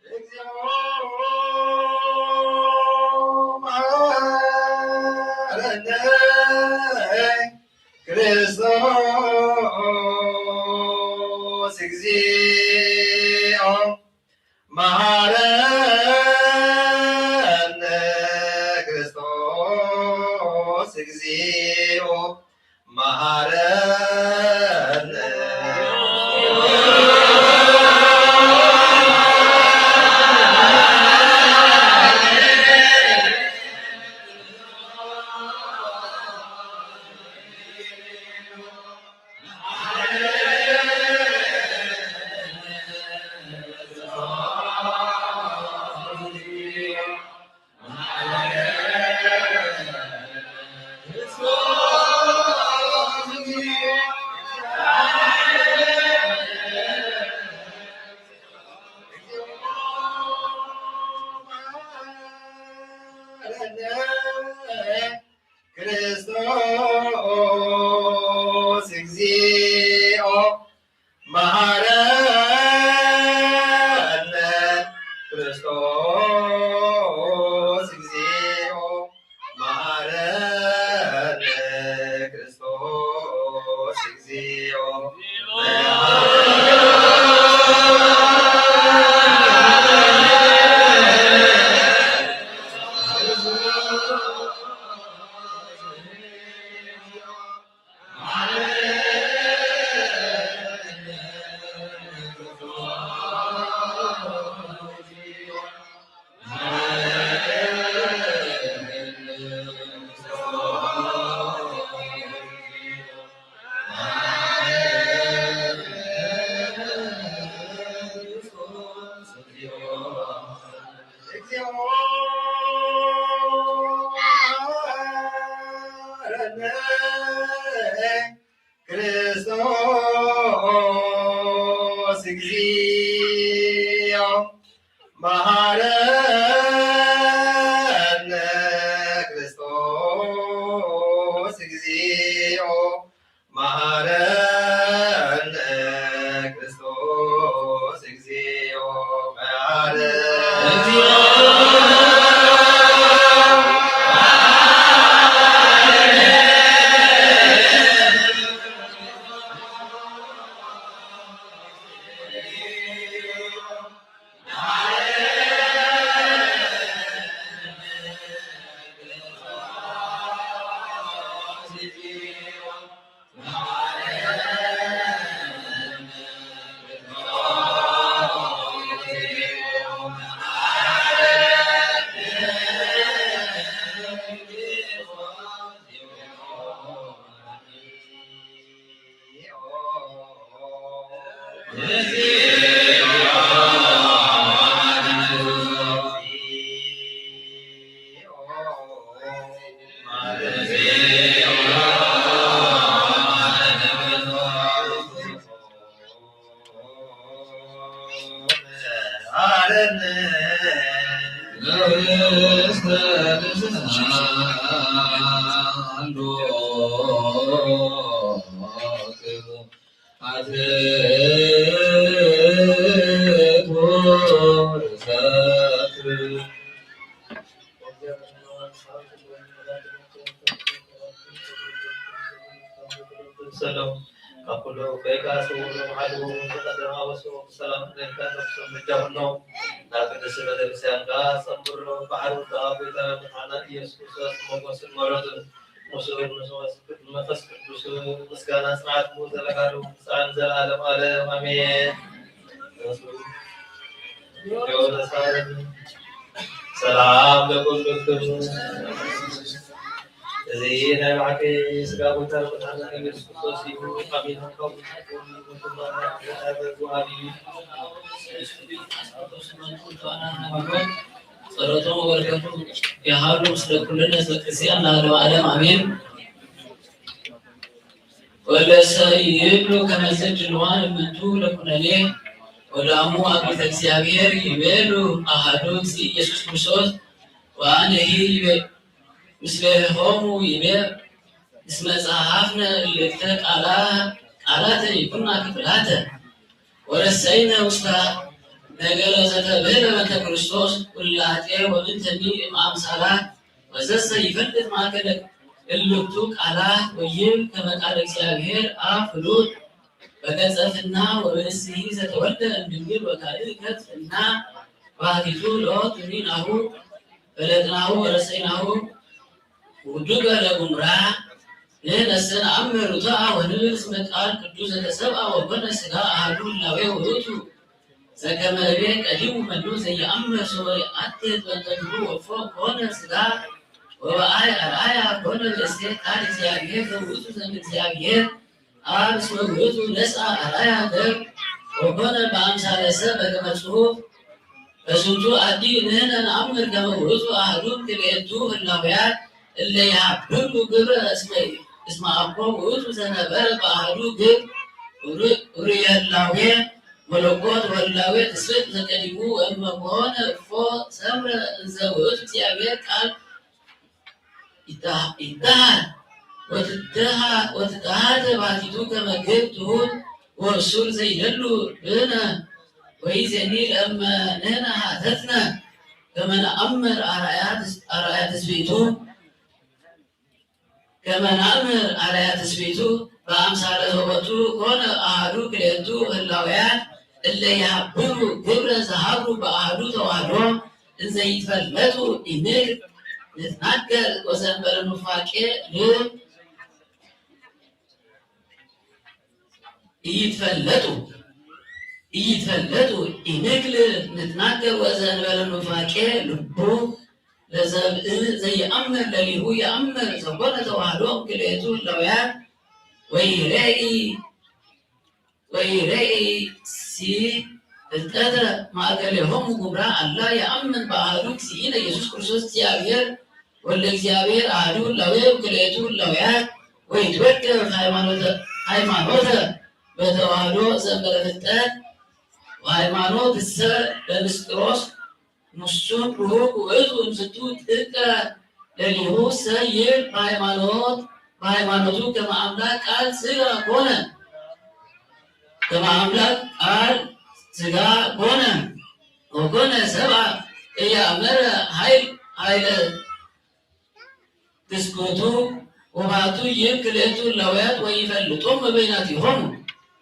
እግዚኦ መሐረነ ክርስቶስ፣ እግዚኦ መሐረነ ክርስቶስ፣ እግዚኦ መሐረነ። እግዚኦ መሐረነ ክርስቶስ እግዚኦ መሐረነ ክርስቶስ እግዚኦ መሐረነ። ሰላም ካብ ኩሉ ከይካ ስውሩ ሓደ ዝቀደመ ኣበሱ ሰላም ነካ ነፍሶም ምጃሁኖ ናብ ቅድስቲ ቤተክርስትያን ጋ ጸንብሮ ባሕሩ ተኣጉተ መድሓና ኢየሱስ ክርስቶስ ሞገስን ምሕረትን ምስኡ ምስ መንፈስ ቅዱስ ምስጋና ጽንዓት ዘለካሉ ብጻን ዘለዓለም ዓለም ኣሜን። ሰላም ለኩልክም። እዚ ናይ ብሓቂ ስጋ ጎይታ መድሓና ኢየሱስ ክርስቶስ እዩ። ኣሜን። ካብ ጸሎቶም በረከቱ ይሃሉ ምስለ ኩልነ ህዝበ ክርስቲያን ለዓለመ ዓለም ኣሜን። ወለሰ ይብሉ ከመ ዝድልዋን እምንቱ ለኩነኔ ወዳሙ አብ ቤተ እግዚአብሔር ይቤሉ አሐዱ እግዚእ ኢየሱስ ክርስቶስ ወአነሂ ይቤ ምስሌሆሙ ይቤ እስመ ጸሐፍነ እልክተ ቃላ ቃላተ ይኩና ክፍላተ ወረሰይነ ውስተ ነገረ ዘተብህለ በእንተ ክርስቶስ ውላጤ ወምንተኒ እምአምሳላ ወዘሰ ይፈልጥ ማእከለ እልክቱ ቃላ ወይብ ከመ ቃለ እግዚአብሔር አብ ፍሉጥ በገጸ ፍና ወብእሲሂ ዘተወልደ እምድንግል ወካልእ ገጽ ፍና ባሕቲቱ ሎትኒ ናሁ ፈለጥናሁ ወረሰይናሁ ውዱገ ለጉምራ ንሕነሰ ነአምር ውእቱ ወንብል እስመ ቃል ቅዱስ ዘተሰብአ ወኮነ ሥጋ አሐዱ ህላዌ ውእቱ ዘከመ እቤ ቀዲሙ መኑ ዘይአምር ሶበ ይአትት በእንተ ግብሩ ወፎ ኮነ ሥጋ ወበአይ አርአያ ኮነ ብእሴት ቃል እግዚአብሔር ዘውእቱ ዘእም እግዚአብሔር አብ እስመ ውእቱ ነስአ አርአያ ገብ ወኮነ በአምሳለ ሰብ በከመ ጽሑፍ በዝንቱ አዲ ንሕነ ነአምር ከመ ውእቱ አሐዱ ክልኤቱ ህላውያት እለ ይሃብሉ ግብረ እስመ እስመ አኮ ውእቱ ዘነበረ በአሐዱ ግብ ኡሪ- ኡርየ ህላዌ መለኮት ወህላዌ ትስብእት ዘቀዲሙ ወእመ ኮነ እፎ ሰምረ እንዘ ውእቱ እግዚአብሔር ቃል ይታ- ይታሃር ወትትሃ- ወትትሃተ ባሕቲቱ ከመ ግብ ትሁት ወእሱር ዘይደሉ ብነ ወይዜኒ ለእመ ንሕነ ሀተትነ ከመ ነአምር አርአያ ትስ- አርአያ ትስብእቱ ከመ ነአምር አርአያ ትስብእቱ በአምሳለ ሆቱ ኮነ አሐዱ ክልኤቱ ህላውያት እለ ይሃብሩ ግብረ ዘሃብሩ በአሐዱ ተዋህዶ እንዘ ይትፈለጡ ኢንክ ንትናገር ወዘንበለ ኑፋቄ ልብ ኢይትፈለጡ ኢይትፈለጡ ኢንክል ንትናገር ወዘንበለ ኑፋቄ ልቡ ለዘብእ ዘይአምር ለሊሁ የአምር ዘኮነ ተዋህዶ ክልኤቱ ህላውያት ወይሬኢ ወይሬኢ ሲ ፍልጠተ ማእከሌሆሙ ጉብራ አላ የአምን በአሐዱ እግዚእነ ኢየሱስ ክርስቶስ እግዚአብሔር ወልደ እግዚአብሔር አሐዱ ህላዌ ክልኤቱ ህላውያት ወይትወደብ ሃይማኖተ ሃይማኖተ በተዋህዶ ዘንበለ ፍልጠት ሃይማኖት እሰ ለንስጥሮስ ንሱን ርሁቅ ውእቱ እምዝቱ ጥቀ ለሊሁ ሰይል ሃይማኖት ሃይማኖቱ ከመ አምላክ ቃል ስጋ ኮነ። ከመ አምላክ ቃል ስጋ ኮነ ወኮነ ሰብአ እያእመረ ኃይል ኃይለ ትስክቱ ወባቱ ይብ ክልኤቱ እላውያት ወይፈልጦም በበይናቲሆሙ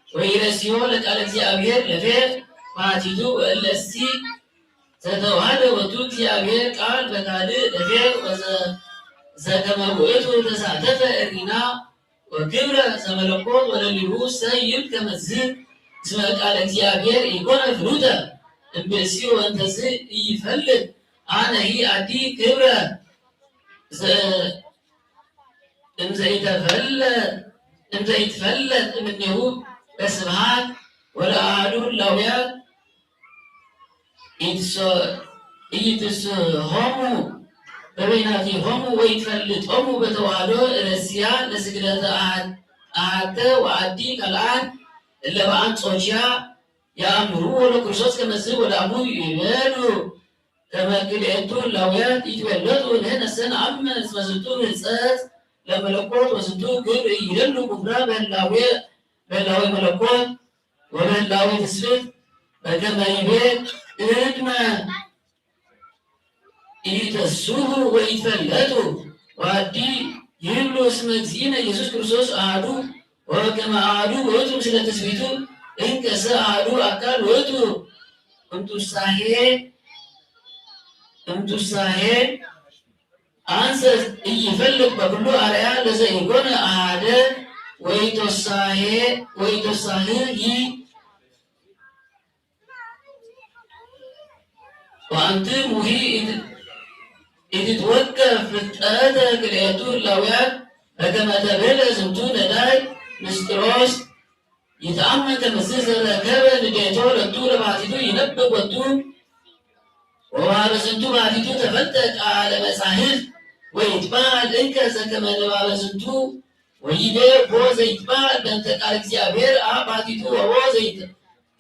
ወይረስዮ ለቃለ እግዚአብሔር ለፌ ባቲቱ ወእለሲ ዘተዋህደ ወቱ እግዚአብሔር ቃል በካልእ ለፌ ወዘ- ዘከመ ውእቱ ተሳተፈ እሪና ወግብረ ዘመለኮት ወለሊሁ ሰይብ ከመዝ እስመ ቃለ እግዚአብሔር ኢኮነ ፍሉተ እምብእሲ ወእንተዝ ኢይፈልጥ አነሂ አዲ ክብረ ዘ- እምዘኢተፈለ- እምዘኢትፈለጥ እምኔሁ በስብሐት ወለአሐዱ እላውያት ኢትሶ- ኢትስሆሙ በበይናቲሆሙ ወይትፈልጦሙ በተዋህዶ ረሲያ ለስግደተ አሐ- አሐተ ወአዲ ካልአት እለ በአንጾኪያ የአምሩ ወለክርስቶስ ከመዝ ወዳሙ ይበሉ ከመ ክልኤቱ እላውያት ይትበለጡ ንሕነሰ ነአምን እስመ ዝንቱ ህንጸት ለመለኮት ወዝንቱ ግብር ይደሉ ኩፍራ በህላዌ በህላዌ መለኮት ወበህላዌ ትስብእት በከመ ይቤ ቅድመ ኢተስሁ ወኢትፈለጡ ወአዲ ይብሉ እስመ እግዚእነ ኢየሱስ ክርስቶስ አሐዱ ወበከመ አሐዱ ውእቱ ምስለ ትስብእቱ እንከሰ አሐዱ አካል ውእቱ እምቱሳሄ እምቱሳሄ አንሰ ኢይፈልጥ በኩሉ አርአያ ለዘኢኮነ አሐደ ወኢቶሳሄ ወኢቶሳህሂ ወአንትሙሂ ኢትትወከፍ ፍልጠተ ክልኤቱ ህላውያት በከመ ተብህለ ዝንቱ ነዳይ ንስጥሮስ ይትአመን ከመዝ ዘረከበ ንዴቶ ለቱ ለባቲቱ ይነብብ ወቱ ወበሀበ ዝንቱ ባቲቱ ተፈልጠ ቃለ መጻሕፍት ወይትበሃል እንከ ዘከመ ንባበ ዝንቱ ወይቤ ቦ ዘይትበሃል በእንተ ቃል እግዚአብሔር አብ ባቲቱ ወቦ ዘይት-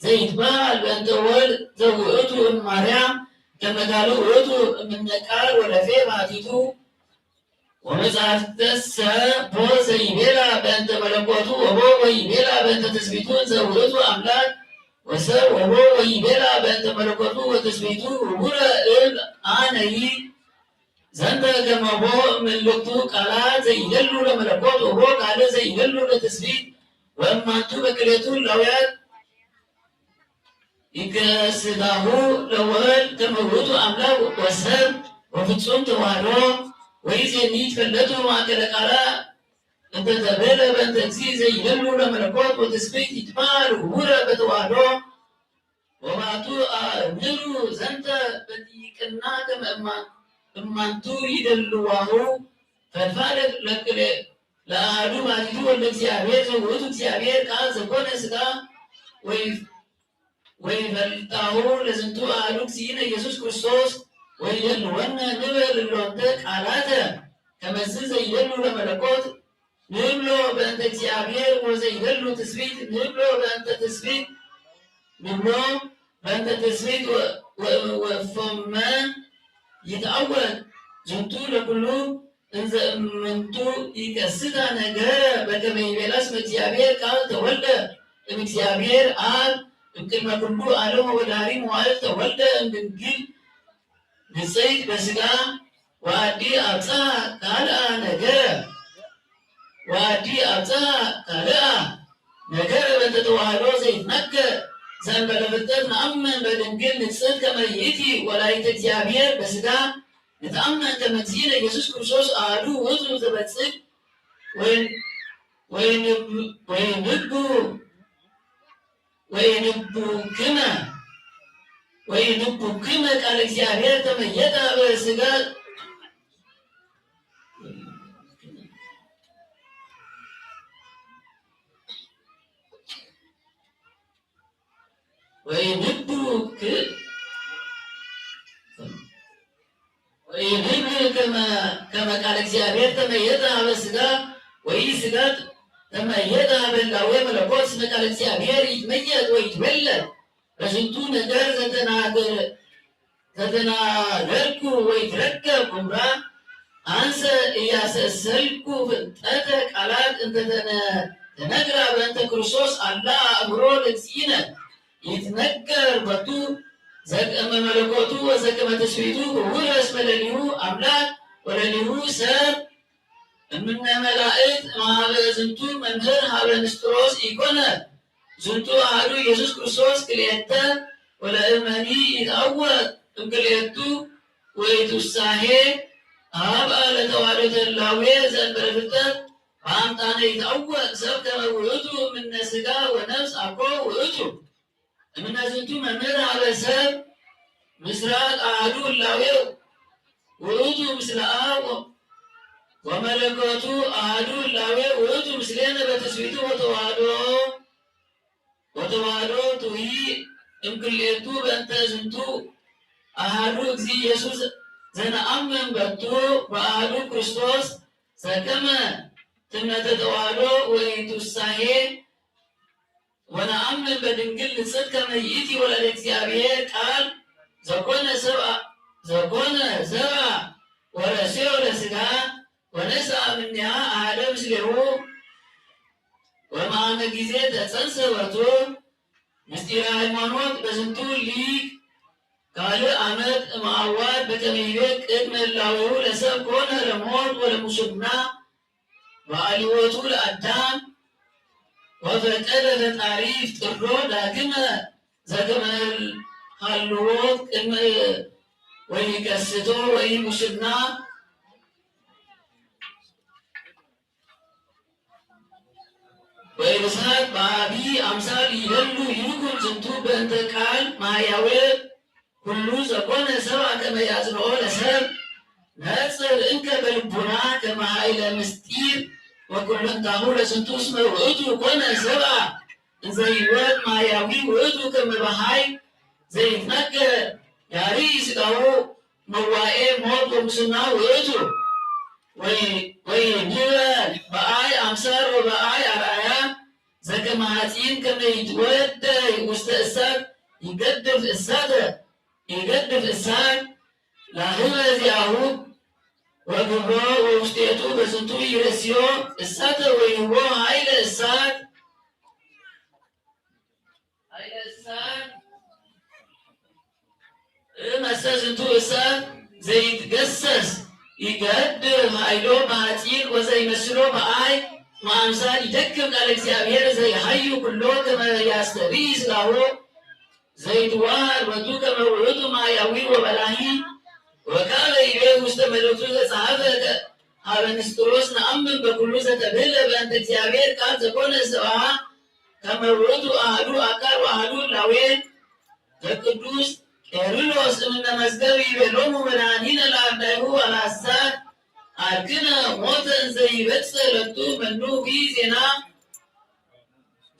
ዘይትበሃል በእንተ ወልድ ዘውእቱ እም ማርያም ከመ ካልእ ውእቱ እምነ ቃል ወለፌ ባቲቱ ወመጻሕፍተሰ ቦ ዘይቤላ በእንተ መለኮቱ ወቦ ወይቤላ በእንተ ትስብእቱ እንዘ ውእቱ አምላክ ወሰብ ወቦ ወይቤላ በእንተ መለኮቱ ወትስብእቱ ውቡረ እብል አነሂ ዘንተ ከመቦ እምልክቱ ቃላት ዘይደሉ ለመለኮት ወቦ ካልእ ዘይደሉ ለትስብእት ወእማንቱ በክሌቱ እላውያት ይከስታሁ ለወልድ ከመ ውእቱ አምላክ ወሰብ ወፍጹም ተዋህዶ ወይዜኒ ይትፈለጡ ማእከለ ቃላ እንተ ተብህለ በእንተ እግዚእ ዘይደሉ ለመለኮት ወትስብእት ይትበሃል ውቡረ በተዋህዶ ወባቱ አእምሩ ዘንተ በዲቅና ከመ እማ- እማንቱ ይደልዋሁ ፈድፋደ ለክልኤ ለአሐዱ ባሕቲቱ ወልደ እግዚአብሔር ዘውእቱ እግዚአብሔር ቃል ዘኮነ ሥጋ ወይ- ወይፈልጣሁ ለዝንቱ አሐዱ እግዚእነ ኢየሱስ ክርስቶስ ወይደልወነ ንብል እሎንተ ቃላተ ከመዝ ዘይደሉ ለመለኮት ንብሎ በእንተ እግዚአብሔር ወዘይደሉ ትስብእት ንብሎ በእንተ ትስብእት ንብሎ በእንተ ትስብእት ወ- ወ- ወፎመ ይትአወት ዝንቱ ለኩሉ እንዘ እምንቱ ይከስታ ነገረ በከመ ይቤላ እስመ እግዚአብሔር ቃል ተወልደ እምእግዚአብሔር አብ እምቅድመ ኩሉ ዓለም ወበዳሪ መዋዕል ተወልደ እምድንግል ንጽሕት በሥጋ ወአዲ አብጽሐ ካልአ ነገረ ወአዲ አብጽሐ ካልአ ነገረ በእንተ ተዋህዶ ዘይትነገር ዘእንበለ ፍልጠት ነአምን በድንግል ንጽሕት ከመ ይእቲ ወላዲተ እግዚአብሔር በሥጋ ንትአመን ከመ እግዚእነ ኢየሱስ ክርስቶስ አሐዱ ውእቱ ዘበጽሕ ወይንብ- ወይንብ- ወይንቡ ወይንቡክመ ወይንቡክመ ቃለ እግዚአብሔር ተመየጠ በሥጋ ወይንቡክ ወይንብ ከመ ከመ ቃለ እግዚአብሔር ተመየጠ ሀበ ሥጋ ወኢሥጋ ተመየጠ ሀበ ህላዌ መለኮት እስመ ቃለ እግዚአብሔር ይትመየጥ ወይትወለድ በዝንቱ ነገር ዘተናገር ዘተናገርኩ ወይ ትረከብ ቁምራ፣ ኣንሰ እያሰሰልኩ ፍልጠተ ቃላት እንተተነ-፣ ተነግራ በእንተ ክርስቶስ ኣላ ኣእምሮ ለእግዚእነ ይትነገር በቱ ዘከመ መለኮቱ ወዘከመ ትስብእቱ ክውረስ መለሊሁ ኣምላክ ወለሊሁ ሰብ እምነ መላእክት ማህበ ዝንቱ መምህር ሀበ ንስጥሮስ ኢኮነ ዝንቱ አሐዱ ኢየሱስ ክርስቶስ ክልኤተ ወለእመኒ ይትአወቅ እምክልኤቱ ወይትሳሄ አብአ ለተዋሕዶ ተላዌ ዘእንበለ ፍልጠት በአምጣነ ይትአወቅ ሰብ ከመ ውእቱ እምነ ሥጋ ወነፍስ አኮ ውእቱ። እምነ ዝንቱ መምህር ሀበ ሰብ ምስራቅ አሐዱ ህላዌ ውእቱ ምስለ አብ ወመለኮቱ አሐዱ ህላዌ ውእቱ ምስሌነ በትስብእቱ ወተዋህዶ ወተዋህዶ ትውሂ እምክልኤቱ በእንተ ዝንቱ አሐዱ እግዚእ ኢየሱስ ዘነአምን በቱ በአሐዱ ክርስቶስ ዘከመ ትምነተ ተዋህዶ ወኢትሳሄ ወነአምን በድንግል ንጽሕት ከመ ይእቲ ወላዲተ እግዚአብሔር ቃል ዘኮነ ሰብአ ዘኮነ ሰብአ ወረስዮ ለስጋ ወነስአ እምኔሃ አሐደ ምስሌሁ ወመአመ ጊዜ ተጸንሰ በቱ ምስጢረ ሃይማኖት በዝንቱ ሊቅ ካልእ አመት እምአዋር በከመ ይቤ ቅድመ ህላዌሁ ለሰብ ኮነ ለሞት ወለሙስና ወአልወቱ ለአዳም ወፈቀደ ፈጣሪ ይፍጥሮ ዳግመ ዘከመ ሃልዎ ቅድመ ወይከስቶ ወይሙስና ወይብሳት በአቢ አምሳል ይደሉ ይኩን ዝንቱ በእንተ ቃል ማህያዌ ኩሉ ዘኮነ ሰብአ ከመ ያጽንኦ ለሰብ ነጽር እንከ በልቡና ከመ ኃይለ ምስጢር ወኩለንታሁ ለዝንቱ እስመ ውእቱ ኮነ ሰብአ እንዘ ይወት ማያዊ ውእቱ ከመ በኃይል ዘይትነገር ያርኢ ስጋሁ መዋኤ ሞት ወሙስና ውእቱ። ወይ- ወይንበል በአይ አምሳል ወበአይ አርአያ ዘከመ ሐጺን ከመ ይትወደይ ውስተ እሳት ይገድፍ እሳተ ይገድፍ እሳት ላህበ ዚአሁ ወግብሮ ወውስቴቱ በዝንቱ ይረስዮ እሳተ ወይህቦ ኃይለ እሳት ኃይለ እሳት እመሰ ዝንቱ እሳት ዘይትገሰስ ይገድፍ ኃይሎ በሐጺን ወዘይመስሎ በአይ ማምሳል ይደክም ቃለ እግዚአብሔር ዘይሐዩ ኩሎ ከመ ያስተሪ ስጋሁ ዘይትዋሃድ ወቱ ከመ ውእቱ ማያዊ ወበላሂ ወካለ ይቤ ውስተ መልእክቱ ዘጸሐፈ ሀበ ንስጥሮስ ነአምን በኩሉ ዘተብህለ በእንተ እግዚአብሔር ቃል ዘኮነ ሰብአ ከመ ውእቱ አሐዱ አካል ወአሐዱ ህላዌ ዘቅዱስ ቄርሎስ እምነ መዝገብ ይቤሎሙ መድኃኒነ ለአርዳይሁ አልሐሳት አርክነ ሞተ እንዘ ይበጽሕ ለቱ መኑ ቢ ዜና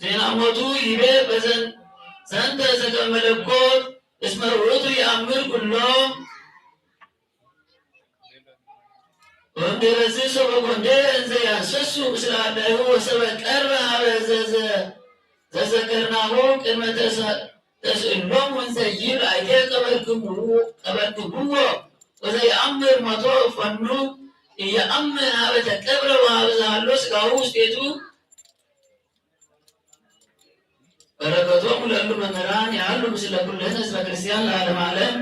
ዜና ሞቱ ይቤ በዘን ዘንተ ዘከመ መለኮት እስመ ውእቱ ይአምር ኩሎ። ወእምድረዝ ሰበ ጎንደር እንዘ ያንሰሱ ምስለ አዳሁ ወሰበ ቀርበ ሀበ ዘዘ- ዘዘከርናሁ ቅድመ ተሰ- ተስእሎሙ እንዘ ይብል አይቴ ቀበርክምዎ ወዘየአምር ሞቶ እፎኑ ኢየአምር ሀበ ተቀብረ ወሀበ ዘሃሎ ስጋሁ ውስቴቱ በረከቶም ለሉ መምህራን ያሉ ምስለ ኩልህን ህዝበ ክርስቲያን ለዓለም ዓለም።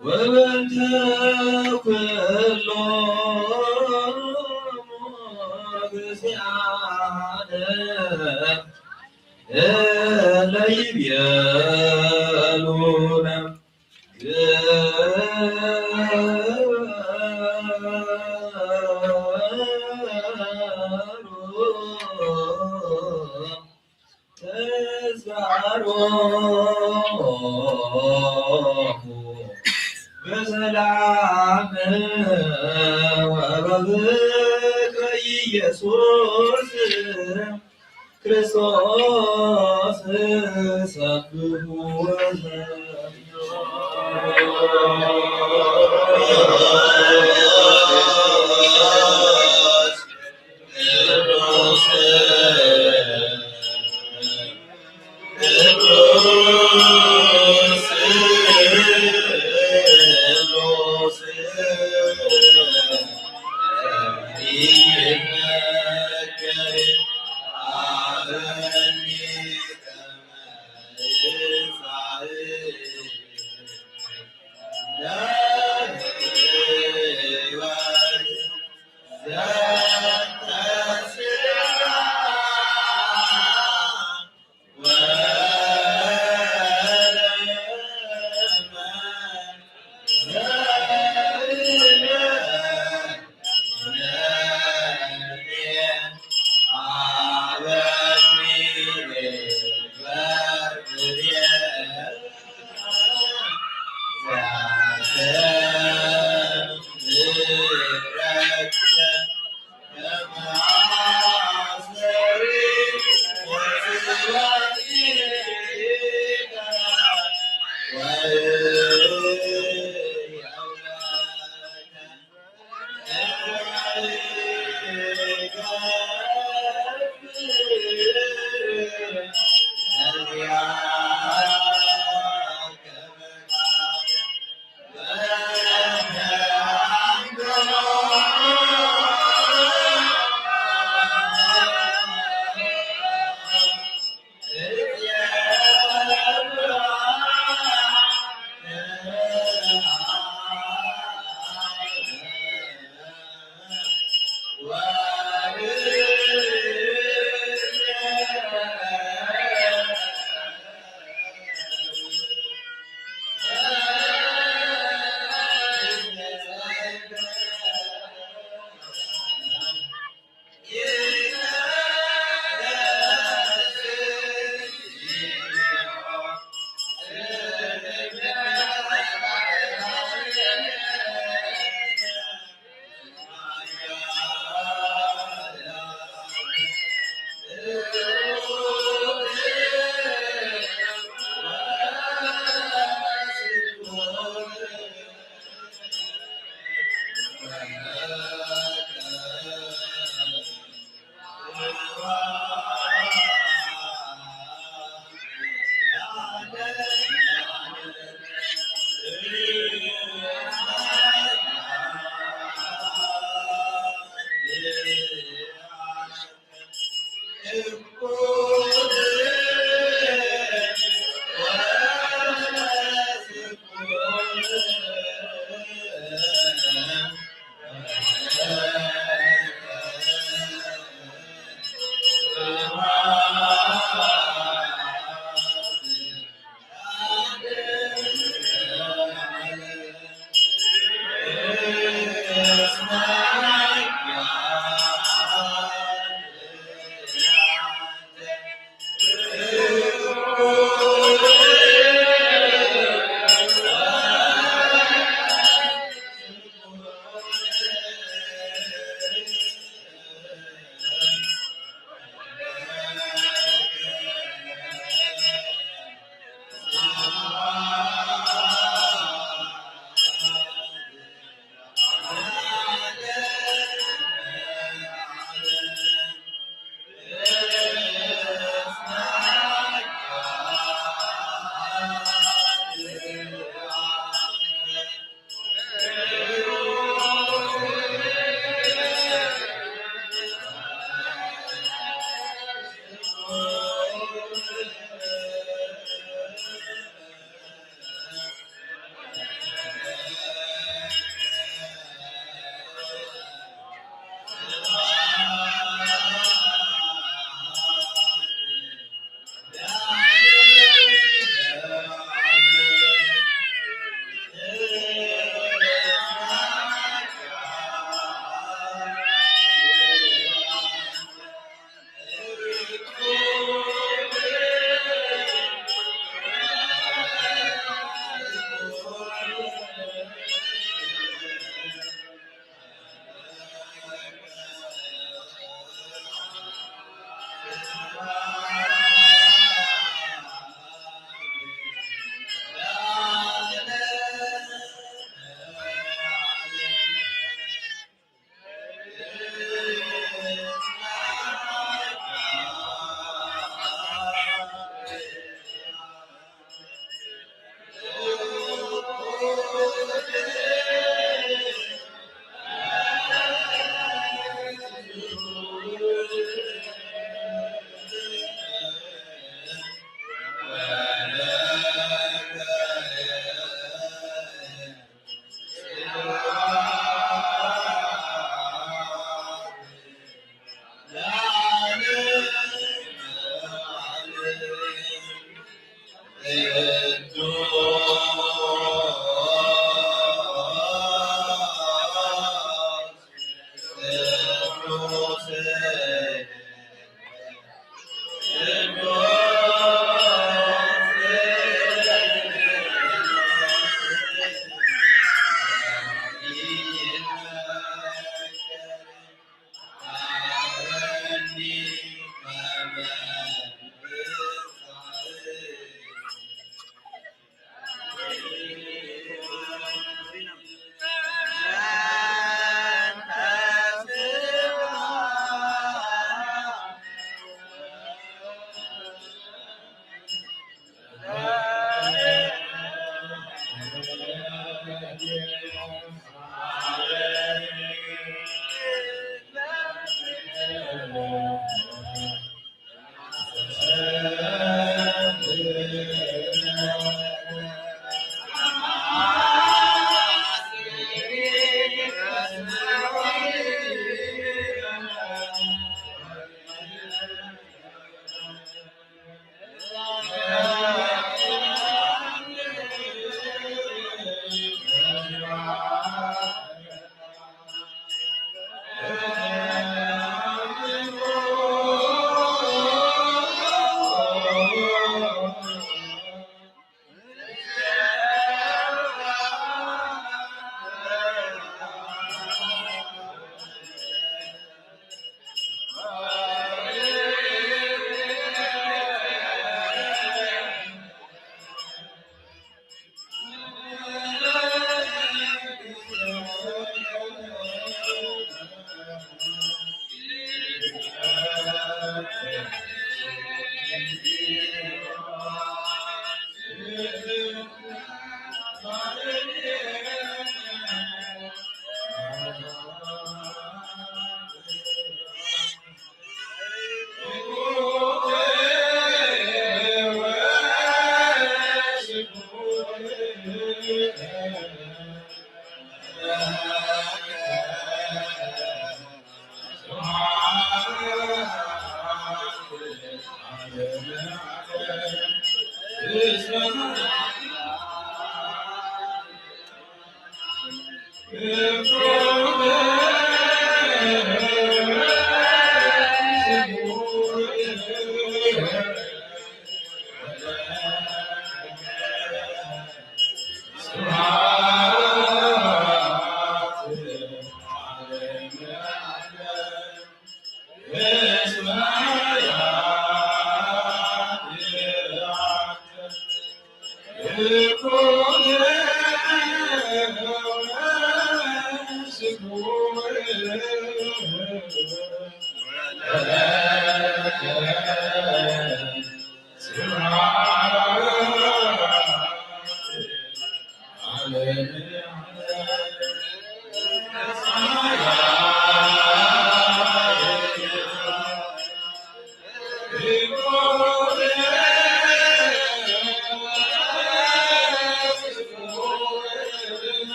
ወበእንተ ኩሎሙ ግዝያነ እለ ይቤሉነ ተዝካሮሙ በሰላም ወበፍቅር ኢየሱስ ክርስቶስ ሰብሑ።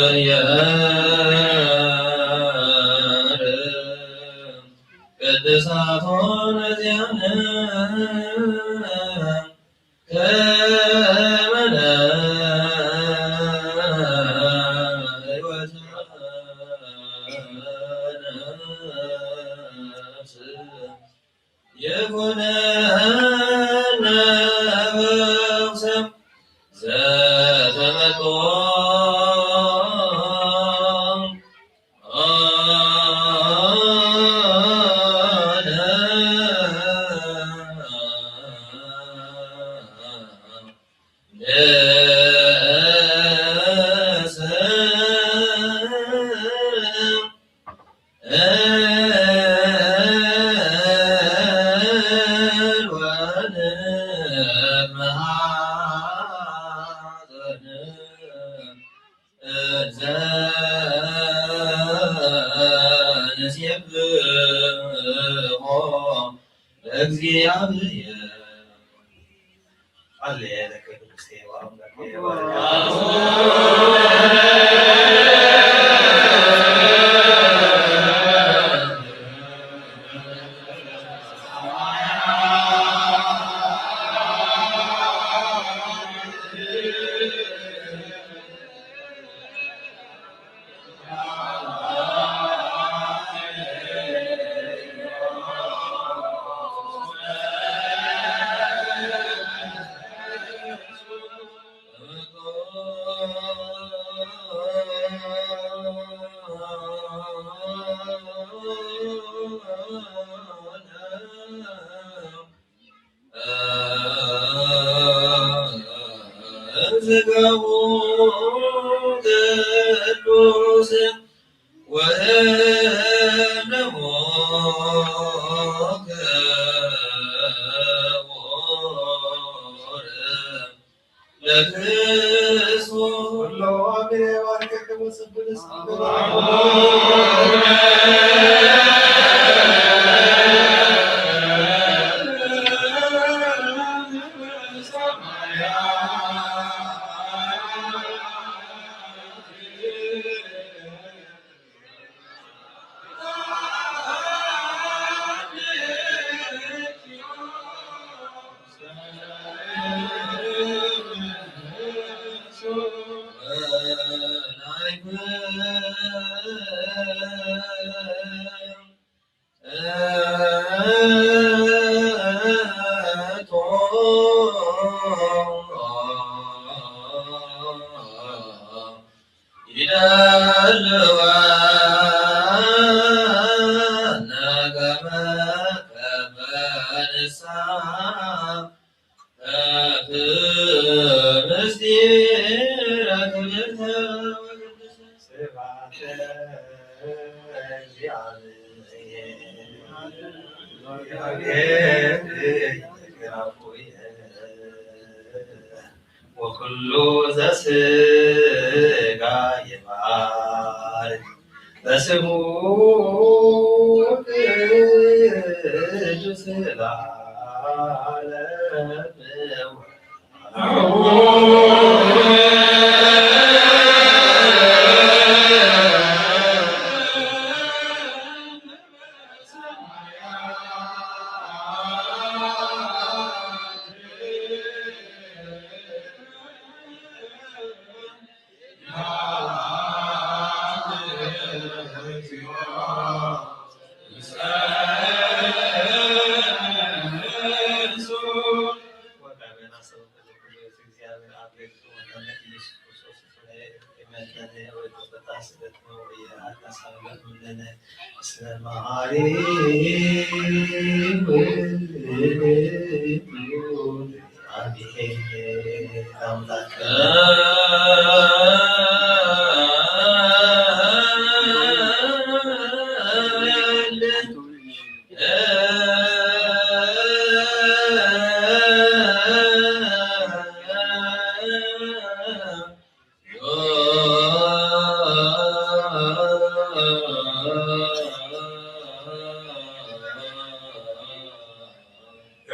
እግዚአብሔር ቅድሳቶ ነዚያነ ከመ ለሕይወተ ነፍስ ይኩነነ በክሰ ዘተመጦ ለእግዚኣብሔር። ጸልየ ለከ ቅድስቴ ወአምላኬ። ስጋሁ ቅዱስ ወደሙ ክቡር ለክርስቶስ። ኩሎ አግሬ ባርከክሙ ስብልስ ይደልወነ ከመ ከመ ንሳ ምስጢረ ክብርተ ወቅድስተ። ስብሐት ለእግዚአብሔር። ወኩሉ ዘስጋ ይባርክ በስሙ ቅዱስ ለዓለመ ዓለም።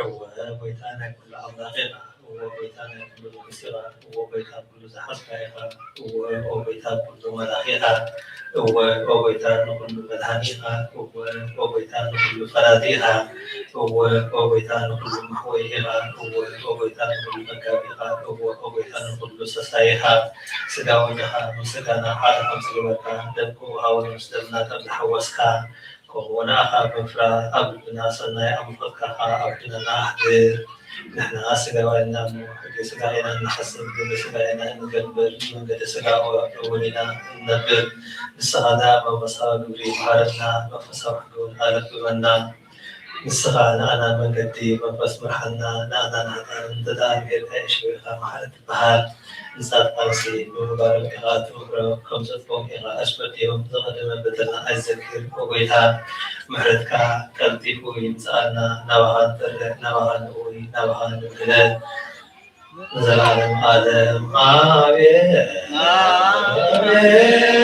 እወ፣ ጎይታ ናይ ኩሉ ኣምላኽ ኢኻ። እወ፣ ጎይታ ናይ ኩሉ ንጉስ ኢኻ። እወ፣ ጎይታ ኩሉ ዝሓዝካ ኢኻ። እወ፣ ኦ ጎይታ ኩሉ መላኺ ኢኻ። እወ፣ ኦ ጎይታ ንኹሉ መድሃኒ ኢኻ። እወ፣ ኦ ጎይታ ንኹሉ ፈራዲ ኢኻ። እወ፣ ኦ ጎይታ ንኹሉ መሕወይ ኢኻ። እወ፣ ኦ ጎይታ ንኹሉ መጋቢ ኢኻ። እወ፣ ኦ ጎይታ ንኹሉ ሰሳይ ኢኻ። ስጋ ወደኻ ምስ ስጋና ሓደ ከም ዝገበርካ፣ ደም ከውሃቦ ምስ ደምና ከም ዝሓወስካ፣ ከምኡ ንኣኻ ብምፍራህ ኣብ ልብና ሰናይ ኣምልኾትካ ኸኣ ኣብ ልብና ኣሕድር። ንሕና ስጋውያን ኢና እሞ፣ ሕጊ ስጋ ኢና እንሓስብ፣ ግብሪ ስጋ ኢና እንገብር፣ መንገዲ ስጋ እውን ኢና እንነብር። ንስኻ ደኣ መንፈሳዊ ግብሪ መሃረና፣ መንፈሳዊ ሕጊ እውን ኣለብበና። ንስኻ ንኣና መንገዲ መንፈስ ምርሓልና፣ ንኣና ንሓጣን እንተደኣ ጌርካ የሽቢኻ መሓሪ ትበሃል። ንሳትካሲ ብምግባሮም ኢኻ ትምህሮም፣ ከም ጽድቆም ኢኻ ኣሽመድዮም። ዝቐደመ በደልና ኣይዘክር፣ ኦ ጐይታ፣ ምሕረትካ ቀልጢፉ ይምጽኣልና። ናባኻ ንጠርዕ፣ ናባኻ ንእዊ፣ ናባኻ ንብህለ። ንዘለዓለም ዓለም ኣሜን። ኣሜን።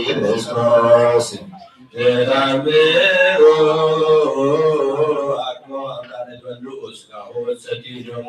ክርስቶስ ተኣምሩ ኣቅሞ ኣምላክ ንበሉ ስጋሁ ሰቲዶሞ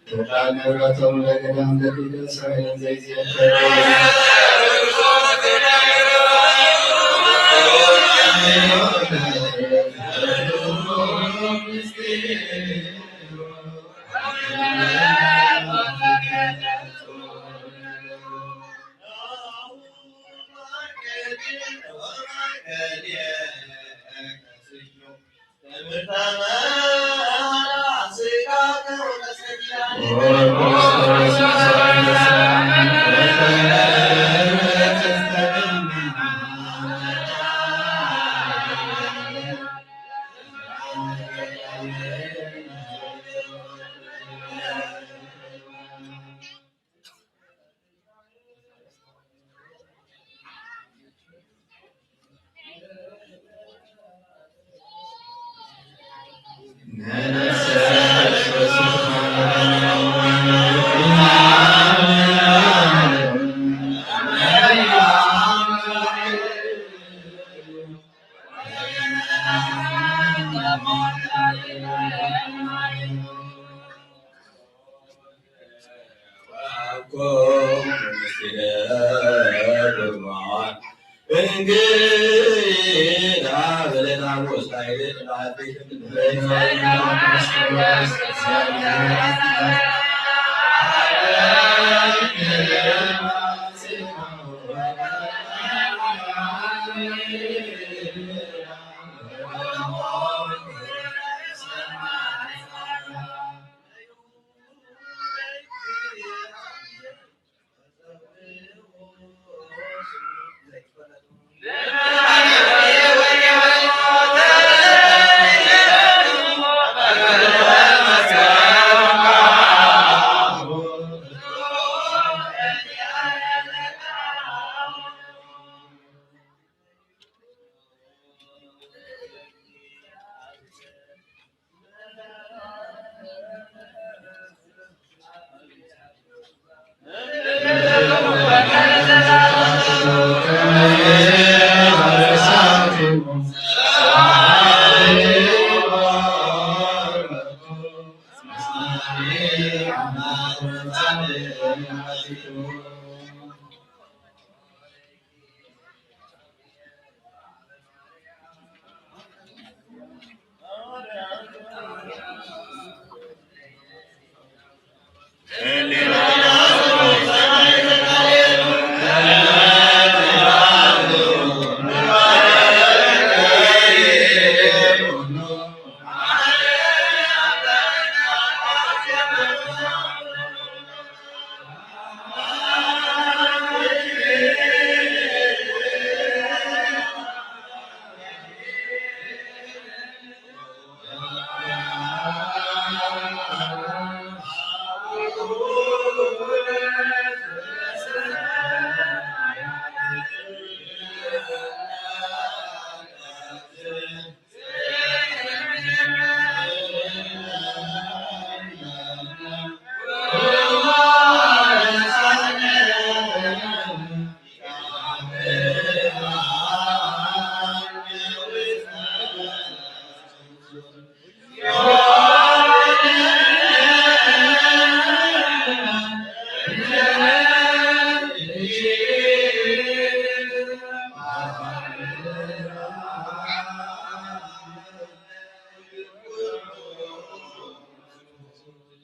ተድላ ንብረቶም ለገዳም ደቂቀ እስራኤልን ዘይዝየከረ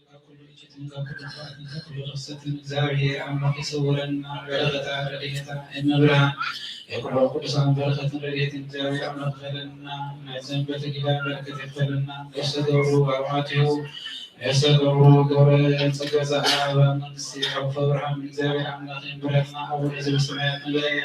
ካብ ኩሉ እኪትን ካብ ኩሉ ክፍኣትን ካብ ኩሉ ርኽሰትን እግዚኣብሔር ኣምላኽ ይሰውረና። በረኸታ ረድኤታ እመብርሃን ናይ ኩሎም ቅዱሳን በረኸትን ረድኤትን እግዚኣብሔር ኣምላኽ ይኽፈለልና። ናይ ሰንበት ኪዳን በረከት ይኽፈለልና። ነፍሰ ገብሩ ኣርባዕቲኡ ነፍሰ ገብሩ ገብረ ጸጋ ዘኣብ መንግስቲ ሓውፈ ብርሃን እግዚኣብሔር ኣምላኽ ይንበረልና። ኣቡነ ዘበሰማያት ንበል።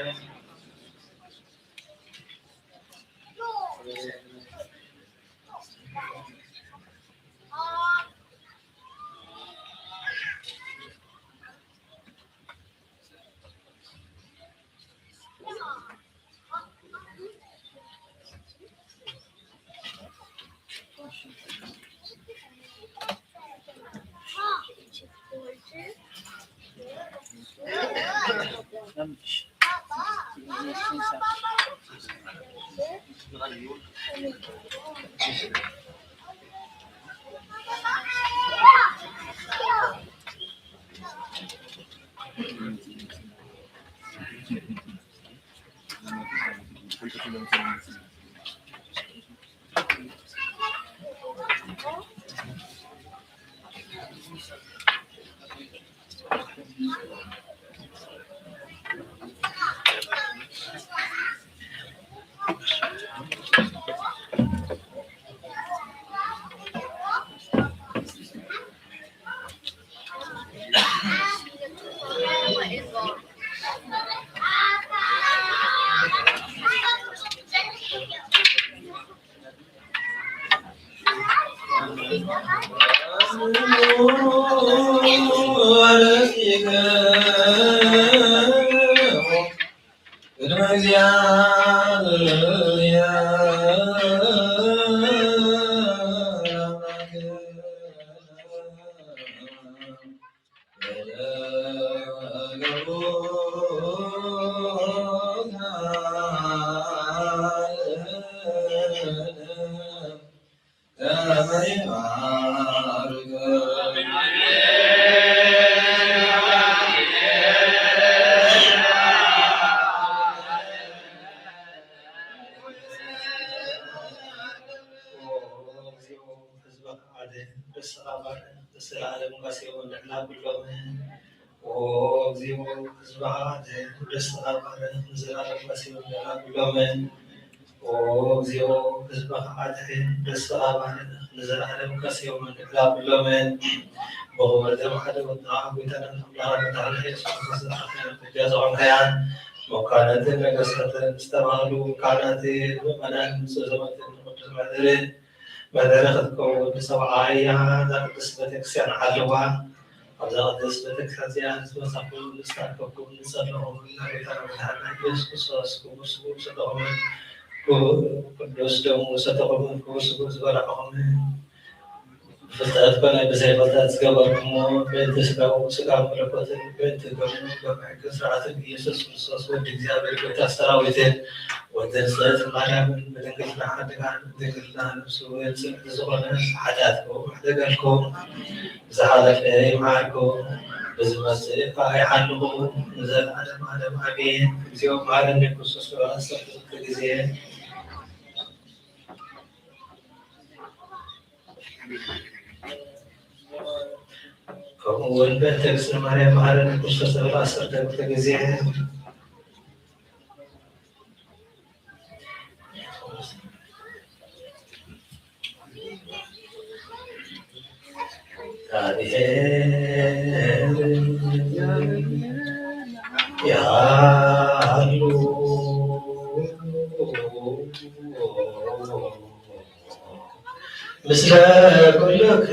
ኦ እግዚኦ፣ ህዝብኻ ኣድሕን፣ ደስኻ ባርኽ፣ ንዘለዓለም ቀሲኖም ደኣ ኩሎምን። ኦ እግዚኦ፣ ህዝብኻ ኣድሕን፣ ደስኻ ባርኽ፣ ንዘለዓለም ቀሲኖም ደኣ ኩሎምን። ብኽብሪ እቶም ሓደ ወድኻ፣ ጎይታና ኣምላኽና መድሓኒና ኢየሱስ ክርስቶስ፣ ዝረኸብካያን በጃ ዝኾንካያን፣ መኳንንትን ነገስታትን ዝተባህሉ ካህናትን ምእመናንን ንጹህ ዘመትን ንቅዱስ መሕደርን መሕደሪ ክትከውን ሰብዓ እያ። እዛ ቅድስት ቤተክርስትያን ሓልዋ። ኣብዛ ቅድስት ቤተክርስትያን እዚኣ ንዝመጻኹም፣ ዝተኣከብኩም፣ ንጸለኹም፣ ንጌታና መድሓኒና ኢየሱስ ክርስቶስ ክቡር ስግኡ ዝሰተኹምን፣ ክቡር ቅዱስ ደሙ ዝሰተኹምን፣ ክቡር ስግኡ ዝበላዕኹምን፣ ብፍልጠት ኮነ ብዘይፍልጠት ዝገበርኩሞ፣ ምእንቲ ስጋኡ ስጋ መለኮትን፣ ምእንቲ ደሙ ደም ሕግን ስርዓትን ኢየሱስ ክርስቶስ ወዲ እግዚኣብሔር ጎይታ ሰራዊትን፣ ወዲ ንጽሕቲ ማርያምን ብድንግልና ሓድጋን ድንግልና ነፍሱ ጽንዕቲ ዝኾነ ሓጢኣትኩም ይሕደገልኩም፣ ብዝሓለፈ ይምሓርኩም፣ ብዝመጽእ ከኣ ይሓልኹም፣ ንዘለዓለም ዓለም ኣሜን። እግዚኦ መሓረነ ክርስቶስ ሰብዓ ዓሰርተ ክልተ ግዜ። ከምኡ እውን በእንተ እግዝእትነ ማርያም መሓረነ ክርስቶስ ሰብዓ ዓሰርተ ክልተ ግዜ። ያሉ ምስለ ኩልክሙ።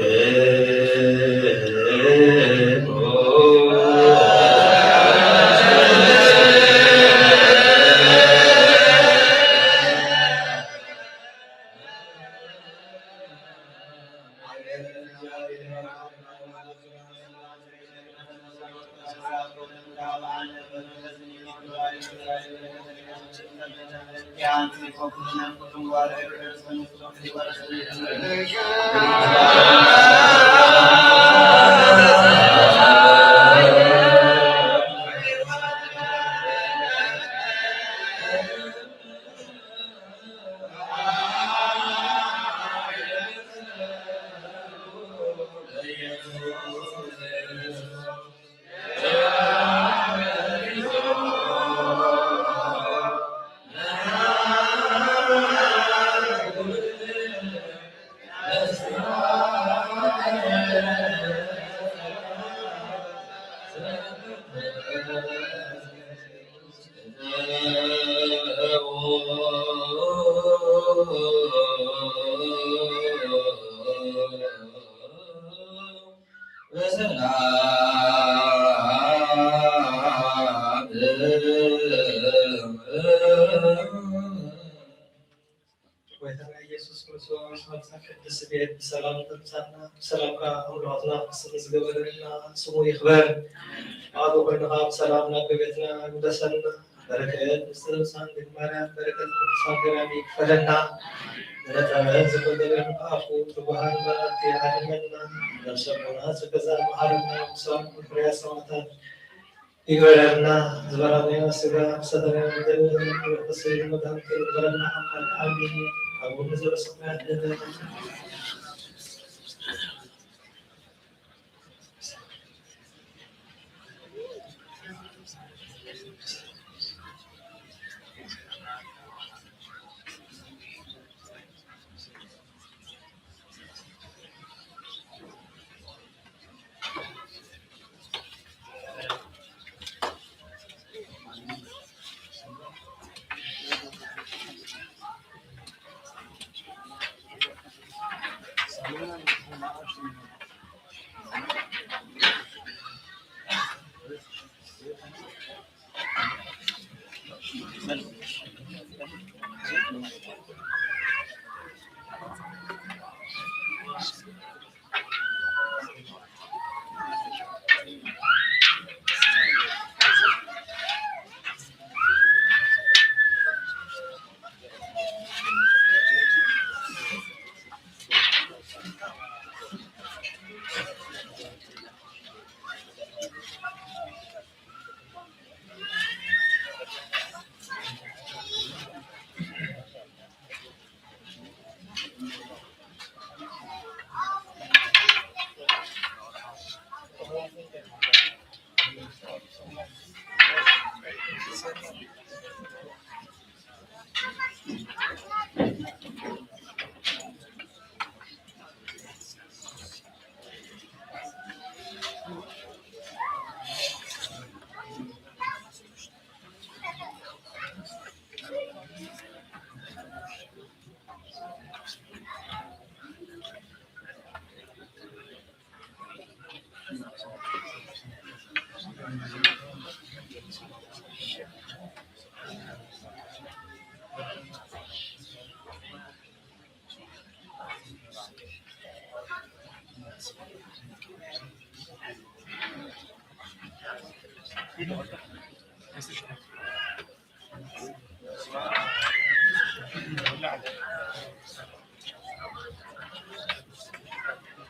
ጎይታና ኢየሱስ ክርስቶስ፣ ኣብዛ ቅድስቲ ቤት ብሰላም ተምጻና፣ ብሰላም ከኣ ኣምልኾትና ፍጽም ዝገበረልና ስሙ ይኽበር። ብኣቡ ኮይኑ ከኣ ብሰላም ናብ ቤትና ይምለሰልና። በረከት ምስቲ ነብሳን ድንግል ማርያም፣ በረከት ቅዱሳን ገዳም ይክፈለና። ንመጠን ዝኮነ ኣፉ ትጉሃን መራቲ ዓለመና። ነብሰ ኮና ዝገዛ መሃረና፣ ምሳን ፍርያ ሰማዕታት ይግበረልና። ዝበላናዮ ስጋ፣ ሰተናዮ ደም፣ መንፈስ መድኃኒት ይግበረልና። ኣሜን። ኣቡነ ዘበሰማያት ለነ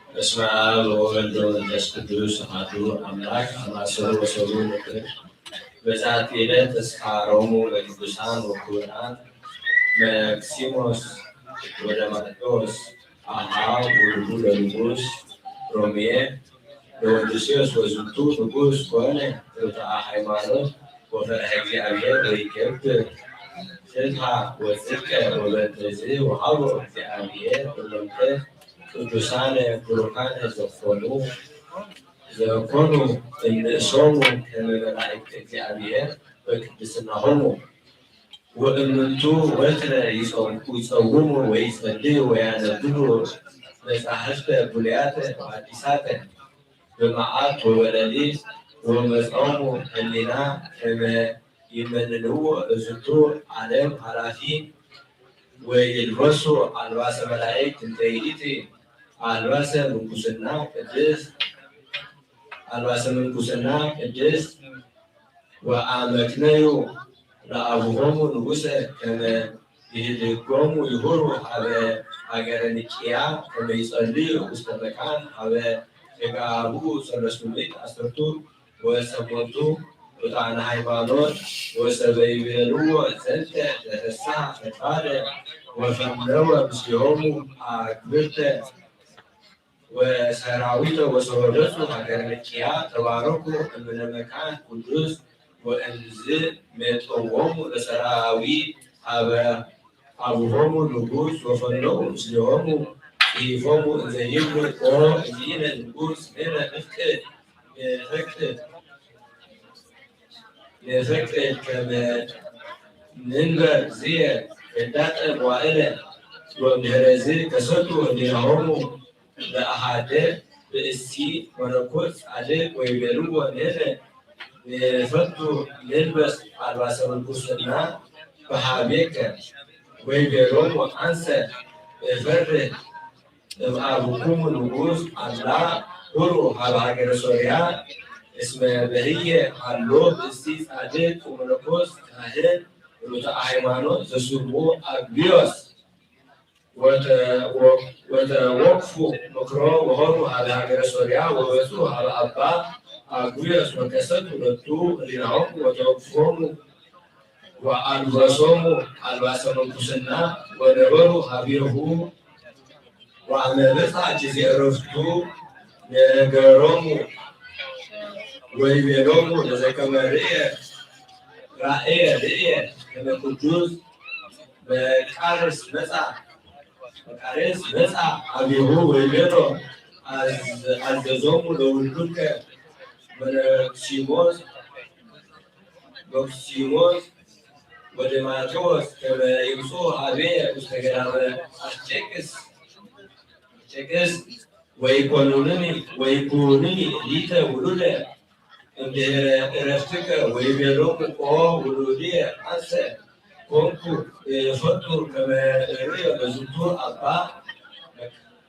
በስመ አብ ወወልድ ወመንፈስ ቅዱስ አሐዱ አምላክ። አማሰሉ ወሰሉ ለክብር። በዛቲ ዕለት ተስካሮሙ ለቅዱሳን ወክቡራን መክሲሞስ ወደማቴዎስ አሃ ውሉዱ ለንጉስ ሮሜ ለወድስዮስ ወዝንቱ ንጉስ ኮነ ርቱዐ ሃይማኖት ወፈርሐ እግዚአብሔር ወይገብር ፍትሐ ወጽድቀ ወበእንተዝ ወሃቦ እግዚአብሔር እሎምተ ቅዱሳነ ብሩካነ ዘኮኑ ዘኮኑ እምንእሶሙ ከመ መላእክተ እግዚአብሔር በቅድስናሆሙ። ወእምንቱ ወትረ ይጸው-፣ ይጸውሙ ወይጸልዩ ወያነብቡ መጻሕፍተ ብሉያተ ወሐዲሳተ በመዓት ወበለሊት ወመጾሙ ህሊና ከመ ይመንንዎ እዝንቱ ዓለም ኃላፊ ወይልበሱ አልባሰ መላእክት እንተ ይእቲ አልባሰ ምንኩስና ቅድስት አልባሰ ምንኩስና ቅድስት ወአመክነዩ ለአቡሆሙ ንጉሰ ከመ ይህድጎሙ ይሁሩ ሀበ ሀገረ ኒቅያ ከመ ይጸልዩ ውስተ መካን ሀበ ተጋብኡ ሰለስቱ ምእት አሰርቱ ወሰሞንቱ ርቱዓነ ሃይማኖት ወሰበ ይቤልዎ ዘንተ ለፍስሐ ፈድፋደ ወፈነወ ምስሌሆሙ አግብርተ ወሰራዊተ ወሰወደሱ ሀገረ ኒቅያ ተባረኩ እምነ መካን ቅዱስ ወእምዝ ሜጠዎሙ ለሰራዊ ሀበ አቡሆሙ ንጉስ ወፈነው ምስሌሆሙ ጽሒፎሙ እንዘ ይብሉ ኦ እግዚእነ ንጉስ ንሕነ ንፍቅድ ንፍቅድ ንፍቅድ ከመ ንንበር ዝየ ህዳጠ መዋእለ ወእምድህረዝ ከሰቱ ህሊናሆሙ ለአሃደ ብእሲ መነኮስ ጻድቅ ወይቤልዎ ንሕነ ንፈቱ ንልበስ አልባሰ ምንኩስና በሀቤከ ወይቤሎሙ አንሰ እፈርህ እምአብክሙ ንጉስ አላ ሁሩ ሀበ ሀገረ ሶርያ እስመ በህየ ሀሎ ብእሲ ጻድቅ ወመነኮስ ካህን ርቱዐ ሃይማኖት ዘስሙ አግቢዮስ ወተወክፉ ምክሮ ወሆሩ ሀበ ሀገረ ሶርያ ወበጽሑ ሀበ አባ አጉዮስ ወከሰቱ ሎቱ ህሊናሆሙ ወተወክፎሙ ወአልበሶሙ አልባሰ ምንኩስና ወነበሩ ሀቤሁ ወአመ በጽሐ ጊዜ ዕረፍቱ ነገሮሙ ወይቤሎሙ ለዘከመ ርእየ ራእየ ርእየ ከመ ቅዱስ መቃርስ መጻ መቃርስ መጻ ሀቤሁ ወይቤሎ አዘዞሙ ለውሉድከ መነክሲሞስ መክሲሞስ ወደማቴዎስ ከመ ይምጽኡ ሀቤየ ውስተ ገዳመ አስቄጥስ አስቄጥስ ወይኮኑኒ ወይኩኑኒ ሊተ ውሉደ እምድህረ ዕረፍትከ ወይቤሎሙ ኦ ውሉድየ አንሰ ኮንኩ እፈቱ ከመ እርእዮ ለዝንቱ አባ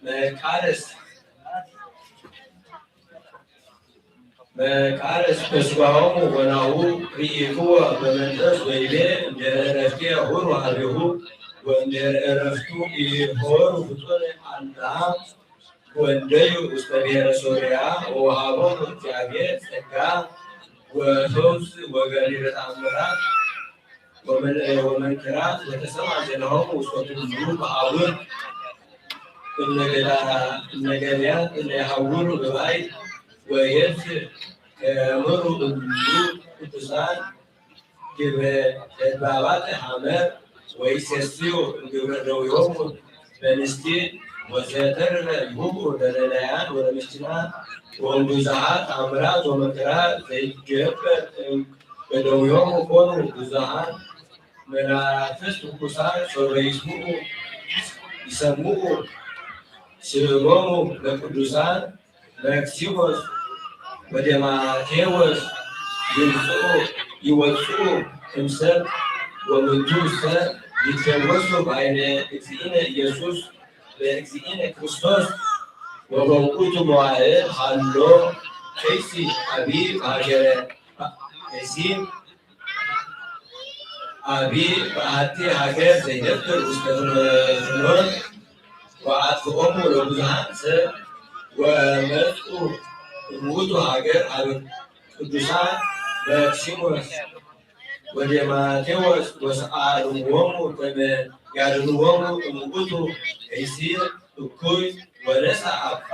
መቃርስ መቃርስ ተስፋሆሙ ወናሁ ርኢክዎ በመንፈስ ወይቤ እምድህረ ዕረፍትየ ሁሩ ሀቤሁ ወእምድህረ ዕረፍቱ ኢሆሩ ፍጡነ አላ ወንደዩ ውስተ ብሔረ ሶርያ ወወሃቦሙ እግዚአብሔር ጸጋ ወፈውስ ወገቢረ ተአምራት ወመንክራት ወተሰማ ዜናሆሙ ውስተ ኩሉ በአውር እምነገዳያት እለ ይሐውሩ በባይ ወየብስ ከመሩ እሉ ቅዱሳን ግብረ ተድባባተ ሐመር ወይሴስዩ እምግብረ ደዊሆሙ በንስቲ ወዘተርፈ ይሁቡ ለነዳያን ወለምስኪናን ወእምብዙኃት ተአምራት ወመንክራት ዘይትገበር እምበደዊሆሙ ኮኑ ብዙኃን መናፍስት ርኩሳን ሶበ ይስምዑ ይሰምዑ ስእሎሙ ለቅዱሳን መክሲሞስ ወዴማቴዎስ ይምጽኡ ይወጽኡ እምሰብ ወምንቱሰ ይትፈወሱ በአይነ እግዚእነ ኢየሱስ በእግዚእነ ክርስቶስ ወበውእቱ መዋዕል ሃሎ ከይሲ አቢ በሀገረ ከይሲ አቢ በአቲ ሀገር ዘይነብር ውስተ ፍኖት ወአጥፍኦሙ ለብዙኃን ሰብ ወመጹ እምውቱ ሀገር ሀበ ቅዱሳን መክሲሞስ ወዴማቴዎስ ወሰአልዎሙ ከመ ያድንዎሙ እምውቱ ከይሲ እኩይ ወነሳ አባ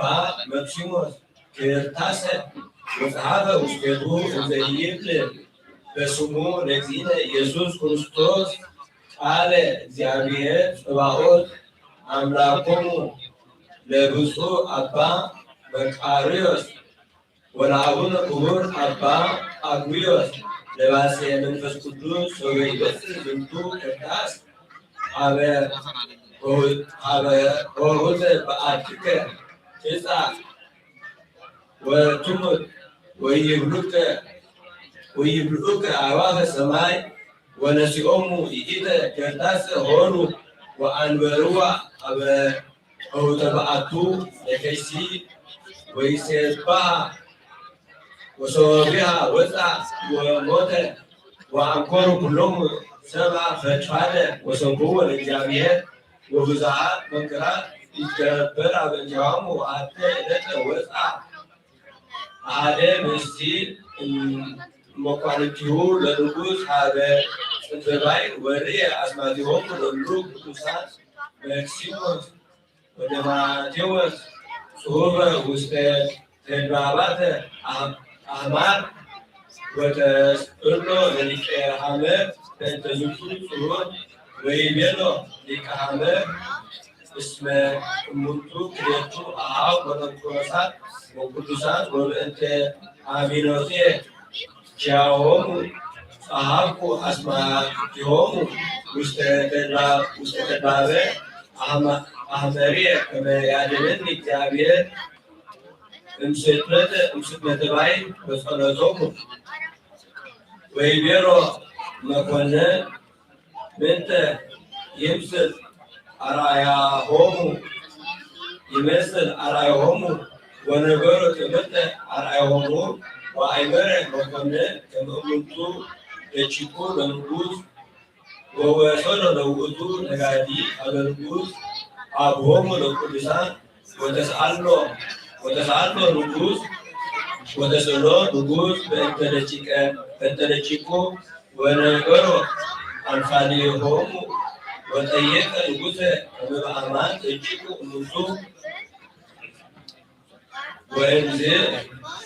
መክሲሞስ ክርታሰ ወጸሐፈ ውስቴቱ እንዘ ይብል በስሙ ለእግዚእነ ኢየሱስ ክርስቶስ ቃለ እግዚአብሔር ጸባኦት አምላኮሙ ለብፁዕ አባ መቃርዮስ ወለአቡነ ክቡር አባ አጉዮስ ለባሴ መንፈስ ቅዱስ ሶበ ይበጽሕ ዝንቱ ክርታስ ሀበ ሆሁተ በአትከ ትጻ ወትሙት ወይብሉከ ወይብልዑከ አዕዋፈ ሰማይ ወነሲኦሙ ይእተ ከርታሰ ሆሩ ወአንበርዋ አበ ሆሁተ በአቱ ለከይሲ ወይሴባሃ ወሶቢሃ ወፃ ወሞተ ወአንኮሩ ኩሎሙ ሰብአ ፈድፋደ ወሰብሕዎ ለእግዚአብሔር ወብዙኃት መንክራት ይትገበር አበ እንቲአሆሙ ወአተ ዕለተ ወፃ አሐደ ምስቲ መኳንንቲሁ ለንጉስ ሀበ ጽንፈ ባሕር ወርእየ አስማቲሆሙ ለሉ ቅዱሳን መክሲሞስ ወደማቴዎስ ጽሑፈ ውስተ ተድባባተ አሕማር ወተስእሎ ለሊቀ ሐመር በእንተ ዝንቱ ጽሑፍ ወይቤሎ ሊቀ ሐመር እስመ እሙንቱ ክልኤቱ አሃው መነኮሳት ወቅዱሳት ወበእንተ አሚኖቴ ኪያሆሙ ጸሃብኩ ኣስማቲሆሙ ውስተ ተድላ-፣ ውስተ ተድባበ ኣህማ-፣ ኣህመርየ ከመ ያድነኒ እግዚኣብሔር እምስጥመተ፣ እምስጥመተ ባይ በጸሎቶሙ። ወይቤሎ መኮንን ምንተ ይምስል ኣርኣያሆሙ፣ ይመስል ኣርኣያሆሙ ወነገሮ ትምህርተ ኣርኣያሆሙ ወኣይመረ መኮንን ከመ እሙንቱ ደቂቁ ለንጉስ ወወሰዶ ለውእቱ ነጋዲ ሀበ ንጉስ አብሆሙ ለቅዱሳን ወተስአሎ፣ ወተስአሎ ንጉስ፣ ወተስእሎ ንጉስ በእንተ ደቂቀ፣ በእንተ ደቂቁ ወነገሮ አምሳሊሆሙ ወጠየቀ ንጉሰ ከመ በአማን ደቂቁ እሙንቱ። ወእምዝ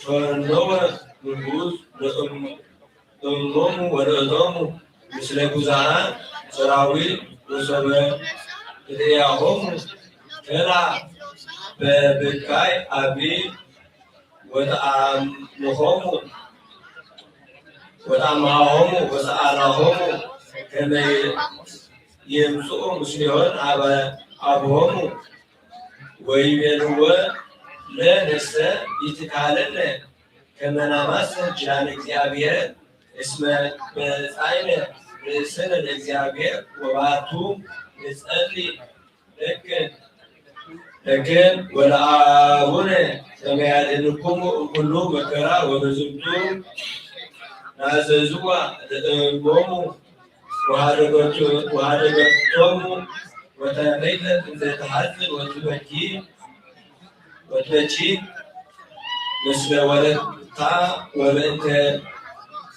ፈነወ ንጉስ ለእም-፣ እሞሙ ወለእቶሙ ምስለ ብዙኃን ሰራዊት ወሶበ ርእያሆሙ ከላ በብካይ አቢ ወተአምሆሙ ወተአምሃሆሙ ወሰአላሆሙ ከመ ይምጽኡ ምስሌሆን አበ አብሆሙ ወይቤልዎ ለነሰ ይትካለነ ከመ ናማስን ኪዳነ እግዚአብሔር እስመ በጻይነ ርእስነ ለእግዚአብሔር ወባቱ ንጸሊ ለክን ለክን ወለአቡነ ከመ ያድንኩሙ እምኩሉ መከራ ወበዝንቱ ናዘዝዋ ለእሞሙ ወሃደገቱ-፣ ወሃደገቶሙ ወተመይተ እንዘ ተሐዝን ወትበኪ ወትበኪ ምስለ ወለታ ወበእንተ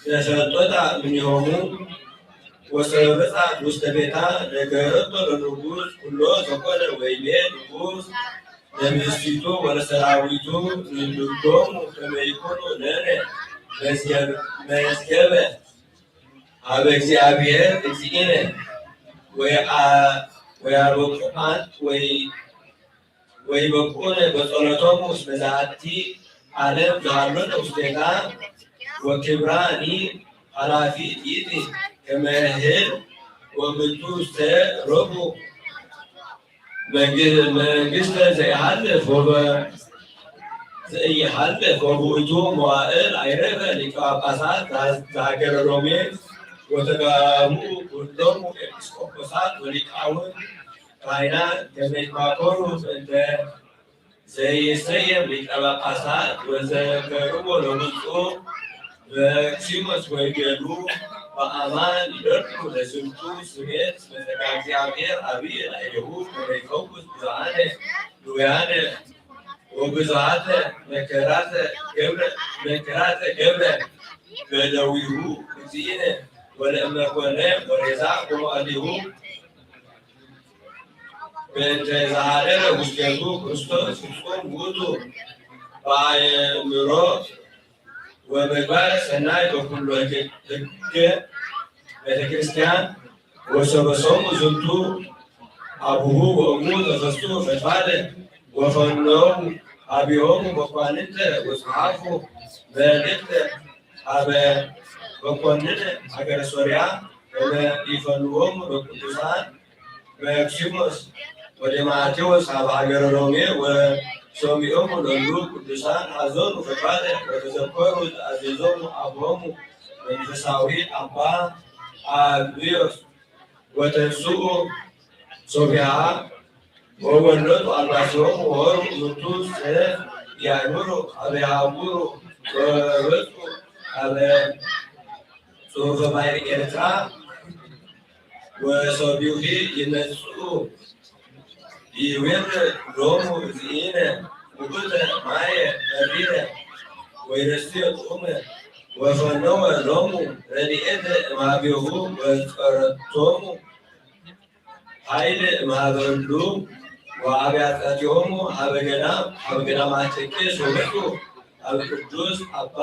ተሰጦታ እምኔሆሙ ወሰበ መጽአት ውስተ ቤታ ነገረቶ ለንጉስ ኩሎ ዘኮነ ወይቤ ንጉስ ለብእሲቱ ወለሰራዊቱ ንልዶሙ ከመ ይኩኑ ለነ መዝገብ-፣ መዝገበ ሀበ እግዚአብሔር እግዚእነ ወያ-፣ ወያበቁአን ወይ-፣ ወይበቁነ በጸሎቶሙ እስመ ዛቲ ዓለም ዘሃሎነ ውስቴታ ወክብራኒ ኃላፊ ይእቲ ከመ ህል ወምንቱ ውስተ ረቡ መንግ-፣ መንግስተ ዘይሃልፍ ወበ-፣ ዘይሃልፍ ወብእቱ መዋእል አይረፈ ሊቀ ጳጳሳት ዘሃገረ ሮሜ ወተጋብኡ ኩሎሙ ኤጲስቆጶሳት ወሊቃውንት ካህናት ከመ ይትማከሩ በእንተ ዘይሰየም ሊቀ ጳጳሳት ወዘከርዎ ለብፁዕ መክሲሞስ ወይቤሉ በአማን ይደርኩ ለዝንቱ ስሜት እስመ ጸጋ እግዚአብሔር አብይ ላዕሌሁ ከመ ይፈውስ ብዙኃነ ድውያነ ወብዙኃተ መከራተ ገብረ፣ መከራተ ገብረ በደዊሁ እግዚእነ ወለእመ ኮነ ወሬዛ ወመዋዕሊሁ በእንተ ዘሃደረ ውስቴቱ ክርስቶስ ፍጹም ውእቱ በአእምሮ ወምግባር ሰናይ በኩሉ ሕገ ቤተ ክርስቲያን ወሰበሶሙ ዝንቱ አቡሁ ወእሙ ተፈስሑ ፈድፋደ ወፈነው አብዮሙ መኳንንተ ወጸሐፉ መልእክተ አበ መኮንን ሀገረ ሶርያ ከመ ይፈንዎሙ ለቅዱሳን መክሲሞስ ወደማቴዎስ አብ ሀገረ ሮሜ ወሰሚዖሙ ለሉ ቅዱሳን ሐዘኑ ፈድፋደ ወተዘከሩ ዘአዘዞሙ አቦሙ መንፈሳዊ አባ አብዮስ ወተንስኡ ሶፊያ ወወለጡ አልባሲሆሙ ወሩ እምንቱ ሰ ያእምሩ አበ ያእምሩ ወበጹ አበ ጽሑፈ ባሕር ኤርትራ ወሰቢሁ ይመጽኡ ይቤሉ ሎሙ እግዚእነ ውእቱ ማየ መሪረ ወይረስዮ ጥዑመ ወፈነወ ሎሙ ረድኤተ እምሃቤሁ ወጸረቶሙ ኃይል እምሃበ እሉ ወአብያጸቲሆሙ ሀበ ገዳም ሀበ ገዳማት ጨቄ ሶበቱ ሀበ ቅዱስ አባ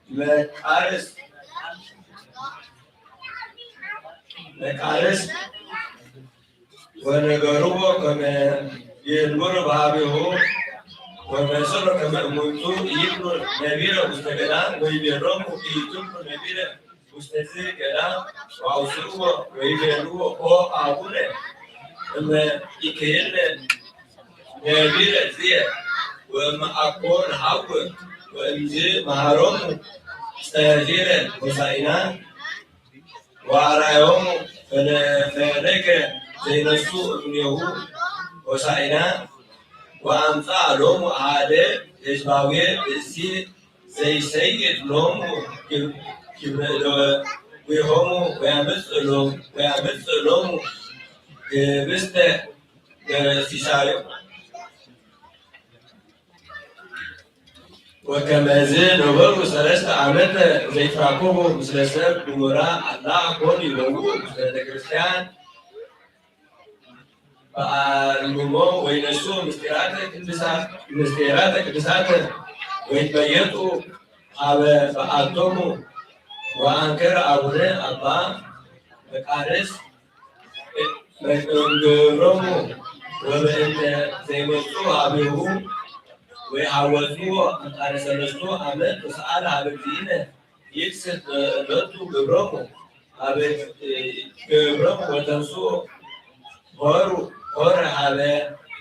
መቃርስ መቃርስ ወነገርዎ ከመ ይንብሩ በሀቤሁ ወመሰሎ ከመ እሙንቱ ኢይብሉ ነቢረ ውስተ ገዳም ወይቤሎሙ ኢትብሉ ነቢረ ውስተ ዝገዳም ወአውፅእዎ ወይቤልዎ ኦ አቡነ እመ ኢክህልነ ነቢረ ዝየ ወእመ አኮ ንሐውር ወእምዝ መሃሮሙ ጸፊረ ሆሳኢና ወአርአዮሙ ፈለገ ዘይነሱ እምኔሁ ሆሳኢና ወአምጽአ ሎሙ አሐደ ህዝባዊ ብእሲ ዘይሰይድ ሎሙ ክብእደዊሆሙ ወያምጽእ ሎሙ ህብስተ ሲሳዮም። ወከመዝ ነበሩ ሰለስተ ዓመተ ዘይትራከቡ ምስለ ሰብ ግሙራ ኣላ ኮኑ ይበውኡ ምስለ ቤተክርስትያን በአርምሞ ወይነሱ ምስጢራተ ቅድሳት ምስጢራተ ቅድሳተ ወይትመየጡ ሀበ በአቶሙ ወአንከረ አቡነ አባ መቃርስ እምግብሮሙ ወበእንተ ዘይመጹ ሀቤሁ ወይሃወጽዎ አንጣረ ሰለስቱ አመት ወሰአለ ሀበ እግዚእነ ይክስት ሎቱ ግብሮሙ ሀበ ግብሮሙ ወተንሱ ሆሩ ሆረ ሀበ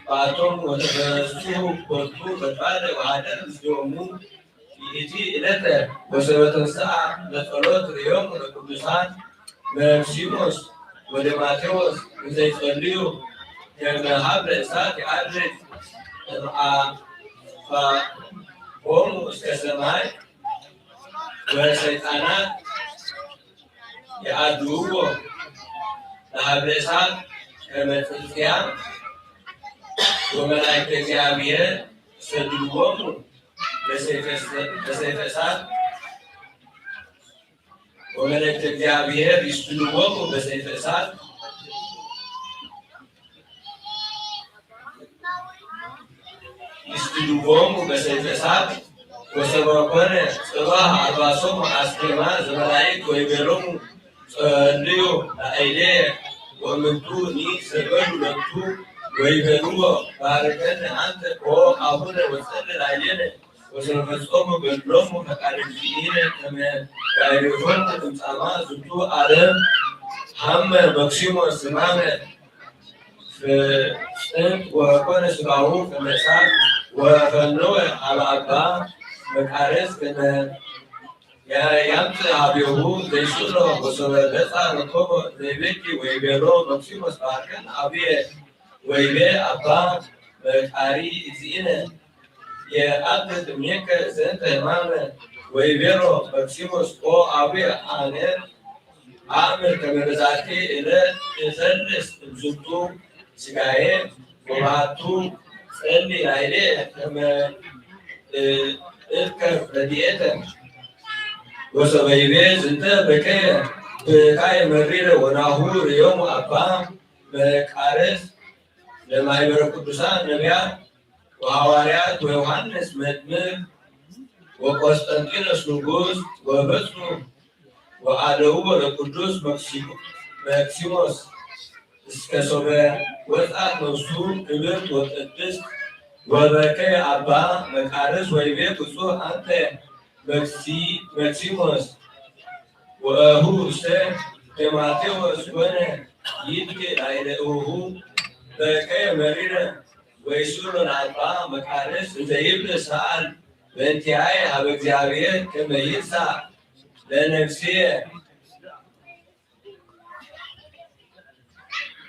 ባቶም ወተፈስሑ ቦቱ ፈድፋደ ወሀደር ምስሌሆሙ ይእቲ ዕለተ ወሰበ ተንሥአ ለጸሎት ርእዮሙ ለቅዱሳን መክሲሞስ ወደማቴዎስ እንዘ ይጸልዩ ከመ ሀብለ እሳት ይዐርግ እምአፋሆሙ እስከ ሰማይ ወሰይጣናት የአድህዎ ለሀብለ እሳት ከመ ጽድቅያ ወመላእክተ እግዚአብሔር ይሰድድዎሙ በሰይፈ እሳት ወመላእክተ እግዚአብሔር ይስድድዎሙ በሰይፈ እሳት ይስድድዎሙ በሰይፈ እሳት ወሰበ ኮነ ጽባሕ አልባሶሙ አስኬማ ዘመላእክት ወይቤሎሙ ጸልዩ ላዕሌየ ወእምንቱኒ ሰገዱ ሎቱ ወይቤልዎ ባርከነ አንተ ኦ አቡነ ወጸሊ ላዕሌነ ወዘፈጸሙ ገድሎሙ ፈቃደ እግዚእነ ከመ ያዕርፎሙ እምጻማ ዝንቱ ዓለም ሀመ መክሲሞስ ዝማመ ፍጥንት ወኮነ ስጋሁ ከመ እሳት ወፈነወ ሀበ አባ መቃርስ ከመ ያምጽእ ሀቤሁ ዘይስእሎ ወሶበ በጽሐ ረከቦ ዘይቤኪ ወይቤሎ መክሲሞስ ባርከነ አቡየ ወይቤ አባ መቃሪ እግዚእነ የአትት እምኔከ ዘንተ ሕማመ ወይቤሎ መክሲሞስ ኦ አቡየ አነ አእምር ከመ በዛቲ ዕለት እሰልስ እምዝንቱ ስጋዬ ወባቱ ጸሊ ላይሌ ከመ እርከብ ረድኤተ ወሰበይቤ ዝንተ በከየ ብካየ መሪረ ወናሁ ርእዮሙ አባ መቃርስ ለማይበረ ቅዱሳን ነቢያት ወሐዋርያት ወዮሐንስ መጥምቅ ወቆስጠንጢኖስ ንጉስ ወበጽሑ ወአደውዎ ለቅዱስ መክሲሞስ እስከ ሶበ ወጽአት ነፍሱ ክብርት ወቅድስት ወበከየ አባ መቃርስ ወይቤ ብፁዕ አንተ መክሲሞስ ወእሁ እሰ ጢሞቴዎስ ኮነ ይብኪ ላዕለ እሁ በከየ መሪረ ወይሱር ለአባ መቃርስ እንዘ ይብል ሰአል በእንቲአየ ሀበ እግዚአብሔር ከመ ይንሳ ለነፍስየ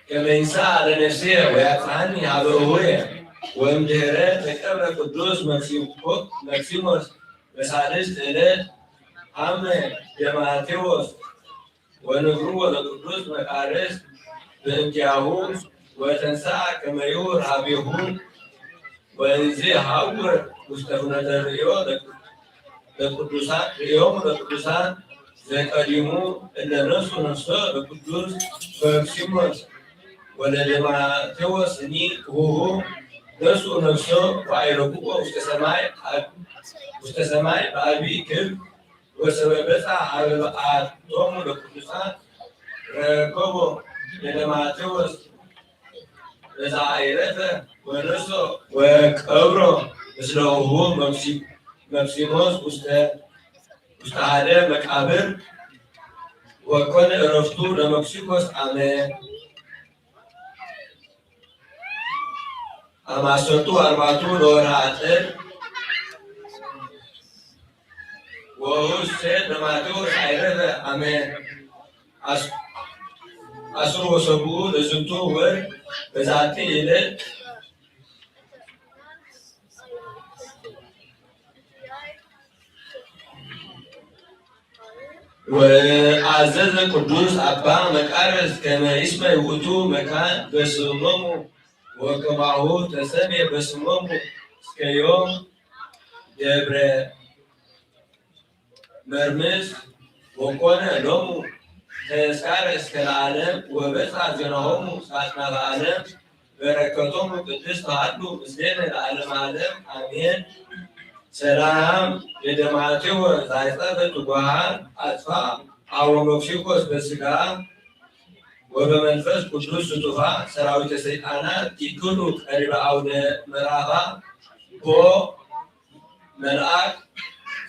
ከመ ይንሳ ለነፍስየ ወያብጽሐኒ ሀበ እሁየ። ወእምድህረ ተቀብረ ቅዱስ መክሲሞስ በሳልስት ዕለት ሀመ ደማቴዎስ ወንግሩ ወለቅዱስ መቃርስ በእንቲአሁ ወተንስአ ከመ ይሁር ሀቤሁ ወእንዚ ሀውር ውስተ ፍኖተ ርእዮ ለቅዱሳን ርእዮሙ ለቅዱሳን ዘቀዲሙ እለ ነሱ ነፍሶ ለቅዱስ መክሲሞስ ወለደማቴዎስ እኒ ክሁሁ ነሱ ነፍሶ ወአይረክቦ ውስተ ሰማይ ውስተ ሰማይ በአቢ ክብ ወሰበ በጽሐ ሀበ በዓቶሙ ለቅዱሳን ረከቦ ለደማቴዎስ በዛ አይረፈ ወነሶ ወቀብሮ ምስለ እሁ መክሲ-፣ መክሲሞስ ውስተ፣ ውስተ ሓደ መቃብር ወኮነ ዕረፍቱ ለመክሲኮስ አመ አማሰቱ አርባቱ ለወርሃ ጥር ወውስተ ለማቴዎስ አይረፈ አመ አስ-፣ አስሩ ወሰብኡ ለዝንቱ ወር በዛቲ ዕለት ወአዘዘ ቅዱስ አባ መቃርስ ከመ ይስመይ ውእቱ መካን በስሞሙ ወከማሁ ተሰሜ በስሞሙ እስከ ዮም ደብረ መርምስ ወኮነ ሎሙ ተስካረ እስከ ለዓለም ወበጽሐ ዜናሆሙ እስከ አጽናፈ ዓለም። በረከቶሙ ቅድስት ተሃሉ ምስሌነ ለዓለመ ዓለም አሜን። ሰላም ለደማቴዎ ዛይጸፈ ትጓሃን አጽፋ አወ መክሲኮስ በስጋ ወበመንፈስ ቅዱስ ስጡፋ ሰራዊተ ሰይጣናት ይክሉ ቀሪበ አውደ መራፋ ቦ መልአክ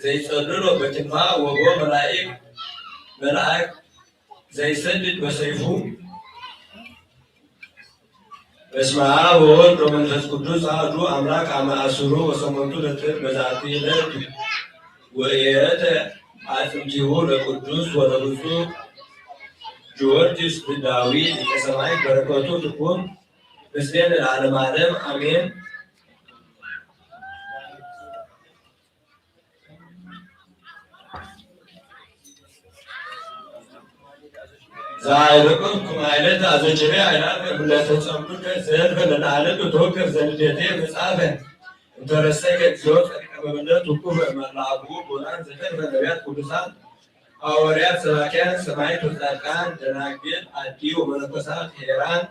ዘይጸልሎ በክንፋ ወቦ መላእክ መልአክ ዘይሰድድ በሰይፉ። በስመ አብ ወወልድ ወመንፈስ ቅዱስ አሐዱ አምላክ አመ አስሩ ወሰመንቱ ለጥር በዛቲ ዕለት ወእየተ አጽምቲሁ ለቅዱስ ወለብፁዕ ጊዮርጊስ ህንዳዊ ሊቀ ሰማዕት በረከቱ ትኩን ምስሌነ ለዓለመ ዓለም አሜን። ዛይረቀብኩ ማይለት አዘችሬ አይላፈ ብለተጸምዱከ ዘልፈ ለለዓለም እትወከፍ ዘንዴቴ መጽሐፈ እንተረሰከ እግዚኦ ጸድቀ መበለት ውቁፈ መላኩ ቡራን ዘተርፈ ነቢያት ቅዱሳን ሐዋርያት ሰባኪያን ሰማዕት ወጻድቃን ደናግል አዲ ወመነኮሳት ሄራን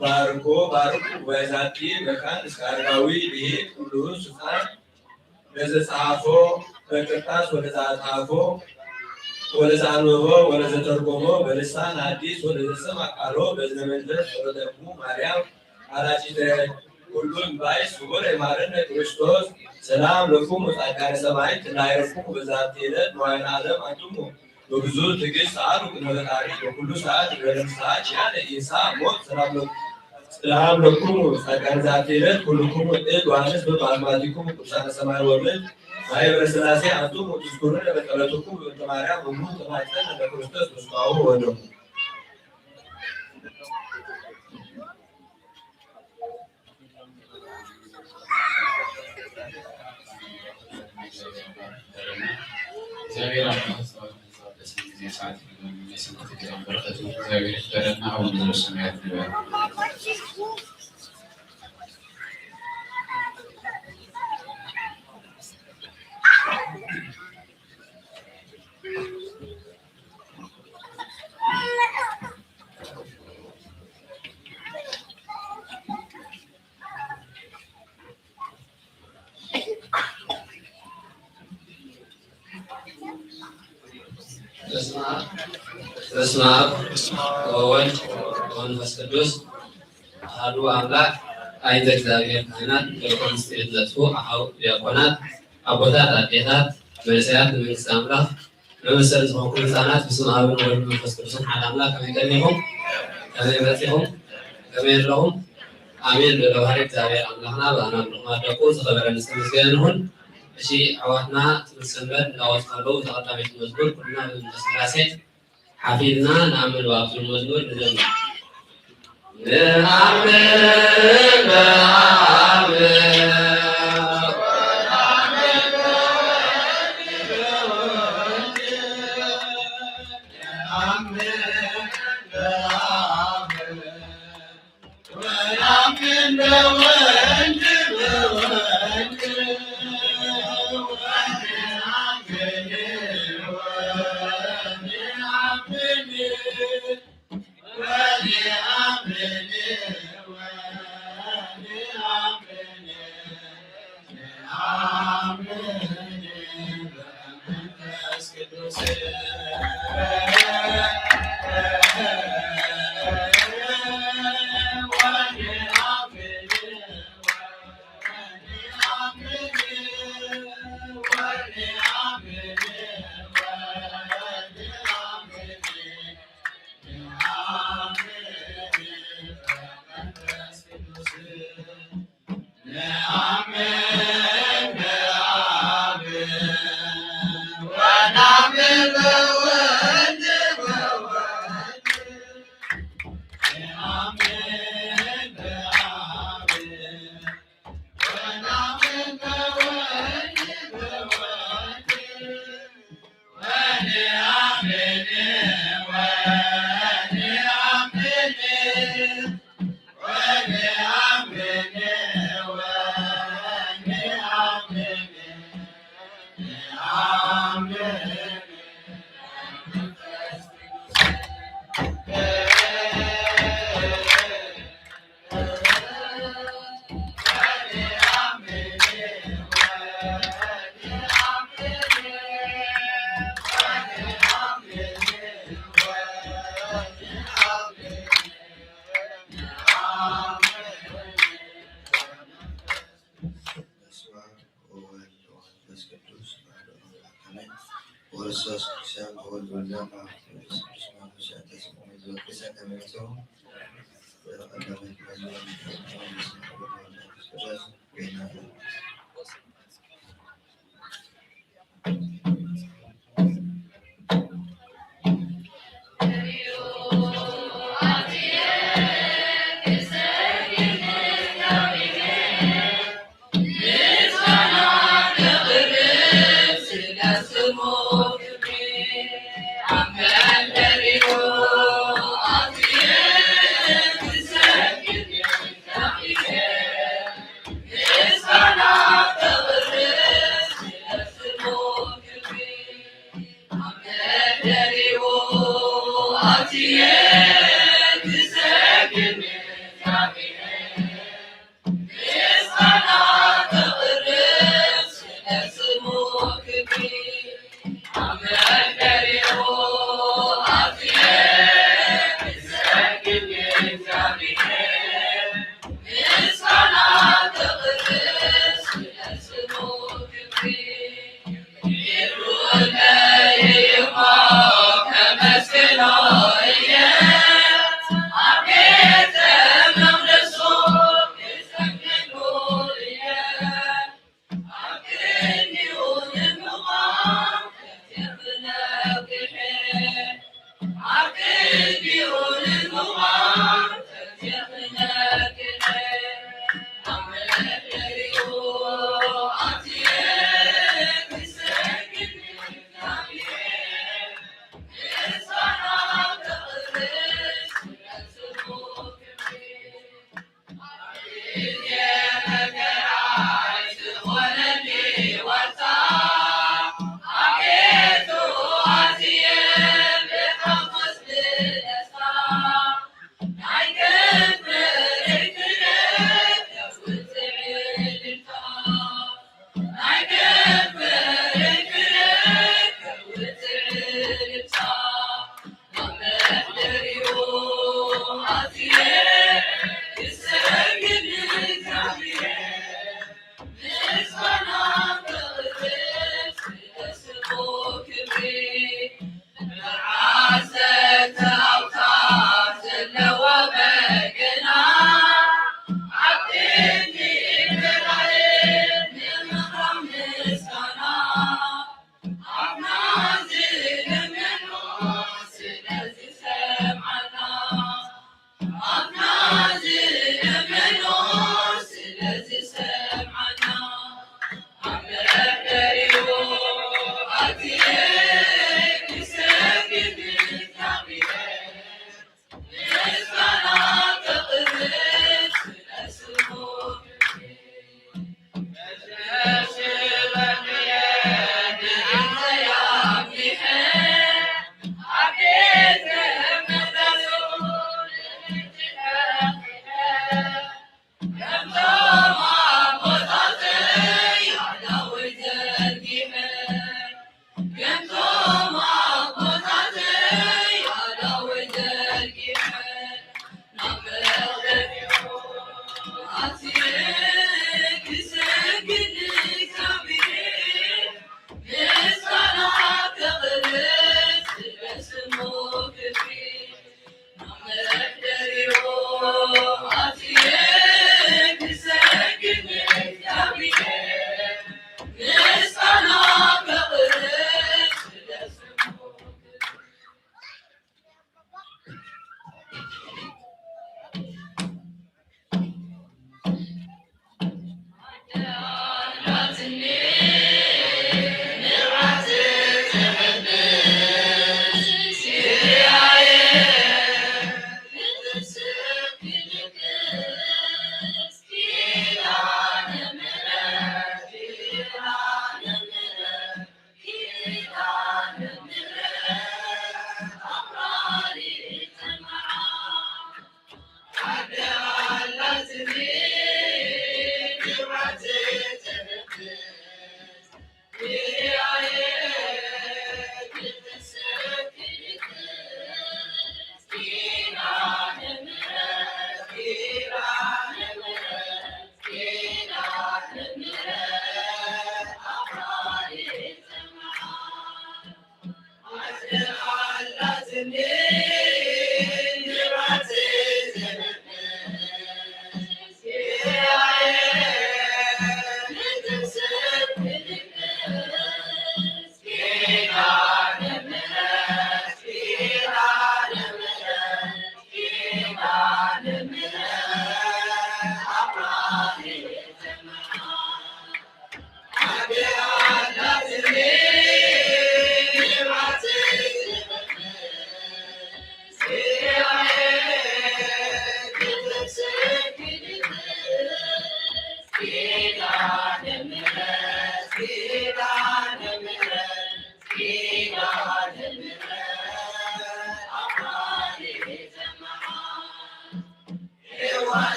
ባርኮ ባርኩ ጉባኤ ዛቲ መካን እስከ አረጋዊ ብሂል ኩሉ ስልጣን ለዘጸሐፎ በክርታስ ወለዘአጽሐፎ ወለዘአንበቦ ወለዘተርጎሞ በልሳን ሐዲስ ወለዘሰምዐ ቃሎ በእዝነ መንፈስ ጸሎተ እሙ ማርያም አራጺተ ኩሉ እምባይ ስውር የማረነ ክርስቶስ። ሰላም ለኩም ወጻድቃነ ሰማይ ትላይረኩም በዛቲ ዕለት መዋዕለ ዓለም አንትሙ በብዙ ትዕግስት ሰአሉ ቅድመ ፈጣሪ በኩሉ ሰዓት በለምሳ ኪያነ ኢንሳ ሞት ሰላም ለኩም። ሰላም ለኩም ጻድቃነ ዛቲ ዕለት ኩልኩም እድ ዋንስ በአዝማቲኩም ቅዱሳነ ሰማይ ወምድር ማህበረ ሥላሴ አንትሙ ትዝክሩነ በጸሎትኩም በእንተ ማርያም እሙ ተማይጸነ ለክርስቶስ በስጋሁ ወደሙ። እግዚአብሔር አምላክ ጊዜ ሰዓት ይግባል። የስብከት ጊዜ በረከቱ እግዚአብሔር ይፍጠረና። አቡነ ዘበሰማያት ንበል። በስመ አብ ወወልድ ወመንፈስ ቅዱስ አሐዱ አምላክ። አይንተ እግዚአብሔር ካህናት፣ ዲያቆን ስቴት ለጥፉ፣ አሐው ዲያቆናት፣ አቦታት፣ አዴታት፣ መንእሰያት ንመንግስቲ አምላክ መበሰል ዝኾንኩም ህፃናት ብስም አብን ወልድ መንፈስ ቅዱስን ሓደ አምላክ ከመይ ቀኒኹም? ከመይ በፂኹም? ከመይ ኣለኹም? አሜን። ልዑለ ባሕሪ እግዚኣብሔር ኣምላኽና ብኣና ብድኹማት ደቁ ዝኸበረን ዝተመስገነን ይኹን። እሺ ኣሕዋትና ትምህርቲ ሰንበት እንዳወፁ ከለዉ እታ ቀዳመይቲ መዝሙር ኩልና ብመንፈስ ቅዳሴ ሓፊዝና ንኣምን ብኣብ ዝብል መዝሙር ንዘምር። ንኣምን ብኣብ በስመ አብ ወወልድ ወመንፈስ ቅዱስ አሐዱ አምላክ አሜን። ወእርሱ አስቅዱሳን በወልድ ወልዳ በመንፈስ ቅዱስ መነኮሳት ተስመው ይዘወድሰ ከመ ይእዜሁ ወቀደመ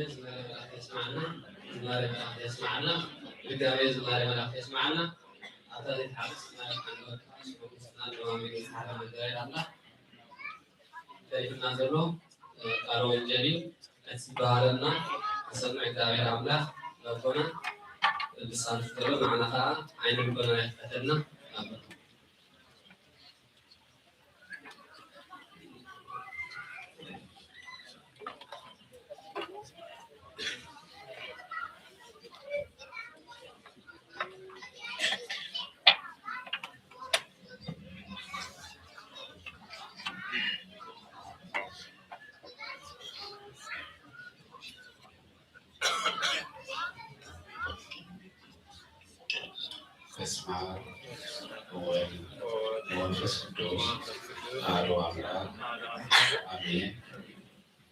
ዝማሬ መላእክት የስማዕና። ዝማሬ መላእክት የስማዕና። ድጋሜ ዝማሬ መላእክት የስማዕና። ኣብታ ዘይትሓልፍ ዝማሬ ሓንጎል ቅዱስ ቅዱስ ናንደማሚ ዝተሓተ መጋየት ኣላ። ተሪፍና ዘሎ ቃለ ወንጌል እዩ። እቲ ዝበሃለና ክሰምዕ እግዚኣብሔር ኣምላኽ ልቦና ልሳን ይፍጠረሉ፣ ንዓና ኸዓ ዓይነ ልቦና ይኽፈተልና። ኣሜን። በስመ አብ ወወልድ ወመንፈስ ቅዱስ አሐዱ አምላክ አሜን።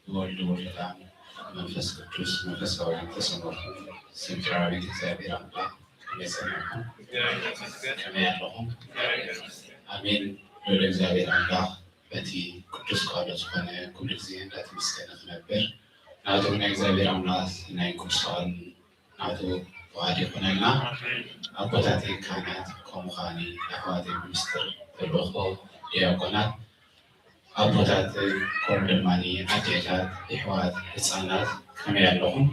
ወልድ ውሉዳን መንፈስ ቅዱስ መንፈሳውያን ተሰማርኩም ስድራ ቤት እግዚኣብሔር ኣምላኽ ከመይ ጸኒሕኩም? ከመይ ኣለኹም? ኣሜን። ልዑል እግዚኣብሔር ኣምላኽ በቲ ቅዱስ ቃሉ ዝኾነ ኩሉ ግዜ እንዳተመስገነ ክነብር ናቱ ናይ እግዚኣብሔር ኣምላኽ ናይ ቅዱስ ቃሉ ናቱ ፍቓድ ይኹነልና። ኣቦታተይ ካህናት ከምኡ ከዓኒ ኣሕዋተይ ብምስጢር ተልእኾ ዲያቆናት ኣቦታት ከምኡ ድማ ኣዴታት፣ የሕዋት፣ ህፃናት ከመይ ኣለኹም?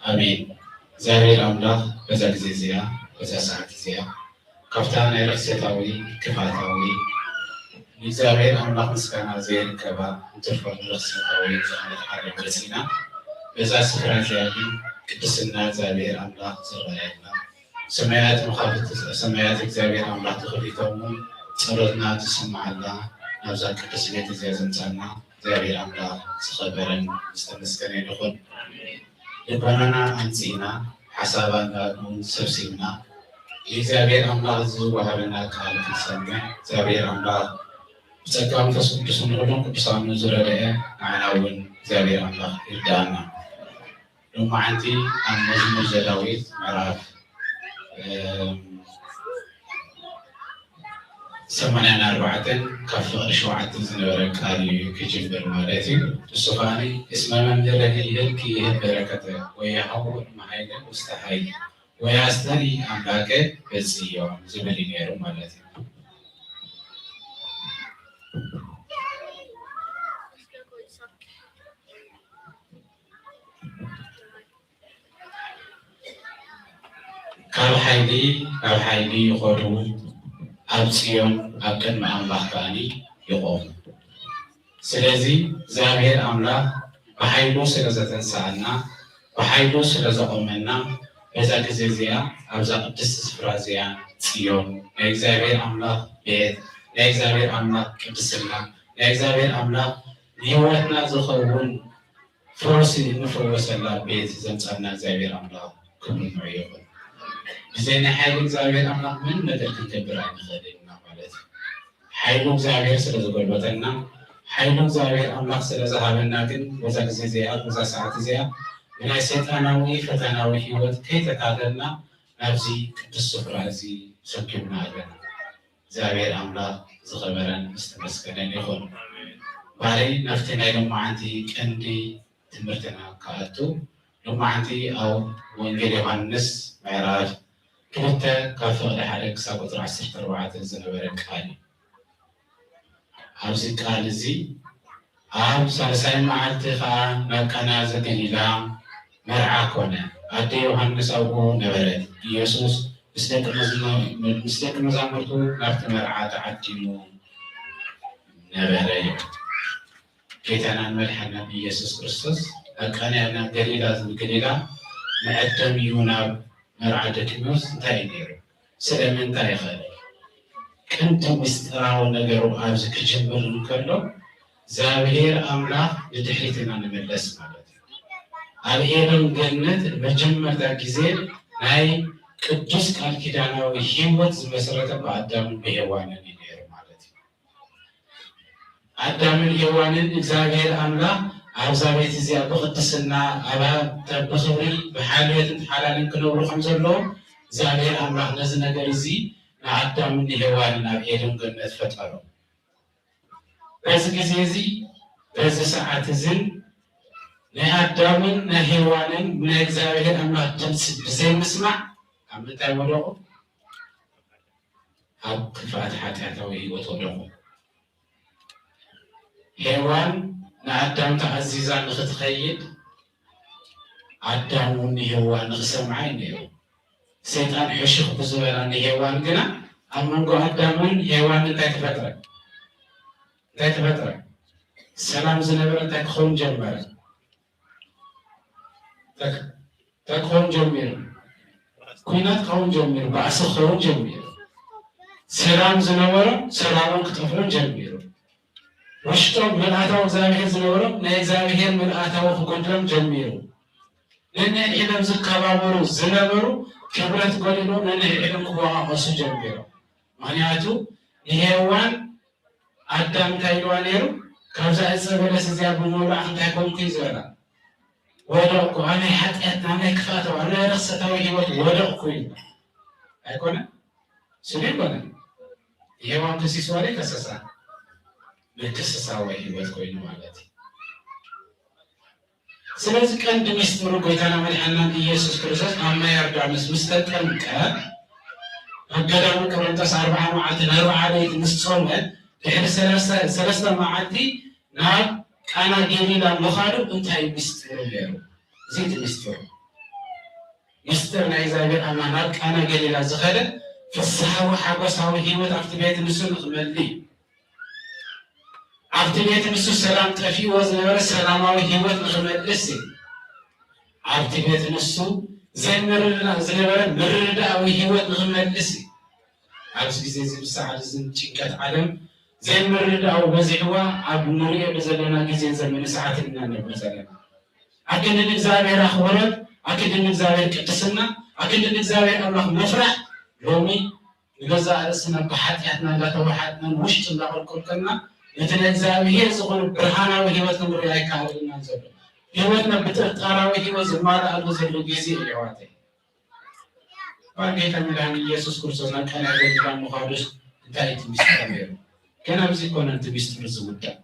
ኣሜን። እግዚኣብሔር ኣምላኽ በዛ ግዜ እዚኣ በዛ ሰዓት እዚኣ ካብታ ናይ ርኽሰታዊ ክፍኣታዊ ንእግዚኣብሔር ኣምላኽ ምስጋና ዘይርከባ እንትርፎ ንርኽሰታዊ ዝኾነት ዓለም መፂና በዛ ስፍራ እዚኣ ግን ቅድስና እግዚኣብሔር ኣምላኽ ዝረኣየላ ሰማያት መኻፍት ሰማያት እግዚኣብሔር ኣምላኽ ተኸፊቶም ጸሎትና ትስምዓላ ናብዛ ቅድስት ቤት እዚኣ ዘምጻና እግዚኣብሔር ኣምላኽ ዝኸበረን ዝተመስገነን ይኹን። ልቦናና ኣንጺእና ሓሳባና እውን ሰብሲብና ንእግዚኣብሔር ኣምላኽ ዝወሃበና ቃል ክንሰምዕ እግዚኣብሔር ኣምላኽ ብጸጋ መንፈስ ቅዱስ ንኹሎም ቅዱሳኑ ዝረድአ ንዓና እውን እግዚኣብሔር ኣምላኽ ይርድኣና። ሎማዓንቲ ኣብ መዝሙር ዘዳዊት ምዕራፍ ሰማንያን ኣርባዕተን ካብ ፍቕሪ ሸውዓተ ዝነበረ ቃል እዩ ክጅምር ማለት እዩ። እሱ ከዓኒ እስመ መምህርህ ይህብኪ ይህብ በረከተ ወየሃቡ እድመ ኃይለ ውስተ ኃይል ወያስተሪ አምላከ በጽዮን ዝብል እዩ ነይሩ ማለት እዩ። ካብ ሓይሊ ናብ ሓይሊ ይኸዱ፣ ኣብ ጽዮን ኣብ ቅድሚ ኣምላኽ ከኣኒ ይቖሙ። ስለዚ እግዚኣብሔር ኣምላኽ ብሓይሉ ስለ ዘተንስኣና፣ ብሓይሉ ስለ ዘቖመና፣ በዛ ግዜ እዚኣ ኣብዛ ቅድስቲ ስፍራ እዚኣ ጽዮን ናይ እግዚኣብሔር ኣምላኽ ቤት፣ ናይ እግዚኣብሔር ኣምላኽ ቅድስና፣ ናይ እግዚኣብሔር ኣምላኽ ንህይወትና ዝኸውን ፈውሲ እንፈወሰላ ቤት ዘምጻልና እግዚኣብሔር ኣምላኽ ክብሪ ንዑ ይኹን። ብዘይ ናይ ሓይሊ እግዚኣብሔር ኣምላኽ ምንም ነገር ክንገብር ኣይንኽእልን ኢና ማለት እዩ። ሓይሉ እግዚኣብሔር ስለ ዝጎልበተና፣ ሓይሉ እግዚኣብሔር ኣምላኽ ስለ ዝሃበና ግን በዛ ግዜ እዚኣ፣ በዛ ሰዓት እዚኣ ብናይ ሰይጣናዊ ፈተናዊ ህይወት ከይተታለልና ናብዚ ቅዱስ ስፍራ እዚ ሰኪምና ኣለና። እግዚኣብሔር ኣምላኽ ዝኸበረን ዝተመስገነን ይኹን። ባሪ ናብቲ ናይ ሎማዓንቲ ቀንዲ ትምህርትና ክኣቱ፣ ሎማዓንቲ ኣብ ወንጌል ዮሃንስ ምዕራፍ ክልተ ካብ ፍቕዲ ሓደ ክሳብ ቁፅሪ ዓሰርተ ኣርባዕተ ዝነበረ ቃል እዩ። ኣብዚ ቃል እዚ ኣብ ሳልሳይ መዓልቲ ኸዓ ናብ ቃና ዘገሊላ መርዓ ኮነ። ኣደ ዮሃንስ ኣብኡ ነበረት። ኢየሱስ ምስ ደቂ መዝሙ-፣ ምስ ደቂ መዛሙርቱ ናብቲ መርዓ ተዓዲሙ ነበረ እዩ። ጌታናን መድሓናን ኢየሱስ ክርስቶስ ኣብ ቃና ገሊላ፣ ገሊላ መዐደሚ እዩ ናብ መርዓ ደቂ መስ እንታይ እዩ ነይሩ? ስለምንታይ ይኸእል? ቀንዲ ምስጢራዊ ነገሩ ኣብዚ ክጅምር እንከሎ እግዚኣብሔር ኣምላኽ ንድሕሪትና ንመለስ ማለት እዩ። ኣብ ኤደን ገነት መጀመርታ ግዜ ናይ ቅዱስ ቃል ኪዳናዊ ህይወት ዝመስረተ ብኣዳምን ብሔዋንን እዩ ነይሩ ማለት እዩ። ኣዳምን ሔዋንን እግዚኣብሔር ኣምላኽ ኣብዛ ቤት እዚኣ ብቕድስና ኣብ ብኽብሪ ብሓልዮትን ሓላልን ክነብሩ ከም ዘለዎም እግዚኣብሔር ኣምላኽ ነዚ ነገር እዚ ንኣዳምን ንሔዋንን ኣብ ኤደን ገነት ፈጠሮም። በዚ ግዜ እዚ በዚ ሰዓት እዝን ናይ ኣዳምን ናይ ሔዋንን ናይ እግዚኣብሔር ኣምላኽ ድምፂ ብዘይምስማዕ ኣብ ምንታይ ወደቑ? ኣብ ክፍኣት ሓጢኣታዊ ህይወት ወደቑ። ሔዋን ንኣዳም ተኣዚዛ ንኽትኸይድ ኣዳም እውን ንሔዋን ንኽሰምዓ እዩ ነይሩ። ሰይጣን ሕሹኽ ብዝበላ ንሔዋን ግና ኣብ መንጎ ኣዳምን ሔዋን እንታይ ተፈጥረ? እንታይ ተፈጥረ? ሰላም ዝነበረ እንታይ ክኸውን ጀመረ? እንታይ ክኸውን ጀሚሩ? ኲናት ክኸውን ጀሚሩ፣ ባእሲ ክኸውን ጀሚሩ። ሰላም ዝነበሮም ሰላሞም ክጠፍኦም ጀሚሩ። ውሽጦም ምልኣታዊ እግዚኣብሔር ዝነበሮም ናይ እግዚኣብሔር ምልኣታዊ ክጎድሎም ጀሚሩ። ነንሕድሕዶም ዝከባበሩ ዝነበሩ ክብረት ጎዲሎም ነንሕድሕዶም ክወቓቐሱ ጀሚሮም። ምኽንያቱ ንሔዋን ኣዳም እንታይ ኢልዋ ነይሩ? ካብዛ ዕፀ በለስ እዚኣ ብምብላዕ እንታይ ኮንኩ እዩ ዝበላ? ወደቕኩ፣ ኣብ ናይ ሓጢኣት፣ ኣብ ናይ ክፍኣታዊ፣ ኣብ ናይ ርኽሰታዊ ህይወት ወደቕኩ እዩ። ኣይኮነ? ስሉ ኣይኮነ? ሔዋን ከሲስዋ ዶ ከሰሳ? ምክስሳዊ ህይወት ኮይኑ ማለት እዩ። ስለዚ ቀንዲ ሚስጥሩ ጎይታና መድሓናን ኢየሱስ ክርስቶስ ኣብ ማይ ዮርዳኖስ ምስ ተጠምቀ፣ ኣብ ገዳመ ቆሮንቶስ ኣርብዓ መዓልትን ኣርብዓ ለይቲ ምስ ጾመ፣ ድሕሪ ሰለስተ፣ ሰለስተ መዓልቲ ናብ ቃና ገሊላ ምኻዱ እንታይ ሚስጥሩ ነይሩ? እዚ እቲ ሚስጥሩ። ሚስጥር ናይ እግዚኣብሔር ኣምላኽ ናብ ቃና ገሊላ ዝኸደ ፍስሓዊ ሓጎሳዊ ህይወት ኣብቲ ቤት ንሱ ንኽመልእ እዩ። ኣብቲ ቤት ንሱ ሰላም ጠፊእዎ ዝነበረ ሰላማዊ ህይወት ንኽመልስ እዩ። ኣብቲ ቤት ንሱ ዘይምርድዳእ ዝነበረ ምርድዳኣዊ ህይወት ንኽመልስ እዩ። ኣብዚ ግዜ እዚ ብሰዓት እዝን ጭንቀት ዓለም ዘይምርድዳኣዊ በዚሕዋ ኣብ ንሪኦ ዘለና ግዜን ዘመነ ሰዓትን ኢና ንነብር ዘለና። ኣክንዲ ንእግዚኣብሔር ኣኽብሮት፣ ኣክንዲ ንእግዚኣብሔር ቅድስና፣ ኣክንዲ ንእግዚኣብሔር ኣምላኽ ምፍራሕ ሎሚ ንገዛእ ርእስና ብሓጢኣትና እንዳተዋሓጥናን ውሽጢ እንዳቆልቆልከልና ነቲ ናይ እግዚኣብሔር ዝኾነ ብርሃናዊ ህይወት ክንርኢ ኣይከኣልናን ዘሎ። ህይወትና ብጥርጣራዊ ህይወት ዝማልኣሉ ዘሎ ግዜ እዩ ኣሕዋተይ። እኳ ጌታ መድሓኒ ኢየሱስ ክርስቶስ ናብ ቃና ገሊላ ምዃዱስ እንታይ እቲ ሚስጥር ነይሩ? ገና ኣብዚ ኣይኮነን እቲ ሚስጥር ዝውዳእ።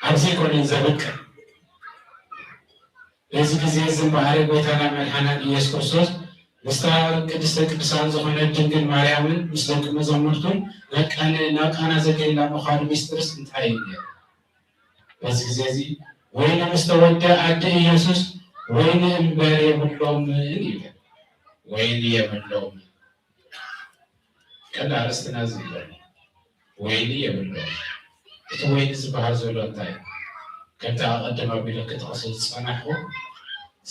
ኣብዚ ኣይኮነን ዘብቅዕ። በዚ ግዜ እዚ እምበኣር ጎይታና መድሓና ኢየሱስ ክርስቶስ ምስታ ቅድስተ ቅዱሳን ዝኾነት ድንግል ማርያምን ምስ ደቂ መዛሙርቱን ናብ ቃና፣ ናብ ቃና ዘገሊላ ምዃኑ ሚስጥርስ እንታይ እዩ ነይሩ? በዚ ግዜ እዚ ወይኒ ምስ ተወድአ ኣደ ኢየሱስ ወይኒ እምበር የብሎምን ይብል። ወይኒ የብሎምን። ቀንዲ ኣርእስትና እዚ እዩ። ወይኒ የብሎም። እቲ ወይኒ ዝበሃል ዘሎ እንታይ እዩ? ከምቲ ኣቐድም ኣቢለ ክጠቕሶ ዝጸናሕኩ፣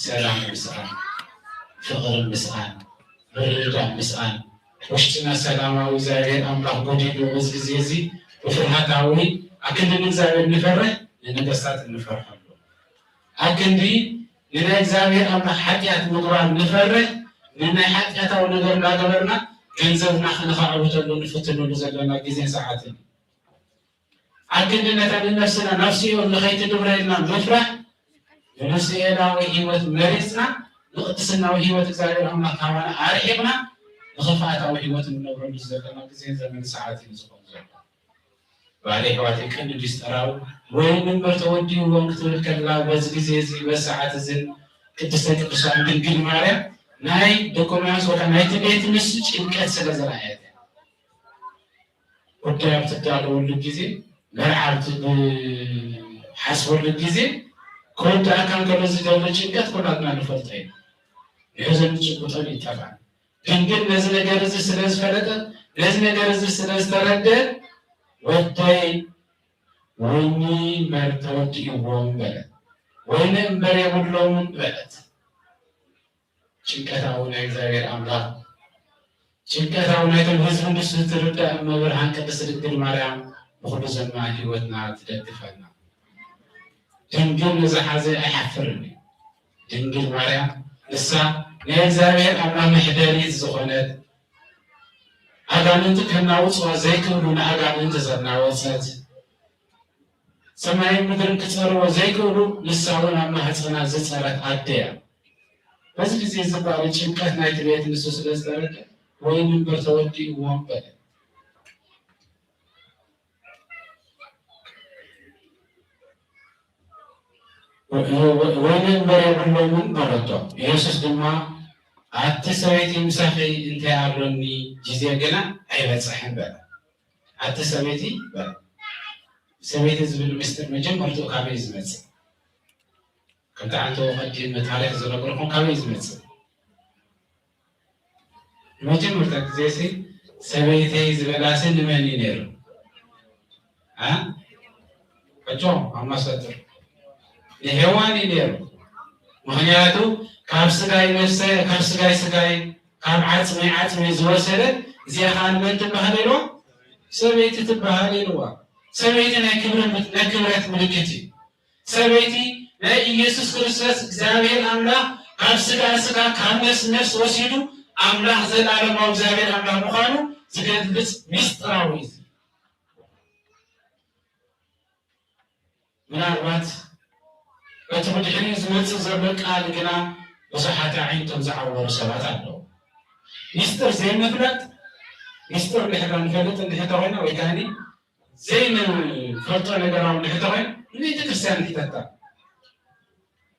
ሰላም ምስኣን፣ ፍቕሪ ምስኣን፣ ምርድዳእ ምስኣን፣ ውሽጥና ሰላማዊ እግዚኣብሔር ኣምላኽ ጎዲሉ፣ በዚ ግዜ እዚ ብፍርሃታዊ ኣክንዲ ንእግዚኣብሔር ንፈርሕ፣ ንነገስታት እንፈርሐሉ። ኣክንዲ ንናይ እግዚኣብሔር ኣምላኽ ሓጢኣት ምግባር ንፈርሕ፣ ንናይ ሓጢኣታዊ ነገር እናገበርና ገንዘብና ከነኻዕብተሉ ንፍትነሉ ዘለና ግዜን ሰዓትን እዩ። ኣክንዲ ነታ ንነፍስና ናብ ሲኦል ንኸይትድብረ ኢልና ምፍራሕ፣ ንሲኦላዊ ህይወት መሪጽና ንቅድስናዊ ህይወት እግዚኣብሔር ኣምላኽ ካባና ኣርሒቕና ንኽፍኣታዊ ህይወት እንነብረሉ ዘለና ግዜ ዘመን ሰዓት እዩ ዝኸውን ዘሎ። ባሪ ኣሕዋተይ ቀንዲ ሚስጥራዊ ወይኒ እምበር ተወዲእዎም ክትብል ከላ በዚ ግዜ እዚ በዚ ሰዓት እዝን ቅድስተ ቅዱሳን ድንግል ማርያም ናይ ደቆ ዮናስ ወይ ከዓ ናይቲ ቤት ንሱ ጭንቀት ስለ ዝረኣየት እያ። ጉዳይ ኣብ ትዳለወሉ ግዜ መርዓ ኣብ ትሓስበሉ ግዜ ክወዳእካ እንከሎ ዝደሎ ጭንቀት ኩላትና ንፈልጦ ኢና። ንሕዘን ንጭብጦን ይጠፋል። ድንግል ነዚ ነገር እዚ ስለ ዝፈለጠት ነዚ ነገር እዚ ስለ ዝተረደት ወደይ ወይኒ እምበር ተወዲእዎም በለት። ወይኒ እምበር የብሎምን በለት። ጭንቀታዊ ናይ እግዚኣብሔር ኣምላኽ ጭንቀታዊ ናይቶም ህዝቢ ንሱ ትርዳእ እመብርሃን ቅድስት ድንግል ማርያም ብኩሉ ዘመና ህይወትና ትደግፈና። ድንግል ንዝሓዘ ኣይሓፍርን እዩ። ድንግል ማርያም ንሳ ናይ እግዚኣብሔር ኣምላኽ መሕደሪት ዝኾነት ኣጋንንቲ ከናውፅዋ ዘይክእሉ ንኣጋንንቲ ዘናወፀት ሰማይን ምድርን ክፀርዎ ዘይክእሉ ንሳ እውን ኣብ ማህፀና ዝፀረት ኣደ እያ። በዚ ግዜ እዚ ባሪ ጭንቀት ናይቲ ቤት ንሱ ስለ ዝተረደ ወይኒ እምበር ተወዲእዎም በለ። ወይኒ እምበር የብሎምን በለቶ። ኢየሱስ ድማ ኣቲ ሰበይቲ ምሳኺ እንታይ ኣሎኒ ጊዜ ግና ኣይበጽሐን በለ። ኣቲ ሰበይቲ በለ። ሰበይቲ ዝብል ምስጢር መጀመርትኡ ካበይ እዩ ዝመጽእ? ከምቲ ዓንተቦ ቀዲም ታሪኽ ዝነገርኩም ካበይ እዩ ዝመጽእ? ንመጀመርታ ግዜ ሲ ሰበይተይ ዝበላ ሲ ንመን እዩ ነይሩ? አ? ሕጆ ኣማሰጥር ንሄዋን እዩ ነይሩ። ምኽንያቱ ካብ ስጋይ ነፍሰ ካብ ስጋይ ስጋይ ካብ ዓጽመይ ዓጽመይ ዝወሰደት እዚኣ ከዓ ንመን ትበሃል ኢልዋ? ሰበይቲ ትበሃል ኢልዋ። ሰበይቲ ናይ ክብሪ ናይ ክብረት ምልክት እዩ። ሰበይቲ ናይ ኢየሱስ ክርስቶስ እግዚኣብሔር ኣምላኽ ካብ ስጋ ስጋ ካብ ነፍስ ነፍስ ወሲዱ ኣምላኽ ዘላለማዊ እግዚኣብሔር ኣምላኽ ምዃኑ ዝገልጽ ሚስጥራዊ እዩ። ምናልባት እቲ ብድሕሪኡ ዝመጽእ ዘሎ ቃል ግና ብዙሓት ኣዒንቶም ዝዓወሩ ሰባት ኣለዉ። ሚስጥር ዘይምፍላጥ ሚስጥር እንድሕር ንፈልጥ እንድሕር ተኾይና ወይ ከዓ ዘይንፈልጦ ነገር እውን እንድሕር ተኾይኑ ንቤተ ክርስቲያን ንሕተታ።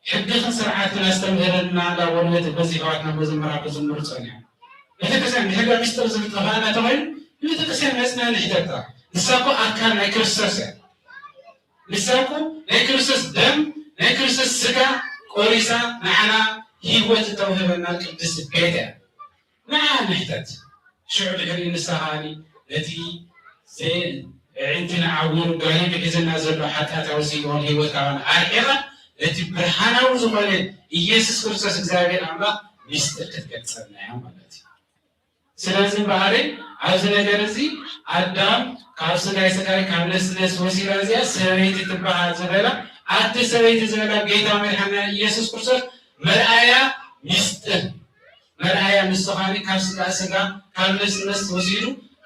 ሕግኽን ስርዓትክን ኣስተምህረና እንዳበሉ ነቲ በዚ ኣሕዋትና መዘምራን ክዝምሩ ጸኒሖም። ቤተክርስትያን ንሕጋ ሚስጥር ዝብል ጠፋእና ተኾይኑ ንቤተክርስትያን መጽና ንሕተታ። ንሳ እኮ ኣካል ናይ ክርስቶስ እያ። ንሳ እኮ ናይ ክርስቶስ ደም ናይ ክርስቶስ ስጋ ቆሪሳ ንዓና ህይወት እተውህበና ቅድስቲ ቤት እያ። ንዓ ንሕተት። ሽዑ ድሕሪኡ ንሳ ከኣ ነቲ ኣዒንትና ዓዊሩ ጋሪዱ ሒዙና ዘሎ ሓጢኣታዊ ስኢኦን ህይወት ካባና ኣርሒቓ ነቲ ብርሃናዊ ዝኾነ ኢየሱስ ክርስቶስ እግዚኣብሔር ኣምላኽ ሚስጥር ክትገልጸልና እያ ማለት እዩ። ስለዚ እምበኣር ኣብዚ ነገር እዚ ኣዳም ካብ ስጋይ ስጋይ ካብ ነፍሲ ነፍሲ ወሲዳ እዚኣ ሰበይቲ ትበሃል ዝበላ ኣቲ ሰበይቲ ዝበላ ጌታ መድሓና ኢየሱስ ክርስቶስ መርኣያ ሚስጥር መርኣያ ንሱ ኸዓ ካብ ስጋ ስጋ ካብ ነፍሲ ነፍሲ ወሲዱ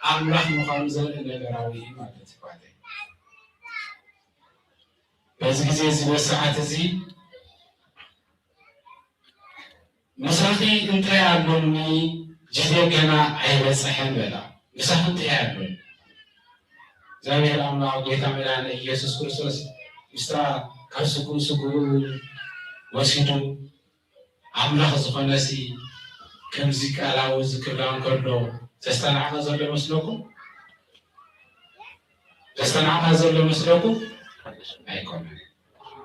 ኣምላኽ ምዃኑ ዘርኢ ነገራዊ እዩ ማለት እዩ። በዚ ግዜ እዚ በዚ ሰዓት እዚ ምሳኺ እንታይ ኣሎኒ ግዜ ገና ኣይበፅሐን በላ። ምሳኺ እንታይ ኣሎኒ እግዚኣብሔር ኣምላኽ ጎይታ መድኃኔ ኢየሱስ ክርስቶስ ምስታ ካብ ስግኡ ስግኡ ወሲዱ ኣምላኽ ዝኾነሲ ከምዚ ቃላዊ ዝክብላ እንከሎ ዘስተናዕቐ ዘሎ መስለኩም? ዘስተናዕቐ ዘሎ መስለኩም? ኣይኮነን።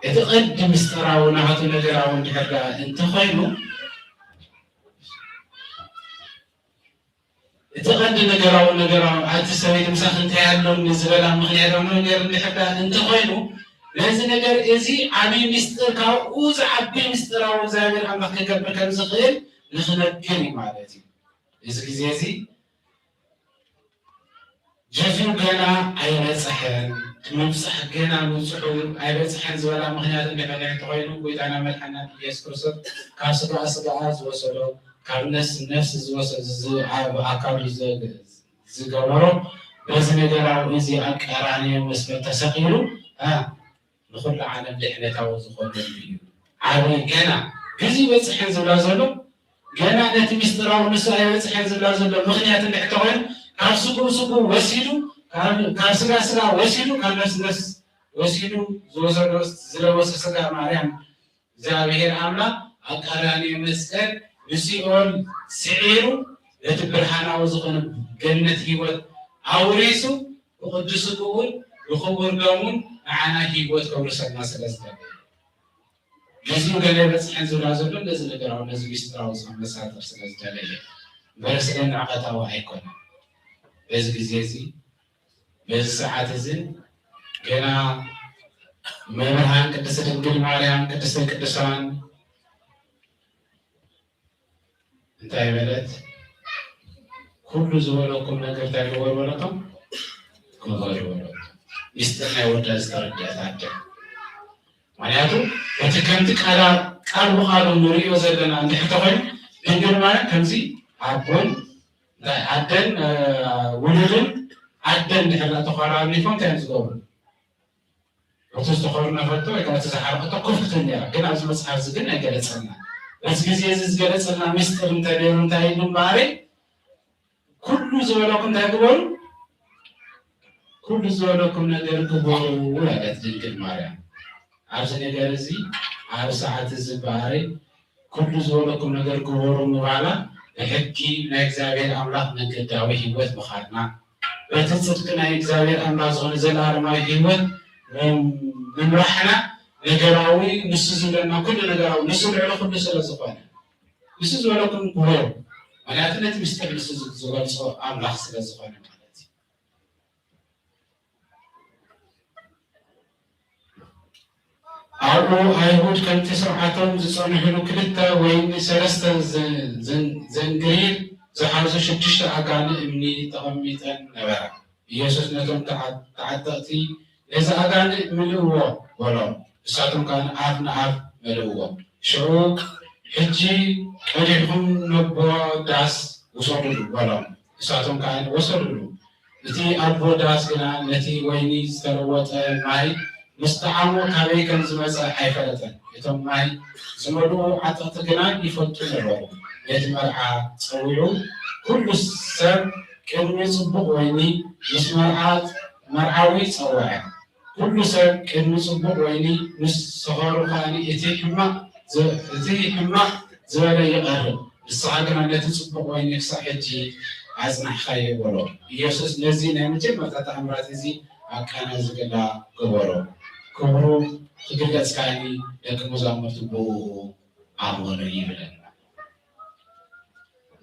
እቲ ቐንዲ ምስጢራዊ ናቱ ነገራዊ እንድሕር ደኣ እንተኾይኑ እቲ ቐንዲ ነገራዊ ነገራዊ ኣቲ ሰበይቲ ምሳኺ እንታይ ኣሎኒ ዝበላ ምኽንያታዊ ነገር እንድሕር ደኣ እንተኾይኑ ነዚ ነገር እዚ ዓብዪ ምስጢር ካብኡ ዝዓቢ ምስጢራዊ እግዚኣብሔር ኣምላኽ ክገብር ከም ዝኽእል ንኽነግር እዩ ማለት እዩ። እዚ ግዜ እዚ ጀፊሩ ገና ኣይበፅሐን፣ እቲ ምብፃሕ ገና ምብፅሑ ኣይበፅሐን ዝበላ ምኽንያት እንድሕር እንተኾይኑ ጎይታና መድሓና ኢየሱስ ክርስቶስ ካብ ስጋ ስጋ ዝወሰዶ ካብ ነፍስ ነፍስ ዝወሰዶ ኣካሉ ዝገበሮ በዚ ነገራዊ እዚ ኣብ ቀራንዮ መስቀል ተሰቒሉ ንኹሉ ዓለም ድሕነታዊ ዝኾነሉ እዩ። ዓብዪ ገና ግዜ በፅሐን ዝብላ ዘሎ ገና ነቲ ምስጢራዊ ንሱ ኣይበፅሐን ዝብላ ዘሎ ምኽንያት እንድሕር ተኾይኑ ካብ ስግኡ ስግኡ ወሲዱ ካብ ስጋ ስጋ ወሲዱ ካብ ነፍሲ ነፍስ ወሲዱ ዝወሰዶ ዝለበሶ ስጋ ማርያም እግዚኣብሔር ኣምላኽ ኣብ ቀራንዮ መስቀል ንሲኦል ስዒሩ ነቲ ብርሃናዊ ዝኾነ ገነት ህይወት ኣውሪሱ ብቕዱስ ስግኡን ብኽቡር ደሙን ንዓና ህይወት ከውርሰና ስለ ዝደለየ። ግዜኡ ገለ በፅሐን ዝብላ ዘሎ ነዚ ነገራዊ ነዚ ሚስጥራዊ ዝኾነ መሳጥር ስለ ዝደለየ እምበር ስለ ንዕቐታዊ ኣይኮነን። በዚ ግዜ እዚ በዚ ሰዓት እዚ ገና መብርሃን ቅድስት ድንግል ማርያም ቅድስተ ቅዱሳን እንታይ በለት? ኩሉ ዝበለኩም ነገር እንታይ ግበሩ በለቶም? ግበሩ በለቶም። ሚስጥር ናይ ወዳ ዝተረድአት ኣደ። ምክንያቱ እቲ ከምቲ ቃላ ቃል ብቃሉ ንሪኦ ዘለና እንድሕር ተኮይኑ ድንግል ማርያም ከምዚ ኣቦን ኣደን ውሉድን ኣደን ድሕር ተኮራሪፎም እንታይ እዮም ዝገብሩ? እቲ ዝተኾርነፈቶ ወይ ከዓ እቲ ዝሓረቐቶ ኮፍ ክትብል ነይራ። ግን ኣብዚ መፅሓፍ እዚ ግን ኣይገለፀልና። በዚ ግዜ እዚ ዝገለፀልና ምስጢር እንተነይሩ እንታይ እዩ እምበኣር ኩሉ ዝበለኩም እንታይ ግበሩ? ኩሉ ዝበለኩም ነገር ግበሩ በለት ድንግል ማርያም። ኣብዚ ነገር እዚ ኣብ ሰዓት እዚ እምበኣር ኩሉ ዝበለኩም ነገር ግበሩ ምባላ ብሕጊ ናይ እግዚኣብሔር ኣምላኽ መንገዳዊ ህይወት ምኻድና በቲ ጽድቂ ናይ እግዚኣብሔር ኣምላኽ ዝኾነ ዘለኣለማዊ ህይወት ምምራሕና ነገራዊ ንሱ ዝብለና ኩሉ ነገራዊ ንሱ ልዕሊ ኩሉ ስለ ዝኾነ ንሱ ዝበለኩም ግበሩ። ምክንያቱ ነቲ ምስጢር ንሱ ዝገልጾ ኣምላኽ ስለ ዝኾነ ማለት እዩ። ኣብኡ ኣይሁድ ከምቲ ስርዓቶም ዝጸንሕሉ ክልተ ወይ ሰለስተ ዘንግሪር ዝሓዙ ሽዱሽተ ኣጋንእ እምኒ ተቐሚጠን ነበራ። ኢየሱስ ነቶም ተዓጠቕቲ ነዚ ኣጋንእ ምልእዎ በሎም። ንሳቶም ከኣ ኣፍ ንኣፍ መልእዎ። ሽዑ ሕጂ ቀዲሕኩም ነቦ ዳስ ውሰዱሉ በሎም። ንሳቶም ከኣ ወሰዱሉ። እቲ ኣቦ ዳስ ግና ነቲ ወይኒ ዝተለወጠ ማይ ምስ ጠዓሞ ካበይ ከም ዝመጸ ኣይፈለጠን። እቶም ማይ ዝመልኡ ዓጠቕቲ ግና ይፈልጡ ነበሩ። ነቲ መርዓ ጸዊዑ፣ ኩሉ ሰብ ቅድሚ ጽቡቕ ወይኒ ምስ መርዓ መርዓዊ ጸውዐ። ኩሉ ሰብ ቅድሚ ጽቡቕ ወይኒ ምስ ሰኸሩ ከኣ እቲ ሕማቕ እቲ ሕማቕ ዝበለ ይቐርብ፣ ንስኻ ግና ነቲ ጽቡቕ ወይኒ ክሳዕ ሕጂ ኣጽናሕካዮ በሎ። ኢየሱስ ነዚ ናይ መጀመርታ ተኣምራት እዚ ኣብ ቃና ዘገሊላ ገበሮ። ክብሩ ክግለጽ ከኣኒ ደቂ መዛሙርቱ ብእኡ ኣመኑ ይብለና።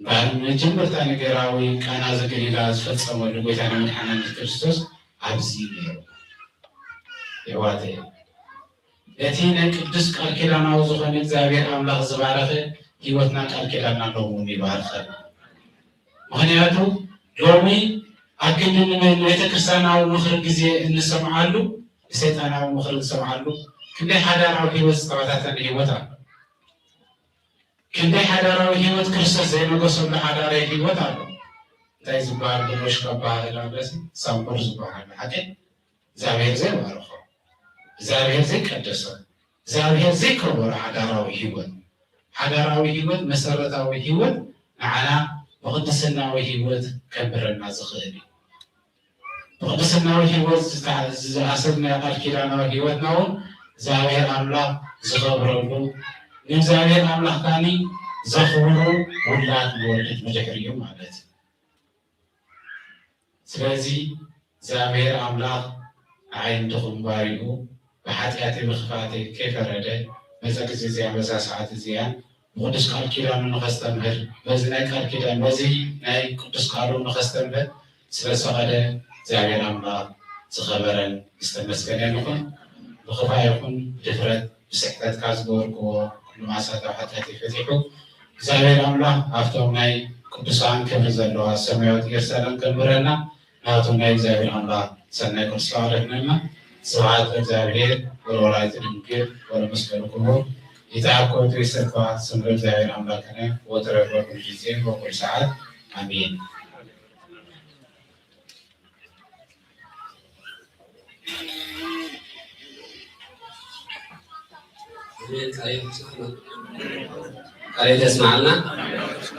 እምበኣር መጀመርታ ነገራዊ ቃና ዘገሊላ ዝፈጸመሉ ጐይታና መድሓና የሱስ ክርስቶስ ኣብዚ እዩ ነይሩ። የሕዋተይ ነቲ ናይ ቅዱስ ቃል ኪዳናዊ ዝኾነ እግዚኣብሔር ኣምላኽ ዝባረኸ ህይወትና ቃል ኪዳንና ሎሚ እውን ይባርኸልና። ምኽንያቱ ሎሚ ኣብ ክንዲ ንቤተ ክርስቲያናዊ ምኽሪ ግዜ እንሰምዓሉ ንሰይጣናዊ ምኽሪ እንሰምዓሉ ክንደይ ሓዳራዊ ህይወት ዝተበታተነ ህይወት ኣሎ። ክንደይ ሓዳራዊ ህይወት ክርስቶስ ዘይነገሰሉ ሓዳራዊ ህይወት ኣሎ። እንታይ ዝበሃል ብኖሽ ከባህል ኣለሲ ሳምቡር ዝበሃል ሓቂ እግዚኣብሔር ዘይባረኾ እግዚኣብሔር ዘይቀደሶ እግዚኣብሔር ዘይከበሮ ሓዳራዊ ህይወት ሓዳራዊ ህይወት መሰረታዊ ህይወት ንዓና ብቅድስናዊ ህይወት ከንብረና ዝኽእል እዩ። ብቅድስናዊ ህይወት ዝተኣሰር ናይ ቃል ኪዳናዊ ህይወትና እውን እግዚኣብሔር ኣምላኽ ዝኸብረሉ ንእግዚኣብሔር ኣምላኽ ካኒ ዘኽብሩ ውላድ ንወልድ ብድሕሪኡ ማለት እዩ። ስለዚ እግዚኣብሔር ኣምላኽ ንዓይ እንድኹም ባሪኡ ብሓጢኣተይ ብክፍኣተይ ከይፈረደ መጸ ግዜ እዚኣ በዛ ሰዓት እዚኣን ብቅዱስ ቃል ኪዳኑ ንኸስተምህር በዚ ናይ ቃል ኪዳን በዚ ናይ ቅዱስ ቃሉ ንኸስተምህር ስለ ዝፈቐደ እግዚኣብሔር ኣምላኽ ዝኸበረን ዝተመስገነ ይኹን። ብኽፋእ ይኹን ብድፍረት ብስሕተት ካብ ዝገበርክዎ ኩሉ መዓሳታዊ ሓጢኣተይ ፈቲሑ እግዚኣብሔር ኣምላኽ ኣብቶም ናይ ቅዱሳን ክብሪ ዘለዋ ሰማያዊት ኢየሩሳሌም ከንብረና ናቱ ናይ እግዚኣብሔር ኣምላኽ ሰናይ ቅዱስ ፍቓዱ ይኹነልና። ስብሐት ለእግዚኣብሔር ወለወላዲቱ ድንግል ወለመስቀሉ ክቡር። ይትሐኮቱ ይሰባ ስምረ እግዚኣብሔር ኣምላክነ ወትረፈ ኩሉ ጊዜ ወኩሉ ሰዓት ኣሜን። አሜን። ቃለ ሕይወት ያስማዕና። ቃለ ሕይወት ያስማዕና።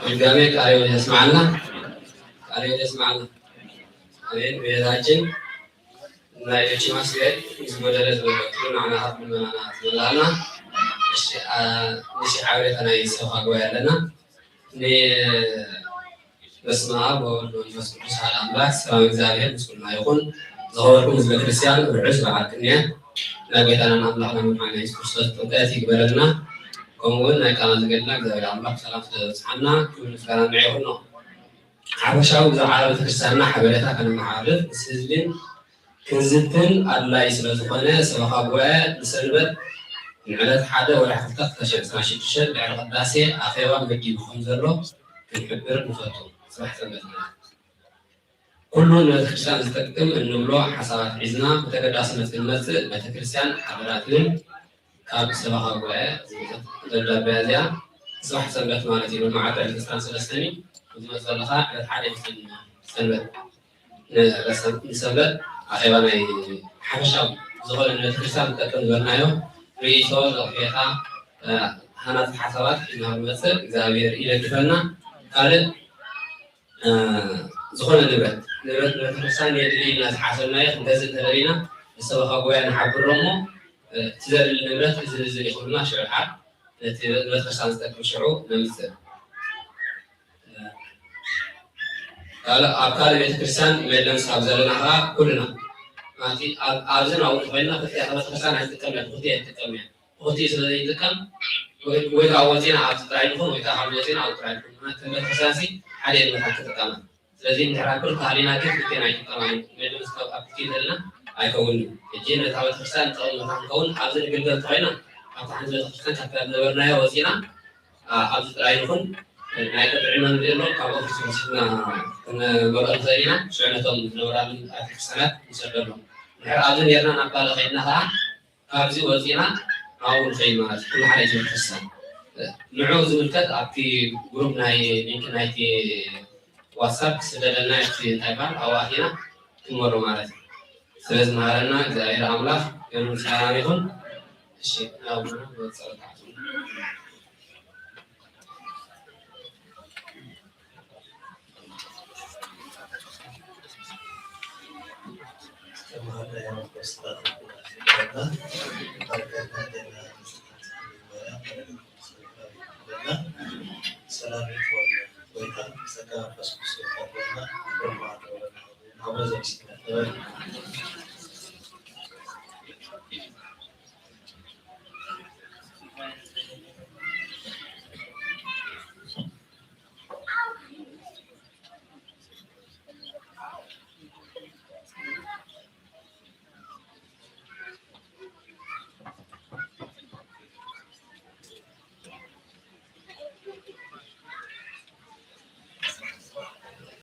ድጋሜ ቃለ ሕይወት ያስማዕና። ቃለ ሕይወት ያስማዕና። አሜን። እመቤታችን ናይ እቺ ማስገድ ምስ ጎደለ ዝበለቱ ንዓና ካብ ልመናና ትመልኣና። እሺ፣ አ፣ ንሺ ሓበሬታ ናይ ሰብኻ ጉባኤ ኣለና። ን-፣ በስመ አብ ወወልድ ወመንፈስ ቅዱስ ሓደ አምላክ። ሰላም እግዚኣብሔር ምስ ኩልና ይኹን። ዝኸበርኩም ህዝበ ክርስቲያን፣ ርሑስ በዓል ቅንያት ናይ ጎይታናን ኣምላኽና መድሓኒና የሱስ ክርስቶስ ጥምቀት ይግበረልና። ከምኡ እውን ናይ ቃና ዝገድልና እግዚኣብሔር ኣምላኽ ሰላም ስለ ዘብጽሓና ክብሪ ምስጋና ንዕኡ ይኹኖ። ሓፈሻዊ ብዛዕባ ቤተክርስትያንና ሓበሬታ ከነመሓላልፍ ምስ ህዝብን ክንዝትን ኣድላዪ ስለ ዝኾነ፣ ሰበኻ ጉባኤ ንሰንበት ንዕለት ሓደ ወርሒ ክልተ ክልተ ሺሕ ዕስራን ሽዱሽተን ድሕሪ ቅዳሴ ኣኼባ መዲቡ ከም ዘሎ ክንሕብር ንፈቱ። ጽባሕ ሰንበት ማለት ኩሉ ንቤተክርስትያን ዝጠቅም እንብሎ ሓሳባት ሒዝና ብተገዳስነት ክንመጽእ ቤተክርስትያን ሓደራ ትብል። ካብ ሰበኻ ጉባኤ ዝመጸት ደብዳቤ እዚኣ ጽባሕ ሰንበት ማለት እዩ። መዓልቲ ዕለት ዕስራን ሰለስተን እዩ። ዝመጽእ ዘለኻ ዕለት ሓደ እዩ ሰንበት። ንሰንበት ኣኼባ ናይ ሓፈሻዊ ዝኾነ ንቤተክርስትያን ዝጠቅም ዝበልናዮ ርእይቶ፣ ነቕፌታ፣ ሃናጺ ሓሳባት ሒዝና ንመጽእ። እግዚኣብሔር ይደግፈና። ካልእ እ፣ ዝኾነ ንብረት፣ ንብረት ንቤተክርስትያን የድሊ ኢልና ዝሓሰብናዮ ክንገዝእ እንተደሊና ንሰበኻ ጉባኤ ንሓብሮ እሞ፣ እ፣ እቲ ዘድሊ ንብረት እዚ እዚ ይኹንና ሽዑ ድሓር ነቲ ንቤተክርስትያን ዝጠቅም ሽዑ ነምጽእ። እ፣ ካልእ፣ ኣብ ካልእ ቤተክርስትያን ሜለንስ ካብ ዘለና ኸዓ ኩልና፣ ማለት ኣብ፣ ኣብዚ ናብኡ እንተኾይንና ክልቲኣታ ቤተክርስትያን ኣይትጥቀም እያ፣ ብኽልቲኡ እየ ትጥቀም እያ። ብኽልቲኡ ስለ ዘይጥቀም፣ ወይ፣ ወይ ከዓ ወፂና ኣብዚ ጥራይ ንኹን፣ ወይ ከዓ ካብዚ ወፂና ኣብዚ ጥራይ ንኹን። ምኽንያቱ ከም ቤተክርስትያንሲ ሓደ እየን መታን ክጥቀማ። ስለዚ እንድሕር ኣብ ክልተ ሃሊና ግን ክልቴና ኣይጥቀማን እየን። መለስ ካብ ኣብ ክልቲኡ ዘለና ኣይከውንን እዩ። ሕጂ ነታ ቤተክርስትያን ንጠቕም መታን ክንከውን ኣብዚ ንግልገል እንተኾይና፣ ኣብታ ሓንቲ ቤተክርስትያን ካብታ ዝነበርናዮ ወፂና፣ ኣ-፣ ኣብዚ ጥራይ ንኹን። ናይ ቅጥዒ መምርሒ ኣሎ፣ ካብኡ ክልተ ወሲድና ክንመልኦ ንኽእል ኢና። ሽዑ ነቶም ዝነበራሉ ኣብያተ ክርስትያናት ንሰደሎም። እንድሕር ኣብዚ ኔርና ናብ ካልእ ከይድና ኸዓ፣ ካብዚ ወፂና ኣብኡ ንኸይድ ማለት እዩ። ኩሉ ሓደ እዩ ዝብል ክስታይ። ንዕኡ ዝምልከት ኣብቲ ግሩፕ ናይ ሊንክ ናይቲ ዋትሳፕ ክስደደልና እቲ እንታይ ይበሃል ኣብኡ ኣቲና ክንመሮ ማለት እዩ። ስለዚ መሃረና እግዚኣብሔር ኣምላኽ ክብሪ ምስጋና ይኹን። እሺ፣ ናብ ጸሎት ሰላም ይኹን። ጎይታ ጸጋ መንፈስ ቅዱስ ይፈቅደልና።